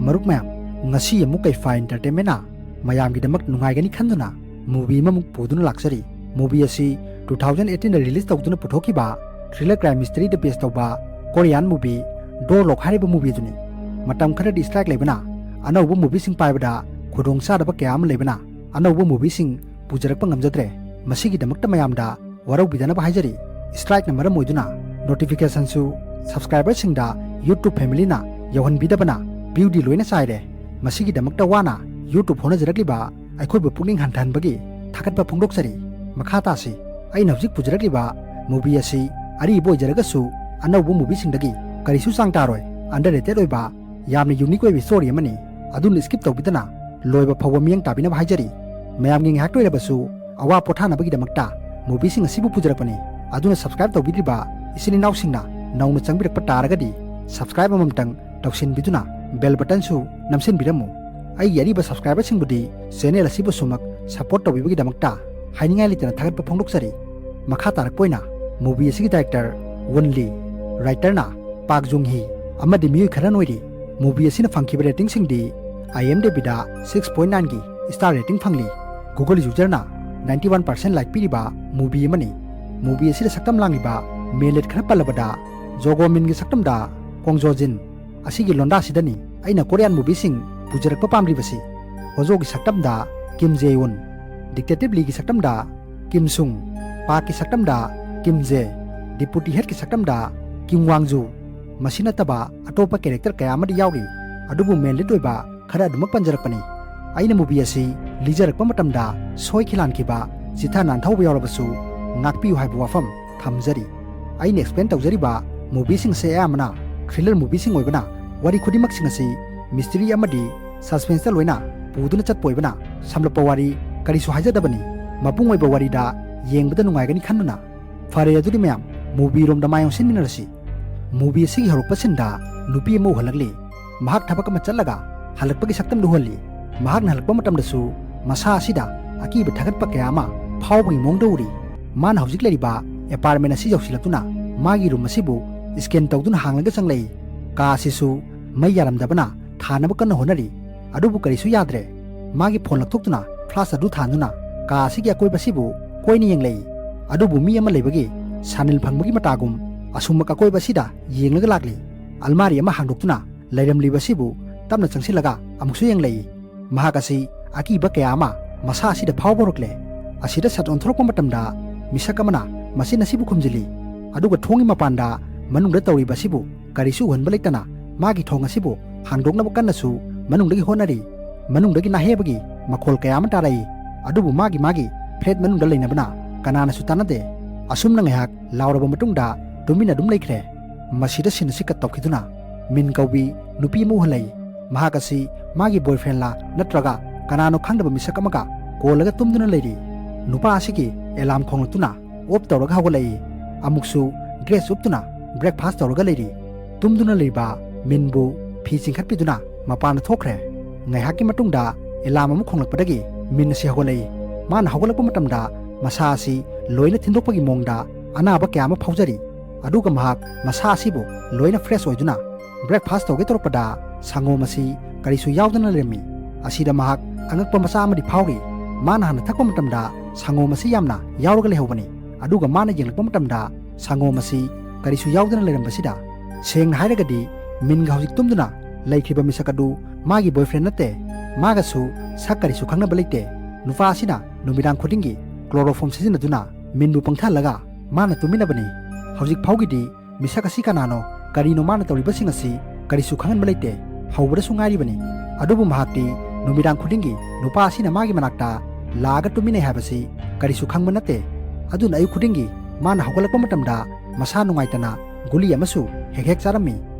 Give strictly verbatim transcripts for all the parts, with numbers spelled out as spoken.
ꯃꯔꯨꯞ ꯃꯌꯥꯝ, ꯉꯁꯤ ꯑꯃꯨꯛ ꯀꯩꯐꯥ Entertainment ꯅ ꯃꯌꯥꯝꯒꯤꯗꯃꯛ ꯅꯨꯡꯉꯥꯏꯒꯅꯤ ꯈꯟꯗꯨꯅ movie ꯑꯃꯃꯨꯛ ꯄꯨꯗꯨꯅ ꯂꯥꯛꯆꯔꯤ꯫ Movie ꯑꯁꯤ two thousand eighteen ꯗ release ꯇꯧꯗꯨꯅ ꯄꯨꯊꯣꯛꯈꯤꯕ thriller crime mystery ꯗ base ꯇꯧꯕ Korean movie Door Lock ꯍꯥꯏꯔꯤꯕ movie ꯑꯗꯨꯅꯤ꯫ ꯃꯇꯝ ꯈꯔꯗꯤ strike ꯂꯩꯕꯅ, ꯑꯅꯧꯕ movie ꯁꯤꯡ ꯄꯥꯏꯕꯗ ꯈꯨꯗꯣꯡꯆꯥꯗꯕ ꯀꯌꯥ ꯑꯃ ꯂꯩꯕꯅ, ꯑꯅꯧꯕ movie ꯁꯤꯡ ꯄꯨꯖꯔꯛꯄ ꯉꯝꯖꯗ꯭ꯔꯦ꯫ ꯃꯁꯤꯒꯤꯗꯃꯛꯇ ꯃꯌꯥꯝꯗ ꯋꯥꯔꯧꯕꯤꯗꯅꯕ ꯍꯥꯏꯖꯔꯤ꯫ Strike ꯅ ꯃꯔꯝ ꯑꯣꯏꯗꯨꯅ notification ꯁꯨ subscriber ꯁꯤꯡꯗ YouTube family ꯅ ꯌꯧꯍꯟꯕꯤꯗꯕꯅ view ꯗꯤ ꯂꯣꯏꯅ ꯆꯥꯏꯔꯦ꯫ ꯃꯁꯤꯒꯤꯗꯃꯛꯇ ꯋꯥꯅ YouTube ꯍꯣꯠꯅꯖꯔꯛꯂꯤꯕ ꯑꯩꯈꯣꯏꯕꯨ ꯄꯨꯛꯅꯤꯡ ꯍꯟꯊꯍꯟꯕꯒꯤ ꯊꯥꯒꯠꯄ ꯐꯣꯡꯗꯣꯛꯆꯔꯤ꯫ ꯃꯈꯥ ꯇꯥꯁꯤ꯫ ꯑꯩꯅ ꯍꯧꯖꯤꯛ ꯄꯨꯖꯔꯛꯂꯤꯕ movie ꯑꯁꯤ ꯑꯔꯤꯕ ꯑꯣꯏꯖꯔꯒꯁꯨ ꯑꯅꯧꯕ movie ꯁꯤꯡꯗꯒꯤ ꯀꯔꯤꯁꯨ ꯆꯥꯡ ꯇꯥꯔꯣꯏ꯫ Underrated ꯑꯣꯏꯕ, ꯌꯥꯝꯅ unique ꯑꯣꯏꯕ story ꯑꯃꯅꯤ꯫ ꯑꯗꯨꯅ skip ꯇꯧꯕꯤꯗꯅ ꯂꯣꯏꯕ ꯐꯥꯎꯕ ꯃꯤꯠꯌꯦꯡ ꯇꯥꯕꯤꯅꯕ ꯍꯥꯏꯖꯔꯤ꯫ ꯃꯌꯥꯝꯒꯤ ꯉꯥꯏꯍꯥꯛꯇ ꯑꯣꯏꯔꯕꯁꯨ ꯑꯋꯥ ꯄꯣꯊꯥꯅꯕꯒꯤꯗꯃꯛꯇ movie ꯁꯤꯡ ꯑꯁꯤꯕꯨ ꯄꯨꯖꯔꯛꯄꯅꯤ꯫ ꯑꯗꯨꯅ subscribe ꯇꯧꯕꯤꯗ꯭ꯔꯤꯕ ꯏꯆꯤꯟ ꯏꯅꯥꯎꯁꯤꯡꯅ ꯅꯧꯅ ꯆꯪꯕꯤꯔꯛꯄ ꯇꯥꯔꯒꯗꯤ subscribe ꯑꯃꯃꯝꯇꯪ ꯇꯧꯁꯤꯟꯕꯤꯗꯨꯅ bell button ꯁꯨ ꯅꯝꯁꯤꯟꯕꯤꯔꯝꯃꯨ꯫ ꯑꯩꯒꯤ ꯑꯔꯤꯕ subscriber ꯁꯤꯡꯕꯨꯗꯤ channel ꯑꯁꯤꯕꯨ ꯁꯨꯃꯛ support ꯇꯧꯕꯤꯕꯒꯤꯗꯃꯛꯇ ꯍꯥꯏꯅꯤꯡꯉꯥꯏ ꯂꯩꯇꯅ ꯊꯥꯒꯠꯄ ꯐꯣꯡꯗꯣꯛꯆꯔꯤ꯫ ꯃꯈꯥ ꯇꯥꯔꯛꯄ ꯑꯣꯏꯅ movie ꯑꯁꯤꯒꯤ director Won Lee, writer ꯅ Park Joong Hee ꯑꯃꯗꯤ ꯃꯤꯑꯣꯏ ꯈꯔꯅ ꯑꯣꯏꯔꯤ꯫ Movie ꯑꯁꯤꯅ ꯐꯪꯈꯤꯕ rating ꯁꯤꯡꯗꯤ IMDb ꯗ six point nine ꯒꯤ star rating ꯐꯪꯂꯤ꯫ Google user ꯅ ninety one percent like ꯄꯤꯔꯤꯕ movie ꯑꯃꯅꯤ꯫ Movie ꯑꯁꯤꯗ ꯁꯛꯇꯝ ꯂꯥꯡꯂꯤꯕ main lead ꯈꯔ ꯄꯜꯂꯕꯗ, ꯖꯣꯒꯣ ꯃꯤꯟꯒꯤ ꯁꯛꯇꯝꯗ ꯀꯣꯡ ꯖꯣ ꯖꯤꯟ꯫ ꯑꯁꯤꯒꯤ ꯂꯣꯟꯗꯥꯁꯤꯗꯅꯤ ꯑꯩꯅ Korean movie ꯁꯤꯡ ꯄꯨꯖꯔꯛꯄ ꯄꯥꯝꯂꯤꯕꯁꯤ꯫ ꯍꯣꯖꯣꯒꯤ ꯁꯛꯇꯝꯗ ꯀꯤꯝ ꯖꯦ ꯎꯟ, Detective Leeꯒꯤ ꯁꯛꯇꯝꯗ ꯀꯤꯝ ꯁꯨꯡ, ꯄꯥꯛꯀꯤ ꯁꯛꯇꯝꯗ ꯀꯤꯝ ꯖꯦ, Deputy Headꯀꯤ ꯁꯛꯇꯝꯗ ꯀꯤꯝ ꯋꯥꯡ ꯖꯨ꯫ ꯃꯁꯤ ꯅꯠꯇꯕ ꯑꯇꯣꯞꯄ character ꯀꯌꯥ ꯑꯃꯗꯤ ꯌꯥꯎꯔꯤ, ꯑꯗꯨꯕꯨ main lead ꯑꯣꯏꯕ ꯈꯔ ꯑꯗꯨꯃꯛ ꯄꯟꯖꯔꯛꯄꯅꯤ꯫ ꯑꯩꯅ movie ꯑꯁꯤ ꯂꯤꯖꯔꯛꯄ ꯃꯇꯝꯗ ꯁꯣꯏꯈꯤ ꯂꯥꯟꯈꯤꯕ, ꯆꯤꯊ ꯅꯥꯟꯊꯍꯧꯕ ꯌꯥꯎꯔꯕꯁꯨ ꯉꯥꯛꯄꯤꯌꯨ ꯍꯥꯏꯕ ꯋꯥꯐꯝ ꯊꯝꯖꯔꯤ꯫ ꯑꯩꯅ explain ꯇꯧꯖꯔꯤꯕ movie ꯁꯤꯡ ꯑꯁꯤ ꯑꯌꯥꯝꯕꯅ thriller movie ꯁꯤꯡ ꯑꯣꯏꯕꯅ, ꯋꯥꯔꯤ ꯈꯨꯗꯤꯡꯃꯛꯁꯤꯡ ꯑꯁꯤ mystery ꯑꯃꯗꯤ suspense ꯇ ꯂꯣꯏꯅ ꯄꯨꯗꯨꯅ ꯆꯠꯄ ꯑꯣꯏꯕꯅ, ꯁꯝꯂꯞꯄ ꯋꯥꯔꯤ ꯀꯔꯤꯁꯨ ꯍꯥꯏꯖꯗꯕꯅꯤ꯫ ꯃꯄꯨꯡ ꯑꯣꯏꯕ ꯋꯥꯔꯤꯗ ꯌꯦꯡꯕꯗ ꯅꯨꯡꯉꯥꯏꯒꯅꯤ ꯈꯟꯗꯨꯅ꯫ ꯐꯔꯦ, ꯑꯗꯨꯗꯤ ꯃꯌꯥꯝ, movie ꯔꯣꯝꯗ ꯃꯥꯏ ꯑꯣꯟꯁꯤꯟꯃꯤꯟꯅꯔꯁꯤ꯫ Movie ꯑꯁꯤꯒꯤ ꯍꯧꯔꯛꯄ scene ꯗ ꯅꯨꯄꯤ ꯑꯃ ꯎꯍꯜꯂꯛꯂꯤ꯫ ꯃꯍꯥꯛ ꯊꯕꯛ ꯑꯃ ꯆꯠꯂꯒ ꯍꯜꯂꯛꯄꯒꯤ ꯁꯛꯇꯝꯗꯨ ꯎꯍꯜꯂꯤ꯫ ꯃꯍꯥꯛꯅ ꯍꯜꯂꯛꯄ ꯃꯇꯝꯗꯁꯨ ꯃꯁꯥ ꯑꯁꯤꯗ ꯑꯀꯤꯕ ꯊꯥꯒꯠꯄ ꯀꯌꯥ ꯑꯃ ꯐꯥꯎꯕꯒꯤ ꯃꯑꯣꯡꯗ ꯎꯔꯤ꯫ ꯃꯥꯅ ꯍꯧꯖꯤꯛ ꯂꯩꯔꯤꯕ apartment ꯑꯁꯤ ꯌꯧꯁꯤꯜꯂꯛꯇꯨꯅ ꯃꯥꯒꯤ room ꯑꯁꯤꯕꯨ scan ꯇꯧꯗꯨꯅ ꯍꯥꯡꯂꯒ ꯆꯪꯂꯛꯏ꯫ ꯀꯥ ꯑꯁꯤꯁꯨ ꯃꯩ ꯌꯥꯔꯝꯗꯕꯅ ꯊꯥꯅꯕ ꯀꯟꯅ ꯍꯣꯠꯅꯔꯤ꯫ ꯑꯗꯨꯕꯨ ꯀꯔꯤꯁꯨ ꯌꯥꯗ꯭ꯔꯦ꯫ ꯃꯥꯒꯤ ꯐꯣꯟ ꯂꯧꯊꯣꯛꯇꯨꯅ ꯐ꯭ꯂꯥꯁ ꯑꯗꯨ ꯊꯥꯟꯗꯨꯅ ꯀꯥ ꯑꯁꯤꯒꯤ ꯑꯀꯣꯏꯕ ꯑꯁꯤꯕꯨ ꯀꯣꯏꯅ ꯌꯦꯡꯂꯛꯏ꯫ ꯑꯗꯨꯕꯨ ꯃꯤ ꯑꯃ ꯂꯩꯕꯒꯤ ꯁꯥꯅꯤꯜ ꯐꯪꯕꯒꯤ ꯃꯇꯥꯒꯨꯝ ꯑꯁꯨꯝꯃꯛ ꯑꯀꯣꯏꯕ ꯑꯁꯤꯗ ꯌꯦꯡꯂꯒ ꯂꯥꯛꯂꯤ꯫ ꯑꯜꯃꯥꯔꯤ ꯑꯃ ꯍꯥꯡꯗꯣꯛꯇꯨꯅ ꯂꯩꯔꯝꯂꯤꯕ ꯑꯁꯤꯕꯨ ꯇꯞꯅ ꯆꯪꯁꯤꯜꯂꯒ ꯑꯃꯨꯛꯁꯨ ꯌꯦꯡꯂꯛꯏ꯫ ꯃꯍꯥꯛ ꯑꯁꯤ ꯑꯀꯤꯕ ꯀꯌꯥ ꯑꯃ ꯃꯁꯥ ꯑꯁꯤꯗ ꯐꯥꯎꯕ ꯍꯧꯔꯛꯂꯦ꯫ ꯑꯁꯤꯗ ꯁꯠ ꯑꯣꯟꯊꯣꯔꯛꯄ ꯃꯇꯝꯗ ꯃꯤꯁꯛ ꯑꯃꯅ ꯃꯆꯤꯟ ꯑꯁꯤꯕꯨ ꯈꯨꯝꯖꯤꯜꯂꯤ꯫ ꯑꯗꯨꯒ ꯊꯣꯡꯒꯤ ꯃꯄꯥꯟꯗ ꯃꯅꯨꯡꯗ ꯇꯧꯔꯤꯕ ꯑꯁꯤꯕꯨ ꯀꯔꯤꯁꯨ ꯎꯍꯟꯕ ꯂꯩꯇꯅ ꯃꯥꯒꯤ ꯊꯣꯡ ꯑꯁꯤꯕꯨ ꯍꯥꯡꯗꯣꯛꯅꯕ ꯀꯟꯅꯁꯨ ꯃꯅꯨꯡꯗꯒꯤ ꯍꯣꯠꯅꯔꯤ꯫ ꯃꯅꯨꯡꯗꯒꯤ ꯅꯥꯍꯦꯕꯒꯤ ꯃꯈꯣꯜ ꯀꯌꯥ ꯑꯃ ꯇꯥꯔꯛꯏ꯫ ꯑꯗꯨꯕꯨ ꯃꯥꯒꯤ ꯃꯥꯒꯤ ꯐ꯭ꯂꯦꯠ ꯃꯅꯨꯡꯗ ꯂꯩꯅꯕꯅ ꯀꯅꯥꯅꯁꯨ ꯇꯥꯟꯅꯗꯦ꯫ ꯑꯁꯨꯝꯅ ꯉꯥꯏꯍꯥꯛ ꯂꯥꯎꯔꯕ ꯃꯇꯨꯡꯗ ꯇꯨꯃꯤꯟꯅ ꯑꯗꯨꯝ ꯂꯩꯈ꯭ꯔꯦ꯫ ꯃꯁꯤꯗ ꯁꯤꯟ ꯑꯁꯤ ꯀꯠ ꯇꯧꯈꯤꯗꯨꯅ ꯃꯤꯟ ꯀꯧꯕꯤ ꯅꯨꯄꯤ ꯑꯃ ꯎꯍꯜꯂꯛꯏ꯫ ꯃꯍꯥꯛ ꯑꯁꯤ ꯃꯥꯒꯤ ꯕꯣꯏꯐ꯭ꯔꯦꯟꯂ ꯅꯠꯇ꯭ꯔꯒ ꯀꯅꯥꯅꯣ ꯈꯪꯗꯕ ꯃꯤꯁꯛ ꯑꯃꯒ ꯀꯣꯜꯂꯒ ꯇꯨꯝꯗꯨꯅ ꯂꯩꯔꯤ꯫ ꯅꯨꯄꯥ ꯑꯁꯤꯒꯤ ꯑꯦꯂꯥꯝ ꯈꯣꯡꯂꯛꯇꯨꯅ ꯑꯣꯞ ꯇꯧꯔꯒ ꯍꯧꯒꯠꯂꯛꯏ꯫ ꯑꯃꯨꯛꯁꯨ ꯗ꯭ꯔꯦꯁ ꯎꯞꯇꯨꯅ ꯕ꯭ꯔꯦꯛꯐꯥꯁ ꯇꯧꯔꯒ ꯂꯩꯔꯤ꯫ ꯇꯨꯝꯗꯨꯅ ꯂꯩꯕ ꯃꯤꯟꯕꯨ ꯐꯤ ꯆꯤꯡꯈꯠꯄꯤꯗꯨꯅ ꯃꯄꯥꯟꯗ ꯊꯣꯛꯈ꯭ꯔꯦ꯫ ꯉꯥꯏꯍꯥꯛꯀꯤ ꯃꯇꯨꯡꯗ ꯑꯦꯂꯥꯝ ꯑꯃ ꯈꯣꯡꯂꯛꯄꯗꯒꯤ ꯃꯤꯟ ꯑꯁꯤ ꯍꯧꯒꯠꯂꯛꯏ꯫ ꯃꯥꯅ ꯍꯧꯒꯠꯂꯛꯄ ꯃꯇꯝꯗ ꯃꯁꯥ ꯑꯁꯤ ꯂꯣꯏꯅ ꯊꯤꯟꯗꯣꯛꯄꯒꯤ ꯃꯑꯣꯡꯗ ꯑꯅꯥꯕ ꯀꯌꯥ ꯑꯃ ꯐꯥꯎꯖꯔꯤ꯫ ꯑꯗꯨꯒ ꯃꯍꯥꯛ ꯃꯁꯥ ꯑꯁꯤꯕꯨ ꯂꯣꯏꯅ ꯐ꯭ꯔꯦꯁ ꯑꯣꯏꯗꯨꯅ ꯕ꯭ꯔꯦꯛꯐꯥꯁ ꯇꯧꯒꯦ ꯇꯧꯔꯛꯄꯗ ꯁꯪꯒꯣꯝ ꯑꯁꯤ ꯀꯔꯤꯁꯨ ꯌꯥꯎꯗꯅ ꯂꯩꯔꯝꯃꯤ꯫ ꯑꯁꯤꯗ ꯃꯍꯥꯛ ꯑꯉꯛꯄ ꯃꯆꯥ ꯑꯃꯗꯤ ꯐꯥꯎꯔꯤ꯫ ꯃꯥꯅ ꯍꯥꯟꯅ ꯊꯛꯄ ꯃꯇꯝꯗ ꯁꯪꯒꯣꯝ ꯑꯁꯤ ꯌꯥꯝꯅ ꯌꯥꯎꯔꯒ ꯂꯩꯍꯧꯕꯅꯤ꯫ ꯑꯗꯨꯒ ꯃꯥꯅ ꯌꯦꯡꯂꯛꯄ ꯃꯇꯝꯗ ꯁꯪꯒꯣꯝ ꯑꯁꯤ ꯀꯔꯤꯁꯨ ꯌꯥꯎꯗꯅ ꯂꯩꯔꯝꯕꯁꯤꯗ, ꯁꯦꯡꯅ ꯍꯥꯏꯔꯒꯗꯤ ꯃꯤꯟꯒ ꯍꯧꯖꯤꯛ ꯇꯨꯝꯗꯨꯅ ꯂꯩꯈ꯭ꯔꯤꯕ ꯃꯤꯁꯛ ꯑꯗꯨ ꯃꯥꯒꯤ ꯕꯣꯏꯐ꯭ꯔꯦꯟ ꯅꯠꯇꯦ꯫ ꯃꯥꯒꯁꯨ ꯁꯛ ꯀꯔꯤꯁꯨ ꯈꯪꯅꯕ ꯂꯩꯇꯦ꯫ ꯅꯨꯄꯥ ꯑꯁꯤꯅ ꯅꯨꯃꯤꯗꯥꯡ ꯈꯨꯗꯤꯡꯒꯤ ꯀ꯭ꯂꯣꯔꯣꯐꯣꯝ ꯁꯤꯖꯤꯟꯅꯗꯨꯅ ꯃꯤꯟꯕꯨ ꯄꯪꯊꯍꯜꯂꯒ ꯃꯥꯅ ꯇꯨꯝꯃꯤꯟꯅꯕꯅꯤ꯫ ꯍꯧꯖꯤꯛ ꯐꯥꯎꯒꯤꯗꯤ ꯃꯤꯁꯛ ꯑꯁꯤ ꯀꯅꯥꯅꯣ, ꯀꯔꯤꯅꯣ ꯃꯥꯅ ꯇꯧꯔꯤꯕꯁꯤꯡ ꯑꯁꯤ ꯀꯔꯤꯁꯨ ꯈꯪꯍꯟꯕ ꯂꯩꯇꯦ꯫ ꯍꯧꯕꯗꯁꯨ ꯉꯥꯏꯔꯤꯕꯅꯤ꯫ ꯑꯗꯨꯕꯨ ꯃꯍꯥꯛꯇꯤ ꯅꯨꯃꯤꯗꯥꯡ ꯈꯨꯗꯤꯡꯒꯤ ꯅꯨꯄꯥ ꯑꯁꯤꯅ ꯃꯥꯒꯤ ꯃꯅꯥꯛꯇ ꯂꯥꯛꯑꯒ ꯇꯨꯝꯃꯤꯟꯅꯩ ꯍꯥꯏꯕꯁꯤ ꯀꯔꯤꯁꯨ ꯈꯪꯕ ꯅꯠꯇꯦ꯫ ꯑꯗꯨꯅ ꯑꯌꯨꯛ ꯈꯨꯗꯤꯡꯒꯤ ꯃꯥꯅ ꯍꯧꯒꯠꯂꯛꯄ ꯃꯇꯝꯗ ꯃꯁꯥ ꯅꯨꯡꯉꯥꯏꯇꯅ ꯒꯨꯂꯤ ꯑꯃꯁꯨ ꯍꯦꯛ ꯍꯦꯛ ꯆꯥꯔꯝꯃꯤ꯫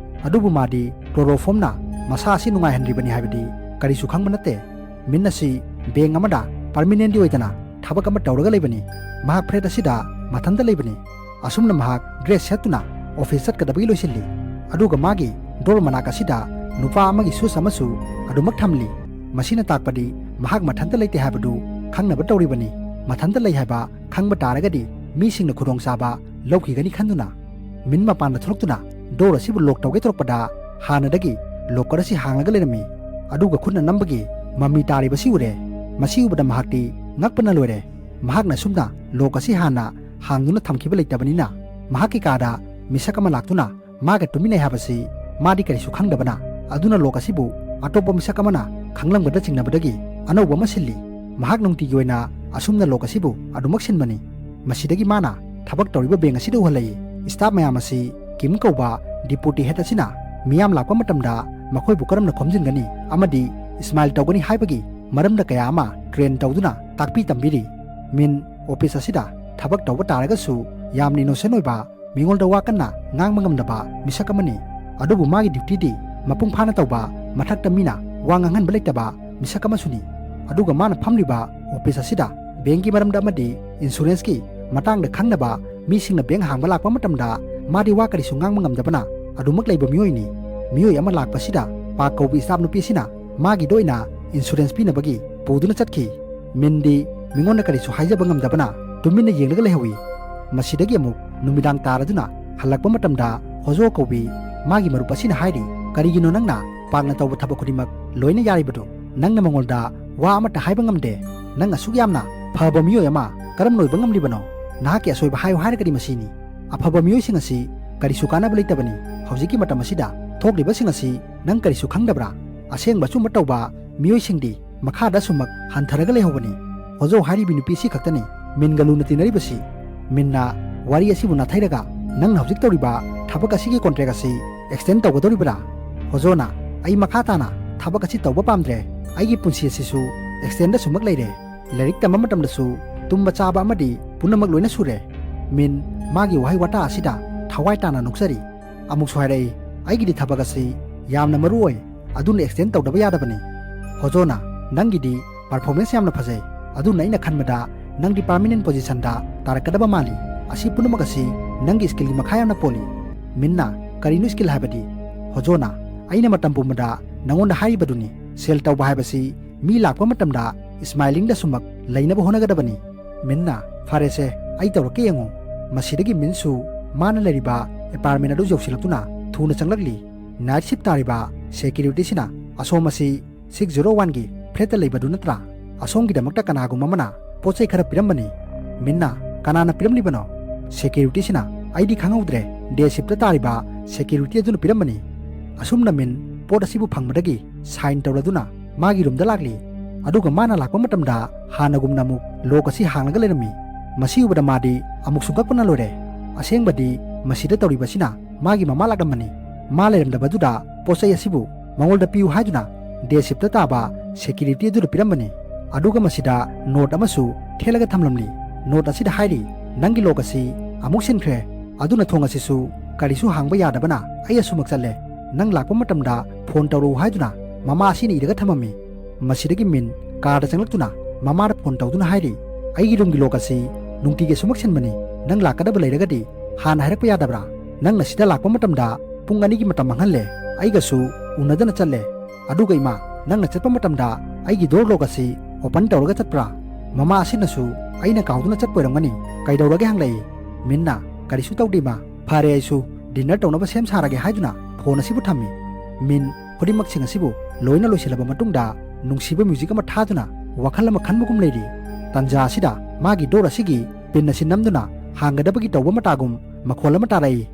ꯑꯗꯨꯕꯨ ꯃꯥꯗꯤ ꯀ꯭ꯂꯣꯔꯣꯐꯣꯝꯅ ꯃꯁꯥ ꯑꯁꯤ ꯅꯨꯡꯉꯥꯏꯍꯟꯗ꯭ꯔꯤꯕꯅꯤ ꯍꯥꯏꯕꯗꯤ ꯀꯔꯤꯁꯨ ꯈꯪꯕ ꯅꯠꯇꯦ꯫ ꯃꯤꯟ ꯑꯁꯤ ꯕꯦꯡ ꯑꯃꯗ ꯄꯔꯃꯤꯅꯦꯟꯗꯤ ꯑꯣꯏꯗꯅ ꯊꯕꯛ ꯑꯃ ꯇꯧꯔꯒ ꯂꯩꯕꯅꯤ꯫ ꯃꯍꯥꯛ ꯐ꯭ꯂꯦꯠ ꯑꯁꯤꯗ ꯃꯊꯟꯇ ꯂꯩꯕꯅꯤ꯫ ꯑꯁꯨꯝꯅ ꯃꯍꯥꯛ ꯗ꯭ꯔꯦꯁ ꯁꯦꯠꯇꯨꯅ ꯑꯣꯐꯤꯁ ꯆꯠꯀꯗꯕꯒꯤ ꯂꯣꯏꯁꯤꯜꯂꯤ꯫ ꯑꯗꯨꯒ ꯃꯥꯒꯤ ꯗꯣꯔ ꯃꯅꯥꯛ ꯑꯁꯤꯗ ꯅꯨꯄꯥ ꯑꯃꯒꯤ ꯁꯨꯁ ꯑꯃꯁꯨ ꯑꯗꯨꯃꯛ ꯊꯝꯂꯤ꯫ ꯃꯁꯤꯅ ꯇꯥꯛꯄꯗꯤ ꯃꯍꯥꯛ ꯃꯊꯟꯇ ꯂꯩꯇꯦ ꯍꯥꯏꯕꯗꯨ ꯈꯪꯅꯕ ꯇꯧꯔꯤꯕꯅꯤ꯫ ꯃꯊꯟꯇ ꯂꯩ ꯍꯥꯏꯕ ꯈꯪꯕ ꯇꯥꯔꯒꯗꯤ ꯃꯤꯁꯤꯡꯅ ꯈꯨꯗꯣꯡꯆꯥꯕ ꯂꯧꯈꯤꯒꯅꯤ ꯈꯟꯗꯨꯅ꯫ ꯃꯤꯟ ꯃꯄꯥꯟꯗ ꯊꯣꯛꯂꯛꯇꯨꯅ ꯗꯣꯔ ꯑꯁꯤꯕꯨ ꯂꯣꯛ ꯇꯧꯒꯦ ꯇꯧꯔꯛꯄꯗ ꯍꯥꯟꯅꯗꯒꯤ ꯂꯣꯀꯔ ꯑꯁꯤ ꯍꯥꯡꯂꯒ ꯂꯩꯔꯝꯃꯤ꯫ ꯑꯗꯨꯒ ꯈꯨꯠꯅ ꯅꯝꯕꯒꯤ ꯃꯃꯤ ꯇꯥꯔꯤꯕꯁꯤ ꯎꯔꯦ꯫ ꯃꯁꯤ ꯎꯕꯗ ꯃꯍꯥꯛꯇꯤ ꯉꯛꯄꯅ ꯂꯣꯏꯔꯦ꯫ ꯃꯍꯥꯛꯅ ꯑꯁꯨꯝꯅ ꯂꯣꯛ ꯑꯁꯤ ꯍꯥꯟꯅ ꯍꯥꯡꯗꯨꯅ ꯊꯝꯈꯤꯕ ꯂꯩꯇꯕꯅꯤꯅ, ꯃꯍꯥꯛꯀꯤ ꯀꯥꯗ ꯃꯤꯁꯛ ꯑꯃ ꯂꯥꯛꯇꯨꯅ ꯃꯥꯒ ꯇꯨꯃꯤꯟꯅꯩ ꯍꯥꯏꯕꯁꯤ ꯃꯥꯗꯤ ꯀꯔꯤꯁꯨ ꯈꯪꯗꯕꯅ, ꯑꯗꯨꯅ ꯂꯣꯛ ꯑꯁꯤꯕꯨ ꯑꯇꯣꯞꯄ ꯃꯤꯁꯛ ꯑꯃꯅ ꯈꯪꯂꯝꯒꯗ꯭ꯔ ꯆꯤꯡꯅꯕꯗꯒꯤ ꯑꯅꯧꯕ ꯑꯃ ꯁꯤꯜꯂꯤ꯫ ꯃꯍꯥꯛ ꯅꯨꯡꯇꯤꯒꯤ ꯑꯣꯏꯅ ꯑꯁꯨꯝꯅ ꯂꯣꯛ ꯑꯁꯤꯕꯨ ꯑꯗꯨꯃꯛ ꯁꯤꯟꯕꯅꯤ꯫ ꯃꯁꯤꯗꯒꯤ ꯃꯥꯅ ꯊꯕꯛ ꯇꯧꯔꯤꯕ ꯕꯦꯡ ꯑꯁꯤꯗ ꯎꯍꯜꯂꯛꯏ꯫ ꯁ꯭ꯇꯥꯐ ꯃꯌꯥꯝ ꯑꯁꯤ ꯀꯤꯝ ꯀꯧꯕ ꯗꯤꯄꯨꯇꯤ ꯍꯦꯗ ꯑꯁꯤꯅ ꯃꯤꯌꯥꯝ ꯂꯥꯛꯄ ꯃꯇꯝꯗ ꯃꯈꯣꯏꯕꯨ ꯀꯔꯝꯅ ꯈꯣꯝꯖꯤꯟꯒꯅꯤ ꯑꯃꯗꯤ ꯁ꯭ꯃꯥꯏꯜ ꯇꯧꯒꯅꯤ ꯍꯥꯏꯕꯒꯤ ꯃꯔꯝꯗ ꯀꯌꯥ ꯑꯃ ꯇ꯭ꯔꯦꯟ ꯇꯧꯗꯨꯅ ꯇꯥꯛꯄꯤ ꯇꯝꯕꯤꯔꯤ꯫ ꯃꯤꯟ ꯑꯣꯐꯤꯁ ꯑꯁꯤꯗ ꯊꯕꯛ ꯇꯧꯕ ꯇꯥꯔꯒꯁꯨ ꯌꯥꯝꯅ ꯏꯅꯣꯁꯦꯟ ꯑꯣꯏꯕ, ꯃꯤꯉꯣꯟꯗ ꯋꯥ ꯀꯟꯅ ꯉꯥꯡꯕ ꯉꯝꯗꯕ ꯃꯤꯁꯛ ꯑꯃꯅꯤ꯫ ꯑꯗꯨꯕꯨ ꯃꯥꯒꯤ ꯗ꯭ꯌꯨꯇꯤꯗꯤ ꯃꯄꯨꯡ ꯐꯥꯅ ꯇꯧꯕ, ꯃꯊꯛꯇ ꯃꯤꯅ ꯋꯥ ꯉꯥꯡꯍꯟꯕ ꯂꯩꯇꯕ ꯃꯤꯁꯛ ꯑꯃꯁꯨꯅꯤ꯫ ꯑꯗꯨꯒ ꯃꯥꯅ ꯐꯝꯂꯤꯕ ꯑꯣꯐꯤꯁ ꯑꯁꯤꯗ ꯕꯦꯡꯒꯤ ꯃꯔꯝꯗ ꯑꯃꯗꯤ ꯏꯟꯁꯨꯔꯦꯟꯁꯀꯤ ꯃꯇꯥꯡꯗ ꯈꯪꯅꯕ ꯃꯤꯁꯤꯡꯅ ꯕꯦꯡ ꯍꯥꯡꯕ ꯂꯥꯛꯄ ꯃꯇꯝꯗ ꯃꯥꯗꯤ ꯋꯥ ꯀꯔꯤꯁꯨ ꯉꯥꯡꯕ ꯉꯝꯗꯕꯅ ꯑꯗꯨꯃꯛ ꯂꯩꯕ ꯃꯤꯑꯣꯏꯅꯤ꯫ ꯃꯤꯑꯣꯏ ꯑꯃ ꯂꯥꯛꯄꯁꯤꯗ ꯄꯥꯛ ꯀꯧꯕ ꯁ꯭ꯇꯥꯐ ꯅꯨꯄꯤ ꯑꯁꯤꯅ ꯃꯥꯒꯤꯗ ꯑꯣꯏꯅ ꯏꯟꯁꯨꯔꯦꯟꯁ ꯄꯤꯅꯕꯒꯤ ꯄꯨꯗꯨꯅ ꯆꯠꯈꯤ꯫ ꯃꯤꯟꯗꯤ ꯃꯤꯉꯣꯟꯗ ꯀꯔꯤꯁꯨ ꯍꯥꯏꯖꯕ ꯉꯝꯗꯕꯅ ꯇꯨꯃꯤꯟꯅ ꯌꯦꯡꯂꯒ ꯂꯩꯍꯧꯏ꯫ ꯃꯁꯤꯗꯒꯤ ꯑꯃꯨꯛ ꯅꯨꯃꯤꯗꯥꯡ ꯇꯥꯔꯗꯨꯅ ꯍꯜꯂꯛꯄ ꯃꯇꯝꯗ ꯍꯣꯖꯣ ꯀꯧꯕꯤ ꯃꯥꯒꯤ ꯃꯔꯨꯞ ꯑꯁꯤꯅ ꯍꯥꯏꯔꯤ, "ꯀꯔꯤꯒꯤꯅꯣ ꯅꯪꯅ ꯄꯥꯛꯅ ꯇꯧꯕ ꯊꯕꯛ ꯈꯨꯗꯤꯡꯃꯛ ꯂꯣꯏꯅ ꯌꯥꯔꯤꯕꯗꯨ? ꯅꯪꯅ ꯃꯉꯣꯟꯗ ꯋꯥ ꯑꯃꯠꯇ ꯍꯥꯏꯕ ꯉꯝꯗꯦ꯫ ꯅꯪ ꯑꯁꯨꯛ ꯌꯥꯝꯅ ꯐꯕ ꯃꯤꯑꯣꯏ ꯑꯃ ꯀꯔꯝꯅ ꯑꯣꯏꯕ ꯉꯝꯂꯤꯕꯅꯣ? ꯅꯍꯥꯛꯀꯤ ꯑꯁꯣꯏꯕ ꯍꯥꯏꯌꯨ ꯍꯥꯏꯔꯒꯗꯤ ꯃꯁꯤꯅꯤ꯫ ꯑꯐꯕ ꯃꯤꯑꯣꯏꯁꯤꯡ ꯑꯁꯤ ꯀꯔꯤꯁꯨ ꯀꯥꯟꯅꯕ ꯂꯩꯇꯕꯅꯤ꯫ ꯍꯧꯖꯤꯛꯀꯤ ꯃꯇꯝ ꯑꯁꯤꯗ ꯊꯣꯛꯂꯤꯕꯁꯤꯡ ꯑꯁꯤ ꯅꯪ ꯀꯔꯤꯁꯨ ꯈꯪꯗꯕ꯭ꯔꯥ? ꯑꯁꯦꯡꯕ ꯑꯆꯨꯝꯕ ꯇꯧꯕ ꯃꯤꯑꯣꯏꯁꯤꯡꯗꯤ ꯃꯈꯥꯗ ꯑꯁꯨꯃꯛ ꯍꯟꯊꯔꯒ ꯂꯩꯍꯧꯕꯅꯤ꯫" ꯍꯣꯖꯣ ꯍꯥꯏꯔꯤꯕꯤ ꯅꯨꯄꯤ ꯑꯁꯤ ꯈꯛꯇꯅꯤ ꯃꯤꯟꯒ ꯂꯨꯅ ꯇꯤꯟꯅꯔꯤꯕꯁꯤ꯫ ꯃꯤꯟꯅ ꯋꯥꯔꯤ ꯑꯁꯤꯕꯨ ꯅꯥꯊꯩꯔꯒ, "ꯅꯪꯅ ꯍꯧꯖꯤꯛ ꯇꯧꯔꯤꯕ ꯊꯕꯛ ꯑꯁꯤꯒꯤ ꯀꯣꯟꯇ꯭ꯔꯦꯛ ꯑꯁꯤ ꯑꯦꯛꯁꯇꯦꯟ ꯇꯧꯒꯗꯧꯔꯤꯕ꯭ꯔꯥ?" ꯍꯣꯖꯣꯅ, "ꯑꯩ ꯃꯈꯥ ꯇꯥꯅ ꯊꯕꯛ ꯑꯁꯤ ꯇꯧꯕ ꯄꯥꯝꯗ꯭ꯔꯦ꯫ ꯑꯩꯒꯤ ꯄꯨꯟꯁꯤ ꯑꯁꯤꯁꯨ ꯑꯦꯛꯁꯇꯦꯟꯗ ꯁꯨꯃꯛ ꯂꯩꯔꯦ꯫ ꯂꯥꯏꯔꯤꯛ ꯇꯝꯕ ꯃꯇꯝꯗꯁꯨ ꯇꯨꯝꯕ ꯆꯥꯕ ꯑꯃꯗꯤ ꯄꯨꯝꯅꯃꯛ ꯂꯣꯏꯅ ꯁꯨꯔꯦ꯫" ꯃꯤꯟ ꯃꯥꯒꯤ ꯋꯥꯍꯩ ꯋꯥꯇꯥ ꯑꯁꯤꯗ ꯊꯋꯥꯏ ꯇꯥꯅ ꯅꯣꯛꯆꯔꯤ꯫ ꯑꯃꯨꯛꯁꯨ ꯍꯥꯏꯔꯛꯏ, "ꯑꯩꯒꯤꯗꯤ ꯊꯕꯛ ꯑꯁꯤ ꯌꯥꯝꯅ ꯃꯔꯨ ꯑꯣꯏ, ꯑꯗꯨꯅ ꯑꯦꯛꯁꯇꯦꯟ ꯇꯧꯗꯕ ꯌꯥꯗꯕꯅꯤ꯫" ꯍꯣꯖꯣꯅ, "ꯅꯪꯒꯤꯗꯤ ꯄꯔꯐꯣꯔꯃꯦꯟꯁ ꯌꯥꯝꯅ ꯐꯖꯩ, ꯑꯗꯨꯅ ꯑꯩꯅ ꯈꯟꯕꯗ ꯅꯪꯗꯤ ꯄꯥꯔꯃꯤꯅꯦꯟ ꯄꯣꯖꯤꯁꯟꯗ ꯇꯥꯔꯛꯀꯗꯕ ꯃꯥꯜꯂꯤ꯫ ꯑꯁꯤ ꯄꯨꯝꯅꯃꯛ ꯑꯁꯤ ꯅꯪꯒꯤ ꯁ꯭ꯀꯤꯜꯒꯤ ꯃꯈꯥ ꯌꯥꯝꯅ ꯄꯣꯜꯂꯤ꯫" ꯃꯤꯟꯅ, "ꯀꯔꯤꯅꯣ ꯁ꯭ꯀꯤꯜ ꯍꯥꯏꯕꯗꯤ?" ꯍꯣꯖꯣꯅ, "ꯑꯩꯅ ꯃꯇꯝ ꯄꯨꯝꯕꯗ ꯅꯉꯣꯟꯗ ꯍꯥꯏꯔꯤꯕꯗꯨꯅꯤ, ꯁꯦꯜ ꯇꯧꯕ ꯍꯥꯏꯕꯁꯤ ꯃꯤ ꯂꯥꯛꯄ ꯃꯇꯝꯗ ꯁ꯭ꯃꯥꯏꯂꯤꯡꯗ ꯁꯨꯃꯛ ꯂꯩꯅꯕ ꯍꯣꯠꯅꯒꯗꯕꯅꯤ꯫" ꯃꯤꯟꯅ, "ꯐꯔꯦꯁꯦ, ꯑꯩ ꯇꯧꯔꯛꯀꯦ ꯌꯦꯡꯉꯨ꯫" ꯃꯁꯤꯗꯒꯤ ꯃꯤꯟꯁꯨ ꯃꯥꯅ ꯂꯩꯔꯤꯕ ꯑꯦꯄꯥꯔꯠꯃꯦꯟ ꯑꯗꯨ ꯌꯧꯁꯤꯜꯂꯛꯇꯨꯅ ꯊꯨꯅ ꯆꯪꯂꯛꯂꯤ꯫ ꯅꯥꯏꯠ ꯁꯤꯞ ꯇꯥꯔꯤꯕ ꯁꯦꯀ꯭ꯌꯨꯔꯤꯇꯤꯁꯤꯅ, "ꯑꯁꯣꯝ ꯑꯁꯤ ꯁꯤꯛꯁ ꯖꯤꯔꯣ ꯋꯥꯟꯒꯤ ꯐ꯭ꯂꯦꯠꯇ ꯂꯩꯕꯗꯨ ꯅꯠꯇ꯭ꯔꯥ? ꯑꯁꯣꯝꯒꯤꯗꯃꯛꯇ ꯀꯅꯥꯒꯨꯝꯕ ꯑꯃꯅ ꯄꯣꯠ ꯆꯩ ꯈꯔ ꯄꯤꯔꯝꯕꯅꯤ꯫" ꯃꯤꯟꯅ, "ꯀꯅꯥꯅ ꯄꯤꯔꯝꯂꯤꯕꯅꯣ?" ꯁꯦꯀ꯭ꯌꯨꯔꯤꯇꯤꯁꯤꯅ, "ꯑꯩꯗꯤ ꯈꯪꯍꯧꯗ꯭ꯔꯦ, ꯗꯦ ꯁꯤꯞꯇ ꯇꯥꯔꯤꯕ ꯁꯦꯀ꯭ꯌꯨꯔꯤꯇꯤ ꯑꯗꯨꯅ ꯄꯤꯔꯝꯕꯅꯤ꯫" ꯑꯁꯨꯝꯅ ꯃꯤꯟ ꯄꯣꯠ ꯑꯁꯤꯕꯨ ꯐꯪꯕꯗꯒꯤ ꯁꯥꯏꯟ ꯇꯧꯔꯗꯨꯅ ꯃꯥꯒꯤ ꯔꯨꯝꯗ ꯂꯥꯛꯂꯤ꯫ ꯑꯗꯨꯒ ꯃꯥꯅ ꯂꯥꯛꯄ ꯃꯇꯝꯗ ꯍꯥꯟꯅꯒꯨꯝꯅ ꯑꯃꯨꯛ ꯂꯣꯛ ꯑꯁꯤ ꯍꯥꯡꯂꯒ ꯂꯩꯔꯝꯃꯤ꯫ ꯃꯁꯤ ꯎꯕꯗ ꯃꯥꯗꯤ ꯑꯃꯨꯛꯁꯨ ꯉꯛꯄꯅ ꯂꯣꯏꯔꯦ꯫ ꯑꯁꯦꯡꯕꯗꯤ ꯃꯁꯤꯗ ꯇꯧꯔꯤꯕꯁꯤꯅ ꯃꯥꯒꯤ ꯃꯃꯥ ꯂꯥꯛꯂꯝꯕꯅꯤ꯫ ꯃꯥ ꯂꯩꯔꯝꯗꯕꯗꯨꯗ ꯄꯣꯠ ꯆꯩ ꯑꯁꯤꯕꯨ ꯃꯉꯣꯟꯗ ꯄꯤꯌꯨ ꯍꯥꯏꯗꯨꯅ ꯗꯦ ꯁꯤꯞꯇ ꯇꯥꯕ ꯁꯦꯀ꯭ꯌꯨꯔꯤꯇꯤ ꯑꯗꯨꯗ ꯄꯤꯔꯝꯕꯅꯤ꯫ ꯑꯗꯨꯒ ꯃꯁꯤꯗ ꯅꯣꯠ ꯑꯃꯁꯨ ꯊꯦꯠꯂꯒ ꯊꯝꯂꯝꯂꯤ꯫ ꯅꯣꯠ ꯑꯁꯤꯗ ꯍꯥꯏꯔꯤ, "ꯅꯪꯒꯤ ꯂꯣꯛ ꯑꯁꯤ ꯑꯃꯨꯛ ꯁꯤꯟꯈ꯭ꯔꯦ꯫ ꯑꯗꯨꯅ ꯊꯣꯡ ꯑꯁꯤꯁꯨ ꯀꯔꯤꯁꯨ ꯍꯥꯡꯕ ꯌꯥꯗꯕꯅ ꯑꯩ ꯑꯁꯨꯃꯛ ꯆꯠꯂꯦ꯫ ꯅꯪ ꯂꯥꯛꯄ ꯃꯇꯝꯗ ꯐꯣꯟ ꯇꯧꯔꯛꯎ" ꯍꯥꯏꯗꯨꯅ ꯃꯃꯥ ꯑꯁꯤꯅ ꯏꯔꯒ ꯊꯝꯃꯝꯃꯤ꯫ ꯃꯁꯤꯗꯒꯤ ꯃꯤꯟ ꯀꯥꯔꯗ ꯆꯪꯂꯛꯇꯨꯅ ꯃꯃꯥꯗ ꯐꯣꯟ ꯇꯧꯗꯨꯅ ꯍꯥꯏꯔꯤ, "ꯑꯩꯒꯤ ꯔꯨꯝꯒꯤ ꯂꯣꯛ ꯑꯁꯤ ꯅꯨꯡꯇꯤꯒꯤ ꯑꯁꯨꯃꯛ ꯁꯤꯟꯕꯅꯤ꯫ ꯅꯪ ꯂꯥꯛꯀꯗꯕ ꯂꯩꯔꯒꯗꯤ ꯍꯥꯟꯅ ꯍꯥꯏꯔꯛꯄ ꯌꯥꯗꯕ꯭ꯔꯥ? ꯅꯪꯅ ꯁꯤꯗ ꯂꯥꯛꯄ ꯃꯇꯝꯗ ꯄꯨꯡ ꯑꯅꯤꯒꯤ ꯃꯇꯝ ꯃꯥꯡꯍꯜꯂꯦ꯫ ꯑꯩꯒꯁꯨ ꯎꯅꯗꯅ ꯆꯠꯂꯦ꯫ ꯑꯗꯨꯒ ꯏꯃꯥ, ꯅꯪꯅ ꯆꯠꯄ ꯃꯇꯝꯗ ꯑꯩꯒꯤ ꯗꯣꯔ ꯂꯣꯛ ꯑꯁꯤ ꯑꯣꯄꯟ ꯇꯧꯔꯒ ꯆꯠꯄ꯭ꯔꯥ?" ꯃꯃꯥ ꯑꯁꯤꯅꯁꯨ ꯑꯩꯅ ꯀꯥꯎꯗꯨꯅ ꯆꯠꯄ ꯑꯣꯏꯔꯝꯒꯅꯤ, "ꯀꯩꯗꯧꯔꯒꯦ?" ꯍꯪꯂꯛꯏ꯫ ꯃꯤꯟꯅ, "ꯀꯔꯤꯁꯨ ꯇꯧꯗꯦ ꯏꯃꯥ, ꯐꯔꯦ, ꯑꯩꯁꯨ ꯗꯤꯟꯅꯔ ꯇꯧꯅꯕ ꯁꯦꯝ ꯁꯥꯔꯒꯦ" ꯍꯥꯏꯗꯨꯅ ꯐꯣꯟ ꯑꯁꯤꯕꯨ ꯊꯝꯃꯤ꯫ ꯃꯤꯟ ꯈꯨꯗꯤꯡꯃꯛꯁꯤꯡ ꯑꯁꯤꯕꯨ ꯂꯣꯏꯅ ꯂꯣꯏꯁꯤꯜꯂꯕ ꯃꯇꯨꯡꯗ ꯅꯨꯡꯁꯤꯕ ꯃ꯭ꯌꯨꯖꯤꯛ ꯑꯃ ꯊꯥꯗꯨꯅ ꯋꯥꯈꯜ ꯑꯃ ꯈꯟꯕꯒꯨꯝ ꯂꯩꯔꯤ꯫ ꯇꯟꯖꯥ ꯑꯁꯤꯗ ꯃꯥꯒꯤ ꯗꯣꯔ ꯑꯁꯤꯒꯤ ꯄꯤꯟ ꯑꯁꯤ ꯅꯝꯗꯨꯅ ꯍꯥꯡꯒꯗꯕꯒꯤ ꯇꯧꯕ ꯃꯇꯥꯒꯨꯝ ꯃꯈꯣꯜ ꯑꯃ ꯇꯥꯔꯛꯏ꯫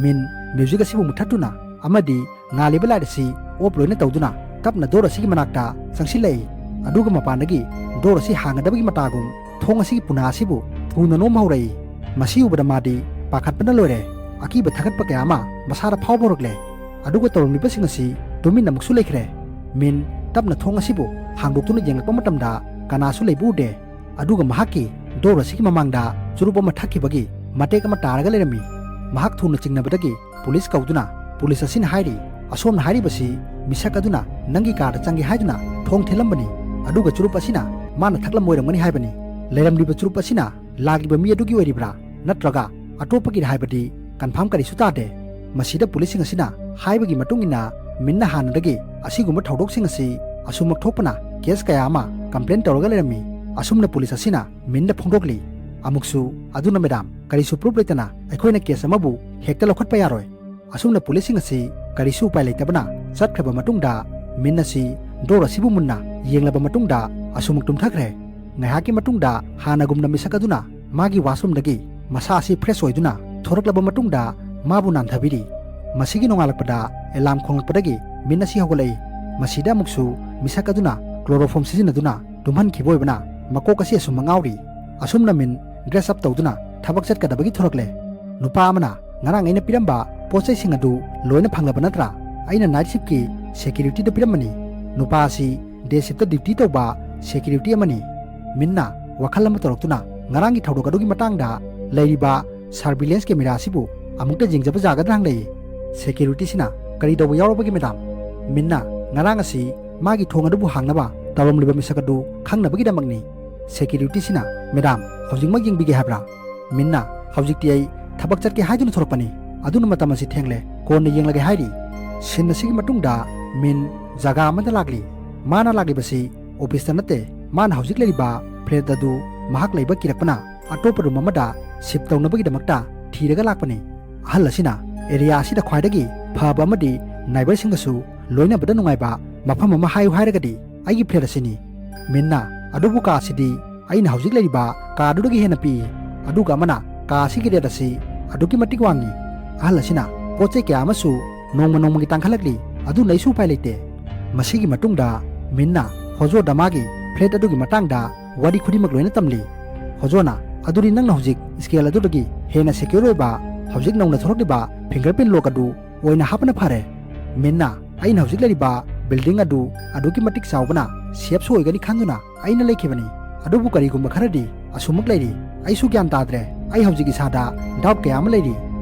ꯃꯤꯟ ꯃ꯭ꯌꯨꯖꯤꯛ ꯑꯁꯤꯕꯨ ꯃꯨꯊꯠꯇꯨꯅ ꯑꯃꯗꯤ ꯉꯥꯜꯂꯤꯕ ꯂꯥꯏꯠ ꯑꯁꯤ ꯑꯣꯐ ꯂꯣꯏꯅ ꯇꯧꯗꯨꯅ ꯇꯞꯅ ꯗꯣꯔ ꯑꯁꯤꯒꯤ ꯃꯅꯥꯛꯇ ꯆꯪꯁꯤꯜꯂꯛꯏ꯫ ꯑꯗꯨꯒ ꯃꯄꯥꯟꯗꯒꯤ ꯗꯣꯔ ꯑꯁꯤ ꯍꯥꯡꯒꯗꯕꯒꯤ ꯃꯇꯥꯒꯨꯝ ꯊꯣꯡ ꯑꯁꯤꯒꯤ ꯄꯨꯅꯥ ꯑꯁꯤꯕꯨ ꯊꯨꯅ ꯅꯣꯝꯕ ꯍꯧꯔꯛꯏ꯫ ꯃꯁꯤ ꯎꯕꯗ ꯃꯥꯗꯤ ꯄꯥꯈꯠꯄꯅ ꯂꯣꯏꯔꯦ꯫ ꯑꯀꯤꯕ ꯊꯥꯒꯠꯄ ꯀꯌꯥ ꯑꯃ ꯃꯁꯥꯗ ꯐꯥꯎꯕ ꯍꯧꯔꯛꯂꯦ꯫ ꯑꯗꯨꯒ ꯇꯧꯔꯝꯂꯤꯕꯁꯤꯡ ꯑꯁꯤ ꯇꯨꯃꯤꯟꯅ ꯑꯃꯨꯛꯁꯨ ꯂꯩꯈ꯭ꯔꯦ꯫ ꯃꯤꯟ ꯇꯞꯅ ꯊꯣꯡ ꯑꯁꯤꯕꯨ ꯍꯥꯡꯗꯣꯛꯇꯨꯅ ꯌꯦꯡꯂꯛꯄ ꯃꯇꯝꯗ ꯀꯅꯥꯁꯨ ꯂꯩꯕ ꯎꯗꯦ꯫ ꯑꯗꯨꯒ ꯃꯍꯥꯛꯀꯤ ꯗꯣꯔ ꯑꯁꯤꯒꯤ ꯃꯃꯥꯡꯗ ꯆꯨꯔꯨꯞ ꯑꯃ ꯊꯛꯈꯤꯕꯒꯤ ꯃꯇꯦꯛ ꯑꯃ ꯇꯥꯔꯒ ꯂꯩꯔꯝꯃꯤ꯫ ꯃꯍꯥꯛ ꯊꯨꯅ ꯆꯤꯡꯅꯕꯗꯒꯤ ꯄꯨꯂꯤꯁ ꯀꯧꯗꯨꯅ ꯄꯨꯂꯤꯁ ꯑꯁꯤꯅ ꯍꯥꯏꯔꯤ, "ꯑꯁꯣꯝꯅ ꯍꯥꯏꯔꯤꯕꯁꯤ ꯃꯤꯁꯛ ꯑꯗꯨꯅ ꯅꯪꯒꯤ ꯀꯥꯔꯗ ꯆꯪꯒꯦ ꯍꯥꯏꯗꯨꯅ ꯊꯣꯡ ꯊꯤꯜꯂꯝꯕꯅꯤ꯫ ꯑꯗꯨꯒ ꯆꯨꯔꯨꯞ ꯑꯁꯤꯅ ꯃꯥꯅ ꯊꯛꯂꯝꯕ ꯑꯣꯏꯔꯝꯒꯅꯤ ꯍꯥꯏꯕꯅꯤ꯫ ꯂꯩꯔꯝꯂꯤꯕ ꯆꯨꯔꯨꯞ ꯑꯁꯤꯅ ꯂꯥꯛꯂꯤꯕ ꯃꯤ ꯑꯗꯨꯒꯤ ꯑꯣꯏꯔꯤꯕ꯭ꯔꯥ ꯅꯠꯇ꯭ꯔꯒ ꯑꯇꯣꯞꯄꯒꯤꯔ ꯍꯥꯏꯕꯗꯤ ꯀꯟꯐꯥꯔꯝ ꯀꯔꯤꯁꯨ ꯇꯥꯗꯦ꯫" ꯃꯁꯤꯗ ꯄꯨꯂꯤꯁꯁꯤꯡ ꯑꯁꯤꯅ ꯍꯥꯏꯕꯒꯤ ꯃꯇꯨꯡ ꯏꯟꯅ ꯃꯤꯟꯅ ꯍꯥꯟꯅꯗꯒꯤ ꯑꯁꯤꯒꯨꯝꯕ ꯊꯧꯗꯣꯛꯁꯤꯡ ꯑꯁꯤ ꯑꯁꯨꯝꯃꯛ ꯊꯣꯛꯄꯅ ꯀꯦꯁ ꯀꯌꯥ ꯑꯃ ꯀꯝꯄ꯭ꯂꯦꯟ ꯇꯧꯔꯒ ꯂꯩꯔꯝꯃꯤ꯫ ꯑꯁꯨꯝꯅ ꯄꯨꯂꯤꯁ ꯑꯁꯤꯅ ꯃꯤꯟꯗ ꯐꯣꯡꯗꯣꯛꯂꯤ, "ꯑꯃꯨꯛꯁꯨ ꯑꯗꯨꯅ ꯃꯦꯗꯥꯝ, ꯀꯔꯤꯁꯨ ꯄ꯭ꯔꯨꯐ ꯂꯩꯇꯅ ꯑꯩꯈꯣꯏꯅ ꯀꯦꯁ ꯑꯃꯕꯨ ꯍꯦꯛꯇ ꯂꯧꯈꯠꯄ ꯌꯥꯔꯣꯏ꯫" ꯑꯁꯨꯝꯅ ꯄꯨꯂꯤꯁꯁꯤꯡ ꯑꯁꯤ ꯀꯔꯤꯁꯨ ꯎꯄꯥꯏ ꯂꯩꯇꯕꯅ ꯆꯠꯈ꯭ꯔꯕ ꯃꯇꯨꯡꯗ, ꯃꯤꯟ ꯑꯁꯤ ꯗꯣꯔ ꯑꯁꯤꯕꯨ ꯃꯨꯟꯅ ꯌꯦꯡꯂꯕ ꯃꯇꯨꯡꯗ ꯑꯁꯨꯃꯛ ꯇꯨꯝꯊꯈ꯭ꯔꯦ꯫ ꯉꯥꯏꯍꯥꯛꯀꯤ ꯃꯇꯨꯡꯗ ꯍꯥꯟꯅꯒꯨꯝꯅ ꯃꯤꯁꯛ ꯑꯗꯨꯅ ꯃꯥꯒꯤ ꯋꯥꯁꯔꯨꯝꯗꯒꯤ ꯃꯁꯥ ꯑꯁꯤ ꯐ꯭ꯔꯦꯁ ꯑꯣꯏꯗꯨꯅ ꯊꯣꯔꯛꯂꯕ ꯃꯇꯨꯡꯗ ꯃꯥꯕꯨ ꯅꯥꯟꯊꯕꯤꯔꯤ꯫ ꯃꯁꯤꯒꯤ ꯅꯣꯡꯉꯥꯜꯂꯛꯄꯗ ꯑꯦꯂꯥꯝ ꯈꯣꯡꯂꯛꯄꯗꯒꯤ ꯃꯤꯟ ꯑꯁꯤ ꯍꯧꯒꯠꯂꯛꯏ꯫ ꯃꯁꯤꯗ ꯑꯃꯨꯛꯁꯨ ꯃꯤꯁꯛ ꯑꯗꯨꯅ ꯀ꯭ꯂꯣꯔꯣꯐꯣꯝ ꯁꯤꯖꯤꯟꯅꯗꯨꯅ ꯇꯨꯝꯍꯟꯈꯤꯕ ꯑꯣꯏꯕꯅ ꯃꯀꯣꯛ ꯑꯁꯤ ꯑꯁꯨꯝ ꯉꯥꯎꯔꯤ꯫ ꯑꯁꯨꯝꯅ ꯃꯤꯟ ꯗ꯭ꯔꯦꯁ ꯑꯞ ꯇꯧꯗꯨꯅ ꯊꯕꯛ ꯆꯠꯀꯗꯕꯒꯤ ꯊꯣꯔꯛꯂꯦ꯫ ꯅꯨꯄꯥ ꯑꯃꯅ, "ꯉꯔꯥꯡ ꯑꯩꯅ ꯄꯤꯔꯝꯕ ꯄꯣꯠ ꯆꯩꯁꯤꯡ ꯑꯗꯨ ꯂꯣꯏꯅ ꯐꯪꯂꯕ ꯅꯠꯇ꯭ꯔꯥ? ꯑꯩꯅ ꯅꯥꯏꯠ ꯁꯤꯞꯀꯤ ꯁꯦꯀ꯭ꯌꯨꯔꯤꯇꯤꯗ ꯄꯤꯔꯝꯕꯅꯤ꯫" ꯅꯨꯄꯥ ꯑꯁꯤ ꯗꯦ ꯁꯤꯞꯇ ꯗ꯭ꯌꯨꯇꯤ ꯇꯧꯕ ꯁꯦꯀ꯭ꯌꯨꯔꯤꯇꯤ ꯑꯃꯅꯤ꯫ ꯃꯤꯟꯅ ꯋꯥꯈꯜ ꯑꯃ ꯇꯧꯔꯛꯇꯨꯅ ꯉꯔꯥꯡꯒꯤ ꯊꯧꯗꯣꯛ ꯑꯗꯨꯒꯤ ꯃꯇꯥꯡꯗ ꯂꯩꯔꯤꯕ ꯁꯔꯚꯤꯂꯦꯟꯁ ꯀꯦꯃꯦꯔꯥ ꯑꯁꯤꯕꯨ ꯑꯃꯨꯛꯇ ꯌꯦꯡꯖꯕ ꯌꯥꯒꯗ꯭ꯔꯥ ꯍꯪꯂꯛꯏ꯫ ꯁꯦꯀ꯭ꯌꯨꯔꯤꯇꯤꯁꯤꯅ, "ꯀꯔꯤ ꯇꯧꯕ ꯌꯥꯎꯔꯕꯒꯦ ꯃꯦꯗꯥꯝ?" ꯃꯤꯟꯅ ꯉꯔꯥꯡ ꯑꯁꯤ ꯃꯥꯒꯤ ꯊꯣꯡ ꯑꯗꯨꯕꯨ ꯍꯥꯡꯅꯕ ꯇꯧꯔꯝꯂꯤꯕ ꯃꯤꯁꯛ ꯑꯗꯨ ꯈꯪꯅꯕꯒꯤꯗꯃꯛꯅꯤ꯫ ꯁꯦꯀ꯭ꯌꯨꯔꯤꯇꯤꯁꯤꯅ, "ꯃꯦꯗꯥꯝ, ꯍꯧꯖꯤꯛꯃꯛ ꯌꯦꯡꯕꯤꯒꯦ ꯍꯥꯏꯕ꯭ꯔꯥ?" ꯃꯤꯟꯅ, "ꯍꯧꯖꯤꯛꯇꯤ ꯑꯩ ꯊꯕꯛ ꯆꯠꯀꯦ ꯍꯥꯏꯗꯨꯅ ꯊꯣꯔꯛꯄꯅꯤ, ꯑꯗꯨꯅ ꯃꯇꯝ ꯑꯁꯤ ꯊꯦꯡꯂꯦ, ꯀꯣꯟꯅ ꯌꯦꯡꯂꯒꯦ" ꯍꯥꯏꯔꯤ꯫ ꯁꯤꯟ ꯑꯁꯤꯒꯤ ꯃꯇꯨꯡꯗ ꯃꯤꯟ ꯖꯒꯥ ꯑꯃꯗ ꯂꯥꯛꯂꯤ꯫ ꯃꯥꯅ ꯂꯥꯛꯂꯤꯕꯁꯤ ꯑꯣꯐꯤꯁꯇ ꯅꯠꯇꯦ꯫ ꯃꯥꯅ ꯍꯧꯖꯤꯛ ꯂꯩꯔꯤꯕ ꯐ꯭ꯂꯦꯠ ꯑꯗꯨ ꯃꯍꯥꯛ ꯂꯩꯕ ꯀꯤꯔꯛꯄꯅ ꯑꯇꯣꯞꯄ ꯔꯨꯝ ꯑꯃꯗ ꯁꯤꯞ ꯇꯧꯅꯕꯒꯤꯗꯃꯛꯇ ꯊꯤꯔꯒ ꯂꯥꯛꯄꯅꯤ꯫ ꯑꯍꯜ ꯑꯁꯤꯅ, "ꯑꯦꯔꯤꯌꯥ ꯑꯁꯤꯗ ꯈ꯭ꯋꯥꯏꯗꯒꯤ ꯐꯕ ꯑꯃꯗꯤ ꯅꯥꯏꯕꯔꯁꯤꯡꯒꯁꯨ ꯂꯣꯏꯅꯕꯗ ꯅꯨꯡꯉꯥꯏꯕ ꯃꯐꯝ ꯑꯃ ꯍꯥꯏꯌꯨ ꯍꯥꯏꯔꯒꯗꯤ ꯑꯩꯒꯤ ꯐ꯭ꯂꯦꯠ ꯑꯁꯤꯅꯤ꯫" ꯃꯤꯟꯅ, "ꯑꯗꯨꯕꯨ ꯀꯥ ꯑꯁꯤꯗꯤ ꯑꯩꯅ ꯍꯧꯖꯤꯛ ꯂꯩꯔꯤꯕ ꯀꯥꯗꯨꯗꯒꯤ ꯍꯦꯟꯅ ꯄꯤꯛꯏ꯫ ꯑꯗꯨꯒ ꯑꯃꯅ, ꯀꯥ ꯑꯁꯤꯒꯤ ꯔꯦꯠ ꯑꯁꯤ ꯑꯗꯨꯛꯀꯤ ꯃꯇꯤꯛ ꯋꯥꯡꯏ꯫" ꯑꯍꯜ ꯑꯁꯤꯅ, "ꯄꯣꯠ ꯆꯩ ꯀꯌꯥ ꯑꯃꯁꯨ ꯅꯣꯡꯃ ꯅꯣꯡꯃꯒꯤ ꯇꯥꯡꯈꯠꯂꯛꯂꯤ, ꯑꯗꯨꯅ ꯑꯩꯁꯨ ꯎꯄꯥꯏ ꯂꯩꯇꯦ꯫" ꯃꯁꯤꯒꯤ ꯃꯇꯨꯡꯗ ꯃꯤꯟꯅ ꯍꯣꯖꯣꯗ ꯃꯥꯒꯤ ꯐ꯭ꯂꯦꯠ ꯑꯗꯨꯒꯤ ꯃꯇꯥꯡꯗ ꯋꯥꯔꯤ ꯈꯨꯗꯤꯡꯃꯛ ꯂꯣꯏꯅ ꯇꯝꯂꯤ꯫ ꯍꯣꯖꯣꯅ, "ꯑꯗꯨꯗꯤ ꯅꯪꯅ ꯍꯧꯖꯤꯛ ꯁ꯭ꯀꯦꯜ ꯑꯗꯨꯗꯒꯤ ꯍꯦꯟꯅ ꯁꯦꯀ꯭ꯌꯣꯔ ꯑꯣꯏꯕ ꯍꯧꯖꯤꯛ ꯅꯧꯅ ꯊꯣꯛꯂꯛꯂꯤꯕ ꯐꯤꯡꯒꯔ ꯄ꯭ꯔꯤꯟ ꯂꯣꯛ ꯑꯗꯨ ꯑꯣꯏꯅ ꯍꯥꯞꯄꯅ ꯐꯔꯦ꯫" ꯃꯤꯟꯅ, "ꯑꯩꯅ ꯍꯧꯖꯤꯛ ꯂꯩꯔꯤꯕ ꯕꯤꯜꯗꯤꯡ ꯑꯗꯨ ꯑꯗꯨꯛꯀꯤ ꯃꯇꯤꯛ ꯆꯥꯎꯕꯅ ꯁꯦꯐꯁꯨ ꯑꯣꯏꯒꯅꯤ ꯈꯟꯗꯨꯅ ꯑꯩꯅ ꯂꯩꯈꯤꯕꯅꯤ꯫ ꯑꯗꯨꯕꯨ ꯀꯔꯤꯒꯨꯝꯕ ꯈꯔꯗꯤ ꯑꯁꯨꯃꯛ ꯂꯩꯔꯤ꯫ ꯑꯩꯁꯨ ꯒ꯭ꯌꯥꯟ ꯇꯥꯗ꯭ꯔꯦ꯫ ꯑꯩ ꯍꯧꯖꯤꯛ ꯏꯁꯥꯗ ꯗꯥꯎꯠ ꯀꯌꯥ ꯑꯃ ꯂꯩꯔꯤ꯫"